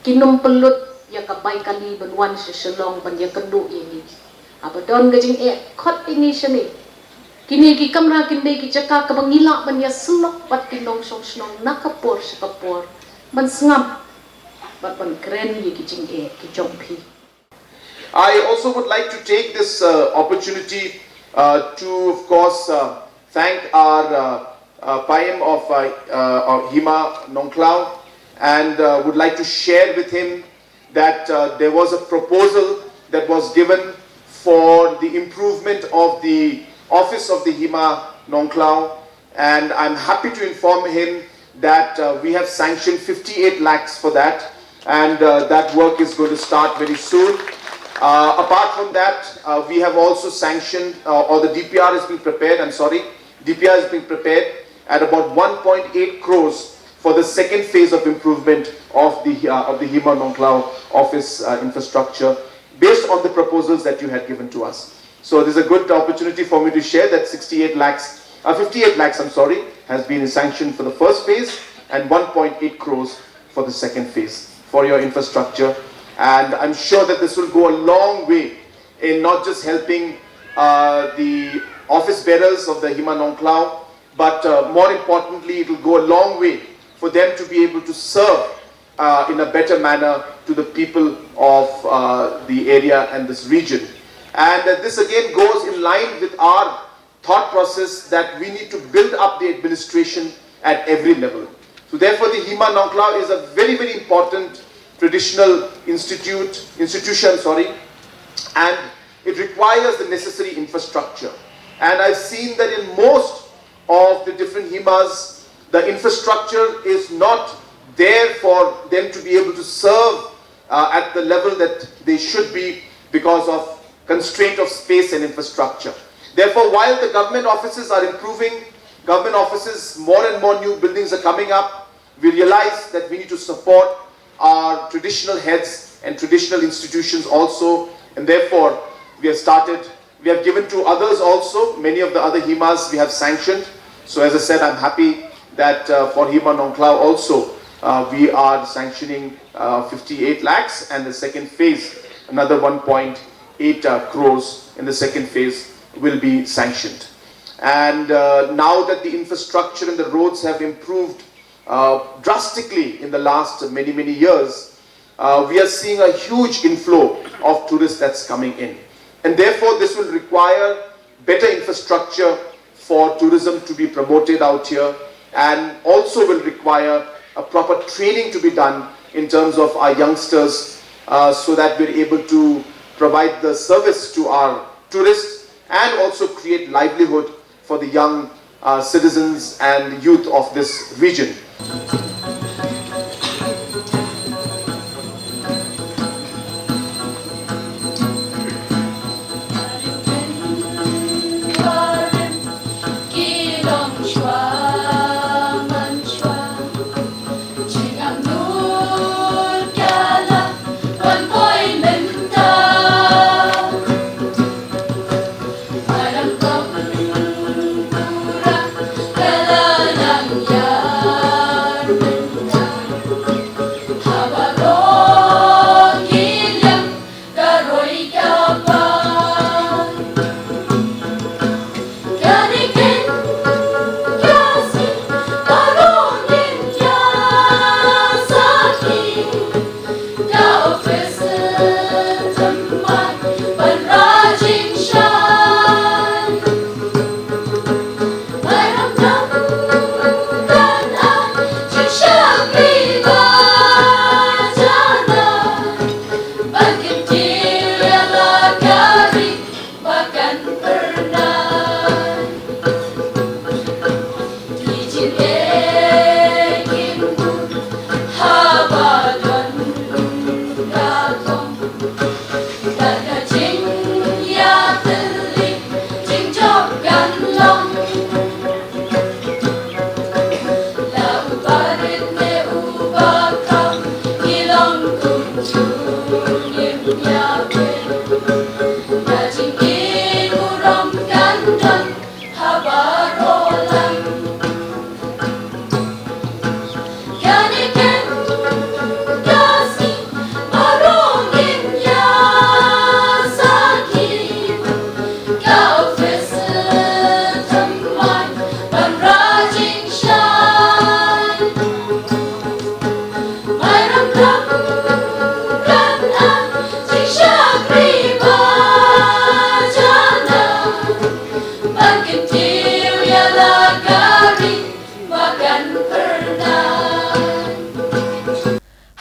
kin ym pynlut ïa ka bai kali ban wan sha Shillong ban ïakynduh ïa ngi. Haba don ka jingeh khot ïa ngi shane. Kine ki kamra kin dei ki jaka kaba ngi lah ban ïasyllok bad ki nongshong shnong na ka por sha ka por ban sngap bad ban kren ïa ki jingeh ki jong phi. I also would like to take this uh, opportunity uh, to, of course, uh, thank our uh, uh, Paiem of, uh, uh, of Hima Nongkhlaw and uh, would like to share with him that uh, there was a proposal that was given for the improvement of the office of the Hima Nongkhlaw, and I'm happy to inform him that uh, we have sanctioned fifty-eight lakhs for that, and uh, that work is going to start very soon. Uh, apart from that, uh, we have also sanctioned, uh, or the D P R is being prepared, I'm sorry, D P R is being prepared at about one point eight crores for the second phase of improvement of the, uh, of the Hima Nongkhlaw office uh, infrastructure based on the proposals that you had given to us. So this is a good opportunity for me to share that sixty-eight lakhs, uh, fifty-eight lakhs, I'm sorry, has been sanctioned for the first phase and one point eight crores for the second phase for your infrastructure. And I'm sure that this will go a long way in not just helping uh, the office bearers of the Hima Nongkhlaw, but uh, more importantly, it will go a long way for them to be able to serve uh, in a better manner to the people of uh, the area and this region. And uh, this again goes in line with our thought process that we need to build up the administration at every level. So therefore, the Hima Nongkhlaw is a very, very important traditional institute, institution, sorry, and it requires the necessary infrastructure. And I've seen that in most of the different Himas, the infrastructure is not there for them to be able to serve uh, at the level that they should be because of constraint of space and infrastructure. Therefore, while the government offices are improving, government offices, more and more new buildings are coming up, we realize that we need to support our traditional heads and traditional institutions also, and therefore we have started, we have given to others also. Many of the other Himas we have sanctioned. So as I said, I'm happy that uh, for Hima Nongkhlaw also, uh, we are sanctioning uh, fifty-eight lakhs, and the second phase, another one point eight uh, crores in the second phase will be sanctioned. And uh, now that the infrastructure and the roads have improved uh, drastically in the last many, many years, uh, we are seeing a huge inflow of tourists that's coming in. And therefore, this will require better infrastructure for tourism to be promoted out here, and also will require a proper training to be done in terms of our youngsters, uh, so that we're able to provide the service to our tourists and also create livelihood for the young uh, citizens and youth of this region.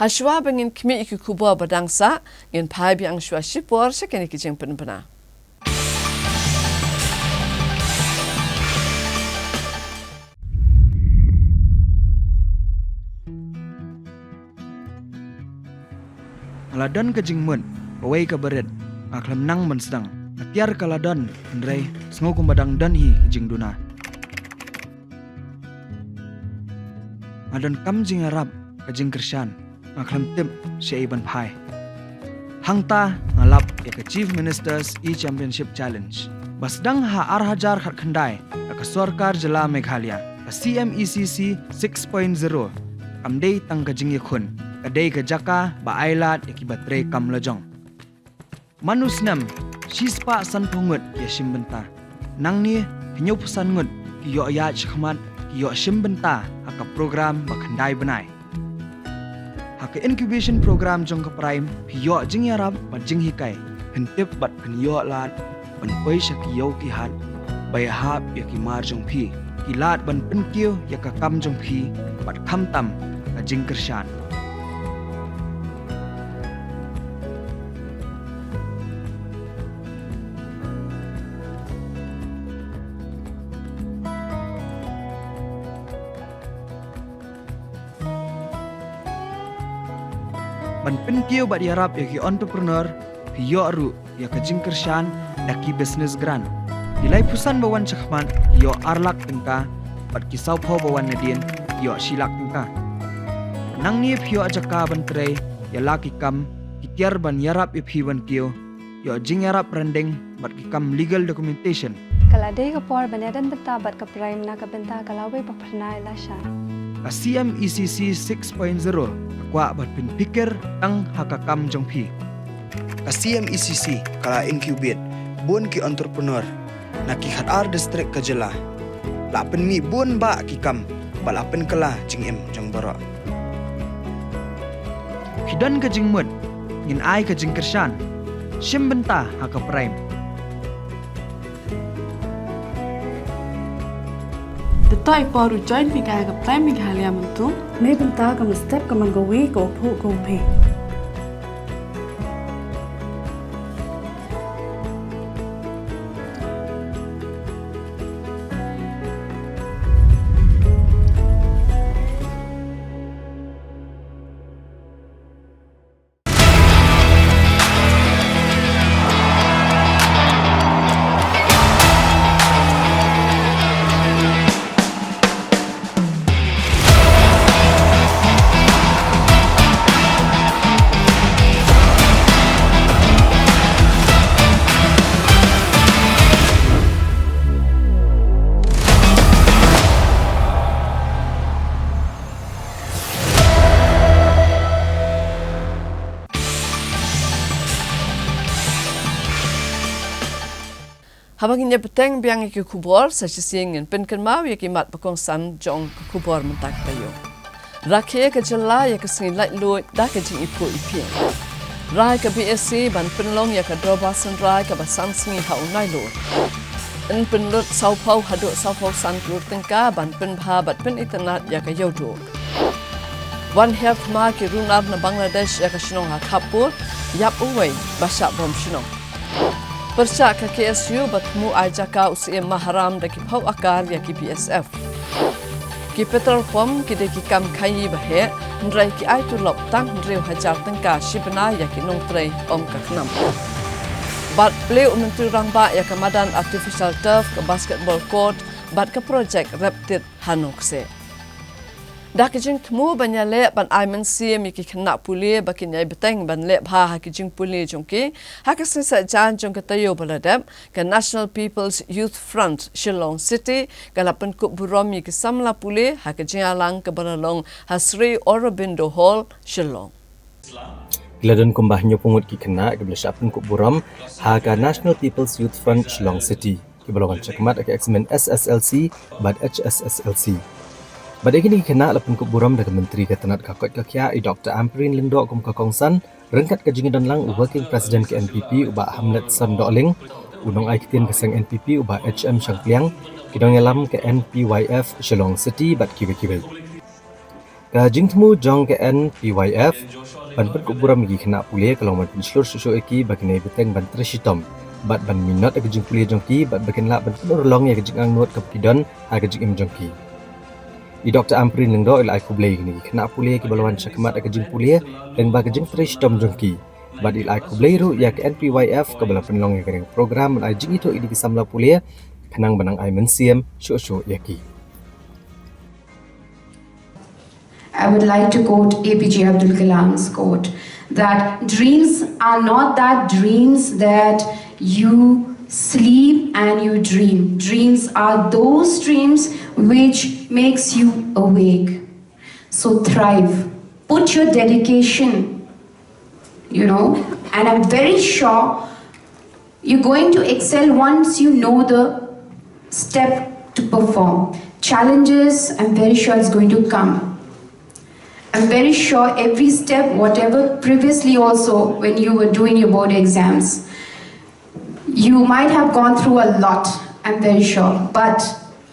Hashwa ba ngin khmih ïa ki khubor ba dang sah, ngin phai biang shuwa shipor sha kine ki jingpynbna. Nga la don ka jingmut, kawei kaba rit, nga khlem nang ban sdang. Ka tiar ka la don, hynrei sngew kumba dang don hi ka jingduna. Nga donkam jingïarap, ka jingkyrshan, nga khlem tip shaei ban phai. Hangta nga lap ïa ka Chief Minister's E-Championship Challenge ba sdang ha ar hajar khatkhyndai da ka sorkar jylla Meghalaya. Ka C M E C C six point zero kam dei tang ka jingïakhun, ka dei ka jaka ba ai lad ïa kiba trei kam lajong. Man u snem, shispah sanphew ngut ki ïashim bynta. Nangne, hynñiewphew san ngut ki ïoh ïaid shakhmat, ki ïoh shim bynta ha ka program ba khyndai bnai. Ha ka incubation program jong ka PRIME, phi ïoh jingïarap bad jinghikai, pyntip bad pynïoh lad ban poi sha ki ïew ki hat ba ïahap ïa ki mar jong phi, ki lad ban pynkiew ïa ka kam jong phi bad khamtam ka jingkyrshan. Ban pynkiew bad ïarap ïa ki entrepreneur, phi ïoh ruh ïa ka jingkyrshan da ki business grant. Ki laiphew san ba wan shakhmat ki ïoh ar lak tyngka, bad ki sawphew ba wan nadien ki ïoh shi lak tyngka. Nangne phi ïoh jaka ban trei ïa la ki kam, ki tiar ban ïarap ïa phi ban kiew, ïoh jingïarap rynding bad ki kam legal documentation. Ka la dei ka por ban ïadon bynta bad ka PRIME na ka bynta ka lawei ba phyrnai lashai. Ka C M E C C six point zero ka kwah ban pynphikir tang ha ka kam jong phi. Ka C M E C C ka la incubate bun ki entrepreneur na ki khatar district ka jylla. La pynmih bun bah ki kam bad la pynkylla jingim jong baroh. Phi don ka jingmut, ngin ai ka jingkyrshan. Shim bynta ha ka PRIME. To ïoh por u join phi ha ka PRIME Meghalaya mynta. Mih bynta ka mynstep ka man kawei ka u phuh ka u phi. Haba ngin ïa bteng biang ïa ki khubor, sa shisien ngin pynkynmaw ïa ki mat ba kongsan jong ka khubor mynta ka taïew. Rakhe ka jylla ïa ka sngi laitluid da ka jingiphuh iphieng. Rai ka B S C ban pynlong ïa ka dorbar synrai kaba san sngi ha u Nailur. Yn pynlut sawphew haduh sawphew san klur tyngka ban pynbha bad pynitynnad ïa ka Ïewduh. Wan hiar thma ki runar na Bangladesh ïa ka shnong ha Khappur, ïap uwei ba shah bom shnong. Pyrshah ka K S U ba thmu ai jaka u Syiem Maharam da ki phew akar ïa ki B S F. Ki petrol pump ki dei ki kam khaïi ba heh, hynrei ki ai tulop tang hynriew hajar tyngka shi bnai ïa ki nongtrei, ong ka KHNAM. Bad plie u Myntri Rangbah ïa ka madan artificial turf, ka basketball court bad ka projek rep tit ha Nongkseh. Da ka jingthmu ban ïaleh ban ai mynsiem ïa ki khynnah pule ba kin ïai bteng ban leh bha ha ki jingpule jong ki, ha ka sngi Saitjaiñ jong ka taïew ba la dep, ka National People's Youth Front Shillong City ka la pynkup burom ïa ki samla pule ha ka jingïalang kaba la long ha Sri Aurobindo Hall, Shillong. Ki la don kumba hynñiewphew ngut ki khynnah kiba la shah pynkup burom ha ka National People's Youth Front Shillong City, kiba la wan shakhmat ha ka eksamin S S L C bad H S S L C. Bad ïa kine ki khynnah la pynkup burom da ka Myntri ka tnat ka koit ka khiah i Doktor Ampareen Lyngdoh kum ka kongsan, ryngkat ka jingdon lang u Working President ka N P P u Bah Hamlet Symdohling, u nongai ktien ka seng N P P u Bah H M Shangpliang, ki nongïalam ka N P Y F Shillong City bad kiwei kiwei. Ka jingthmu jong ka N P Y F ban pynkup burom ïa ki khynnah pule ka long ban pynshlur shuh shuh ïa ki ba kin ïai bteng ban trei shitom bad ban minot ïa ka jingpule jong ki bad ba kin lah ban pynurlong ïa ka jingangnud kaba ki don ha ka jingim jong ki. I Doktor Ampareen Lyngdoh i la ai khublei ïa kine ki khynnah pule kiba la wan shakhmat ïa ka jingpule lyngba ka jingtrei shitom jong ki. Bad i la ai khublei ruh ïa ka N P Y F kaba la pynlong ïa kane ka program ban ai jingithuh ïa kine ki samla pule khnang ban nang ai mynsiem shuh shuh ïa ki. I would like to quote A P J Abdul Kalam's quote that dreams are not that dreams that you sleep and you dream. Dreams are those dreams which makes you awake. So thrive. Put your dedication, you know, and I'm very sure you're going to excel once you know the step to perform. Challenges, I'm very sure it's going to come. I'm very sure every step, whatever previously also when you were doing your board exams, you might have gone through a lot, I'm very sure. But,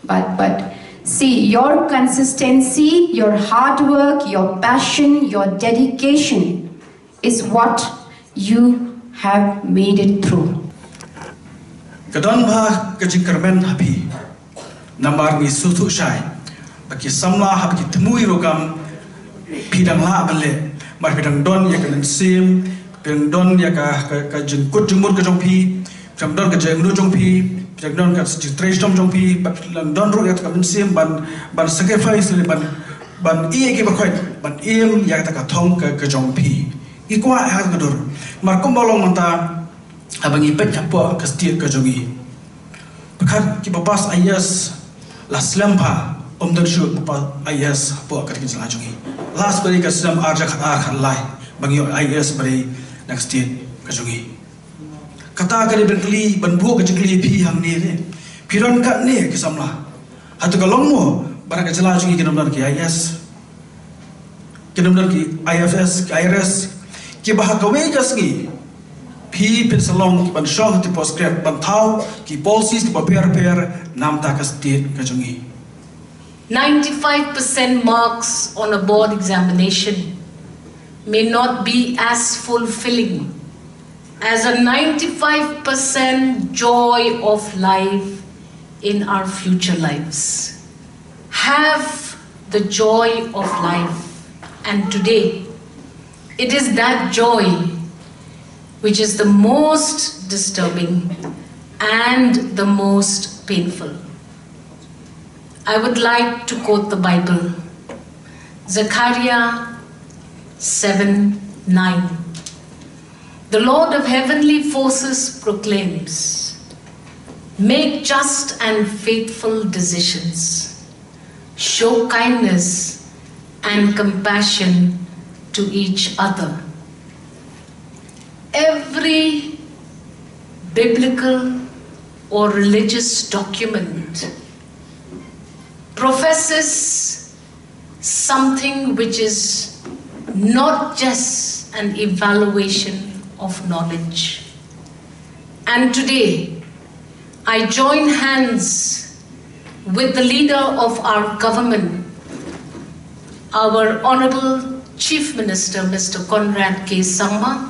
but, but, see, your consistency, your hard work, your passion, your dedication is what you have made it through. Ka don bha ka jingkyrmen ha phi. Namar ngi sngewthuh shai ba ki samla haba ki thmu ïa u kam phi dang lah ban leh, namar phi dang don ïa ka mynsiem, phi dang don ïa ka, ka, ka jingkut jingmut ka jong phi, phi dang don ka jingangnud jong phi, phi dang don ka jingtrei shitom jong phi, bad phi dang don ruh ïa ka mynsiem ban, ban sacrifice, ban, ban ïeh ïa ki baroh, ban im ïa kata ka thong ka, ka jong phi. Ngi kwah ïa kata ka dur. Namar kumba long mynta, haba ngi peit hapoh ka state ka jong ngi, pyrkhat kiba pass I A S la slem bha, ym don shuh ba pass I A S hapoh kata ka jylla jong ngi. Last ba dei ka snem ar hajar khatar khatlai ba ngi ïoh I A S ba dei na ka state ka jong ngi. Kata ka dei ban kylli, ban buh ka jingkylli ïa phi hangne ne, phi don katne ki samla? Hato ka long mo ba na ka jylla jong ngi kin ym don ki I A S, kin ym don ki I F S, ki I R S, kiba ha kawei ka sngi phi phin sa long ki ban shong ha ki post grad ban thaw ki policies kiba pher pher na bynta ka state ka jong ngi? Ninety-five percent marks on a board examination may not be as fulfilling as a ninety-five percent joy of life in our future lives. Have the joy of life, and today it is that joy which is the most disturbing and the most painful. I would like to quote the Bible, Zechariah seven nine. The Lord of heavenly forces proclaims, "Make just and faithful decisions. Show kindness and compassion to each other." Every biblical or religious document professes something which is not just an evaluation of knowledge. And today, I join hands with the leader of our government, our Honorable Chief Minister, Mister Conrad K Sangma,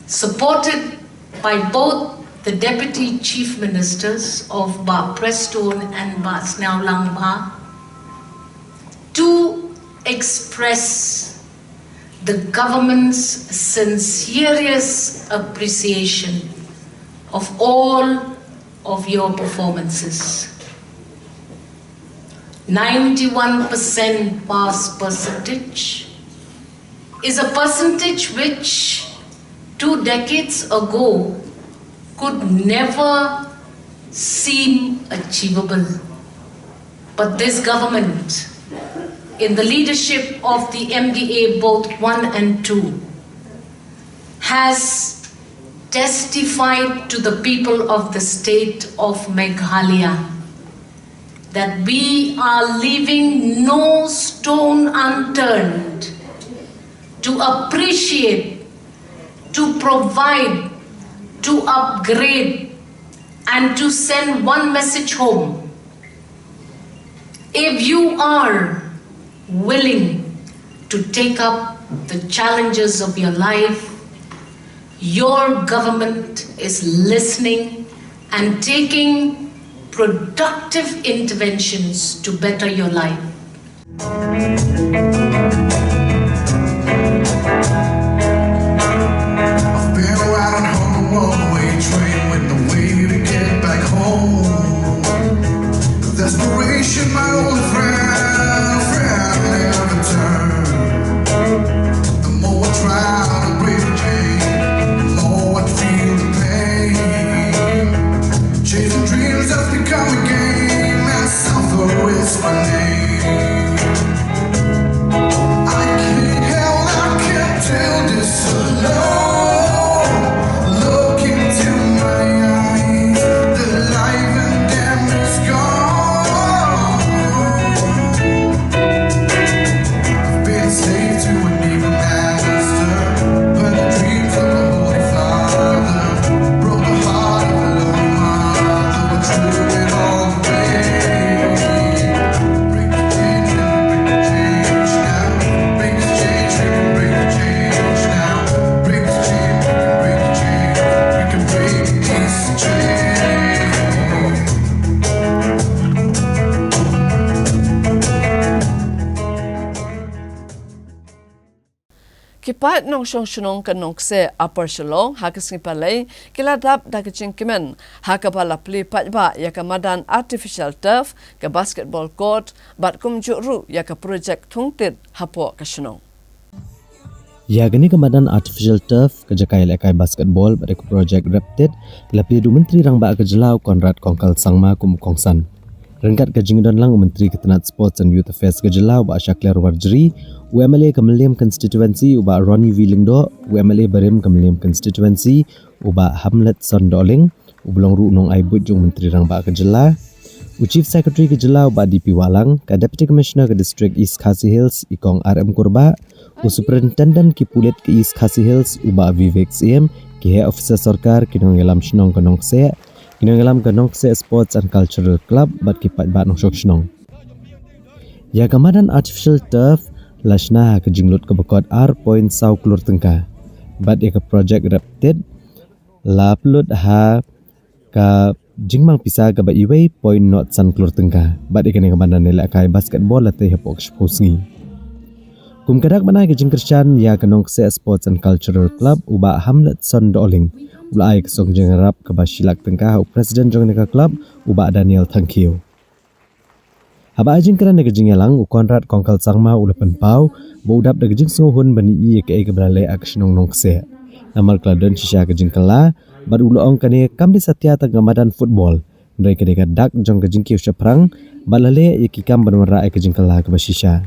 supported by both the Deputy Chief Ministers of Bah Prestone and Bah Sniawlangba, to express the government's sincerest appreciation of all of your performances. Ninety-one percent pass percentage is a percentage which two decades ago could never seem achievable. But this government, in the leadership of the M D A both one and two, has testified to the people of the state of Meghalaya that we are leaving no stone unturned to appreciate, to provide, to upgrade, and to send one message home. If you are willing to take up the challenges of your life, your government is listening and taking productive interventions to better your life. I've been riding on the one-way train with no way to get back home. The desperation, my only friend, friend, never turn. The more I try to break the chain, the more I feel the pain. Chasing dreams has become a game, and suffer is my name. I can't help, I can't tell this alone. Look into my eyes, the life in them is gone. I've been a slave to an evil master, but the dreams of a holy father broke the heart of a loving mother, which threw it all away. Break the chain, break the change now. Break the change, we can break the change now. Break the chain, we can break the change. We can break this chain. Ki paid nongshong shnong ka Nongkseh, Upper Shillong, ha ka sngi Palei ki la dap da ka jingkmen ha kaba la plie paidbah ïa ka madan artificial turf, ka basketball court bad kumjuh ruh ïa ka projek thung tit hapoh ka shnong. Ïa kane ka madan artificial turf, ka jaka ïalehkai basketball bad ka projek rep tit, la plie da u Myntri Rangbah ka jylla u Conrad Kongkal Sangma kum u kongsan. Ryngkat ka jingdon lang u Myntri ka tnat Sports and Youth Affairs ka jylla u Bah Shakliar Warjri, u MLA ka Mylliem Constituency u Bah Ronnie V Lyngdoh, u MLA barim ka Mylliem Constituency u Bah Hamletson Dohling, uba long ruh u nongai buit jong u Myntri Rangbah ka jylla, u Chief Secretary ka jylla u Bah D P Wahlang, ka Deputy Commissioner ka District East Khasi Hills i Kong R M Kurbah, u Superintendent ki pulit ka East Khasi Hills u Bah Vivek Syiem, ki heh officer sorkar, ki nongïalam shnong ka Nongkseh, ki nongïalam ka Nongkseh Sports and Cultural Club bad ki paidbah nongshong shnong. Ïa ka madan artificial turf la shna ha ka jinglut kaba kot ar point saw klur tyngka. Bad ïa ka projek rep tit la pynlut ha ka jingmang pisa kaba iwei point nod san klur tyngka. Bad ïa kane ka madan ïalehkai basketball la tei hapoh ka shiphew sngi. Kum ka dak ban ai ka jingkyrshan ïa ka Nongkseh Sports and Cultural Club u Bah Hamletson Dohling, u la ai ka song jingïarap kaba shi lak tyngka ha u President jong kane ka club u Bah Daniel Thangkhiew. Haba ai jingkren ha ka jingïalang, u Conrad Kongkal Sangma u la pynpaw ba u dap da ka jingsngewhun ban ïohi ïa kaei kaba la leh ha ka shnong Nongkseh. Namar ka la don shisha ka jingkylla, bad u la ong kane kam dei satia tang ka madan football, hynrei ka dei ka dak jong ka jingkiew shaphrang, bad la leh ïa ki kam ban wanrah ïa ka jingkylla kaba shisha.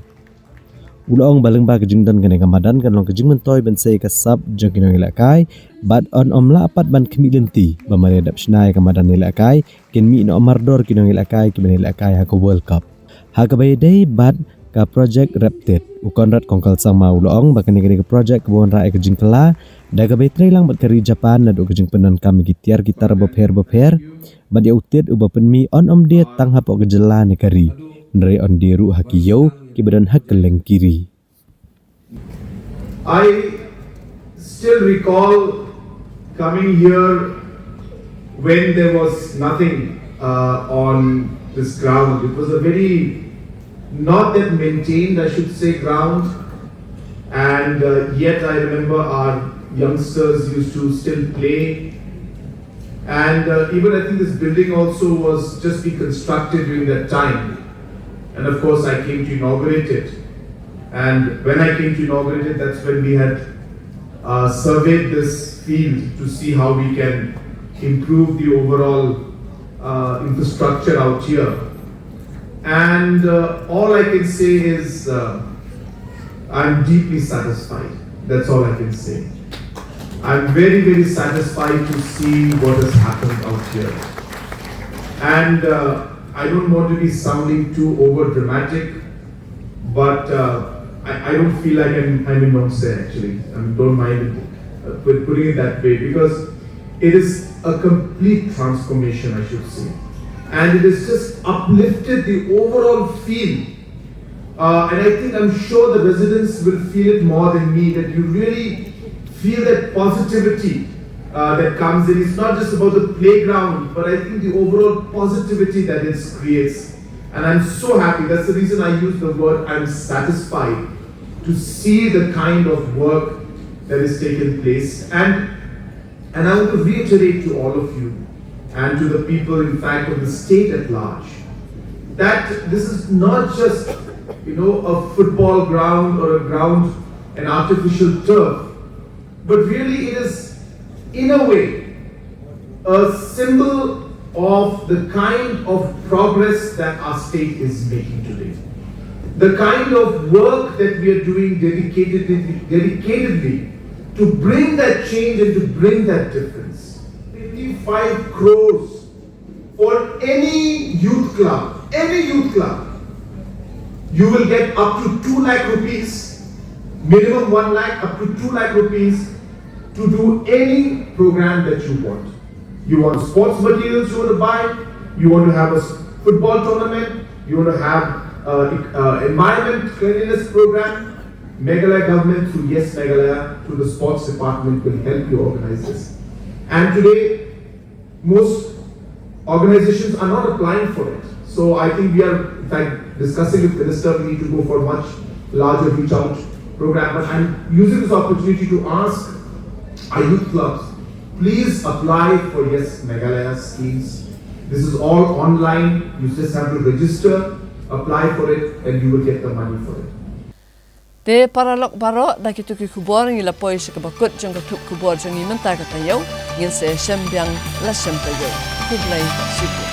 U la ong ba lyngba ka jingdon kane ka madan kan long ka jingmyntoi ban sei ïa ka sap jong ki nongïalehkai, bad yn ym lah pat ban khmih lynti ba mar ïa dap shna ïa ka madan ïalehkai, kin mih noh mardor ki nongïalehkai kiban ïalehkai ha ka World Cup. Ha kaba ïadei bad ka projek rep tit, u Conrad Kongkal Sangma u la ong ba kane ka dei ka projek kaba wanrah ïa ka jingkylla da kaba ïatrei lang bad ka ri Japan naduh ka jingpyndonkam ïa ki tiar ki tar bapher bapher, bad ïa u tit uba pynmih yn ym die tang hapoh ka jylla ne ka ri, hynrei yn die ruh ha ki ïew kiba don ha kylleng ki ri. I still recall coming here when there was nothing uh, on this ground. It was a very, not that maintained, I should say, ground. And uh, yet I remember our youngsters used to still play. And uh, even I think this building also was just being constructed during that time. And of course, I came to inaugurate it. And when I came to inaugurate it, that's when we had uh, surveyed this field to see how we can improve the overall uh, infrastructure out here. And uh, all I can say is uh, I'm deeply satisfied. That's all I can say. I'm very, very satisfied to see what has happened out here. And uh, I don't want to be sounding too over dramatic, but uh, I, I don't feel like I'm, I'm in Nongsa actually. I mean, don't mind it, uh, put- putting it that way, because it is a complete transformation, I should say. And it has just uplifted the overall feel. Uh, and I think I'm sure the residents will feel it more than me, that you really feel that positivity uh, that comes in. It's not just about the playground, but I think the overall positivity that it creates. And I'm so happy. That's the reason I use the word I'm satisfied to see the kind of work that is taking place. And and I want to reiterate to all of you and to the people, in fact, of the state at large, that this is not just, you know, a football ground or a ground, an artificial turf, but really it is, in a way, a symbol of the kind of progress that our state is making today. The kind of work that we are doing dedicatedly, dedicatedly to bring that change and to bring that difference. Twenty-five crores for any youth club, any youth club. You will get up to two lakh rupees, minimum one lakh, up to two lakh rupees to do any program that you want. You want sports materials you want to buy, you want to have a s- football tournament, you want to have uh, ec- uh, environment cleanliness program, Meghalaya government through Yes Meghalaya, through the sports department will help you organize this. And today, most organizations are not applying for it. So I think we are, in fact, discussing with Minister, we need to go for much larger reach out program. But I'm using this opportunity to ask our youth clubs, please apply for Yes Meghalaya schemes. This is all online. You just have to register, apply for it, and you will get the money for it. Te paralok baroh, da kito ki khubor ngi la poi sha kaba kut jong ka thup khubor jong ngi mynta ka taïew. Ngin sa ïashem biang la shem taïew. Khublei shibun.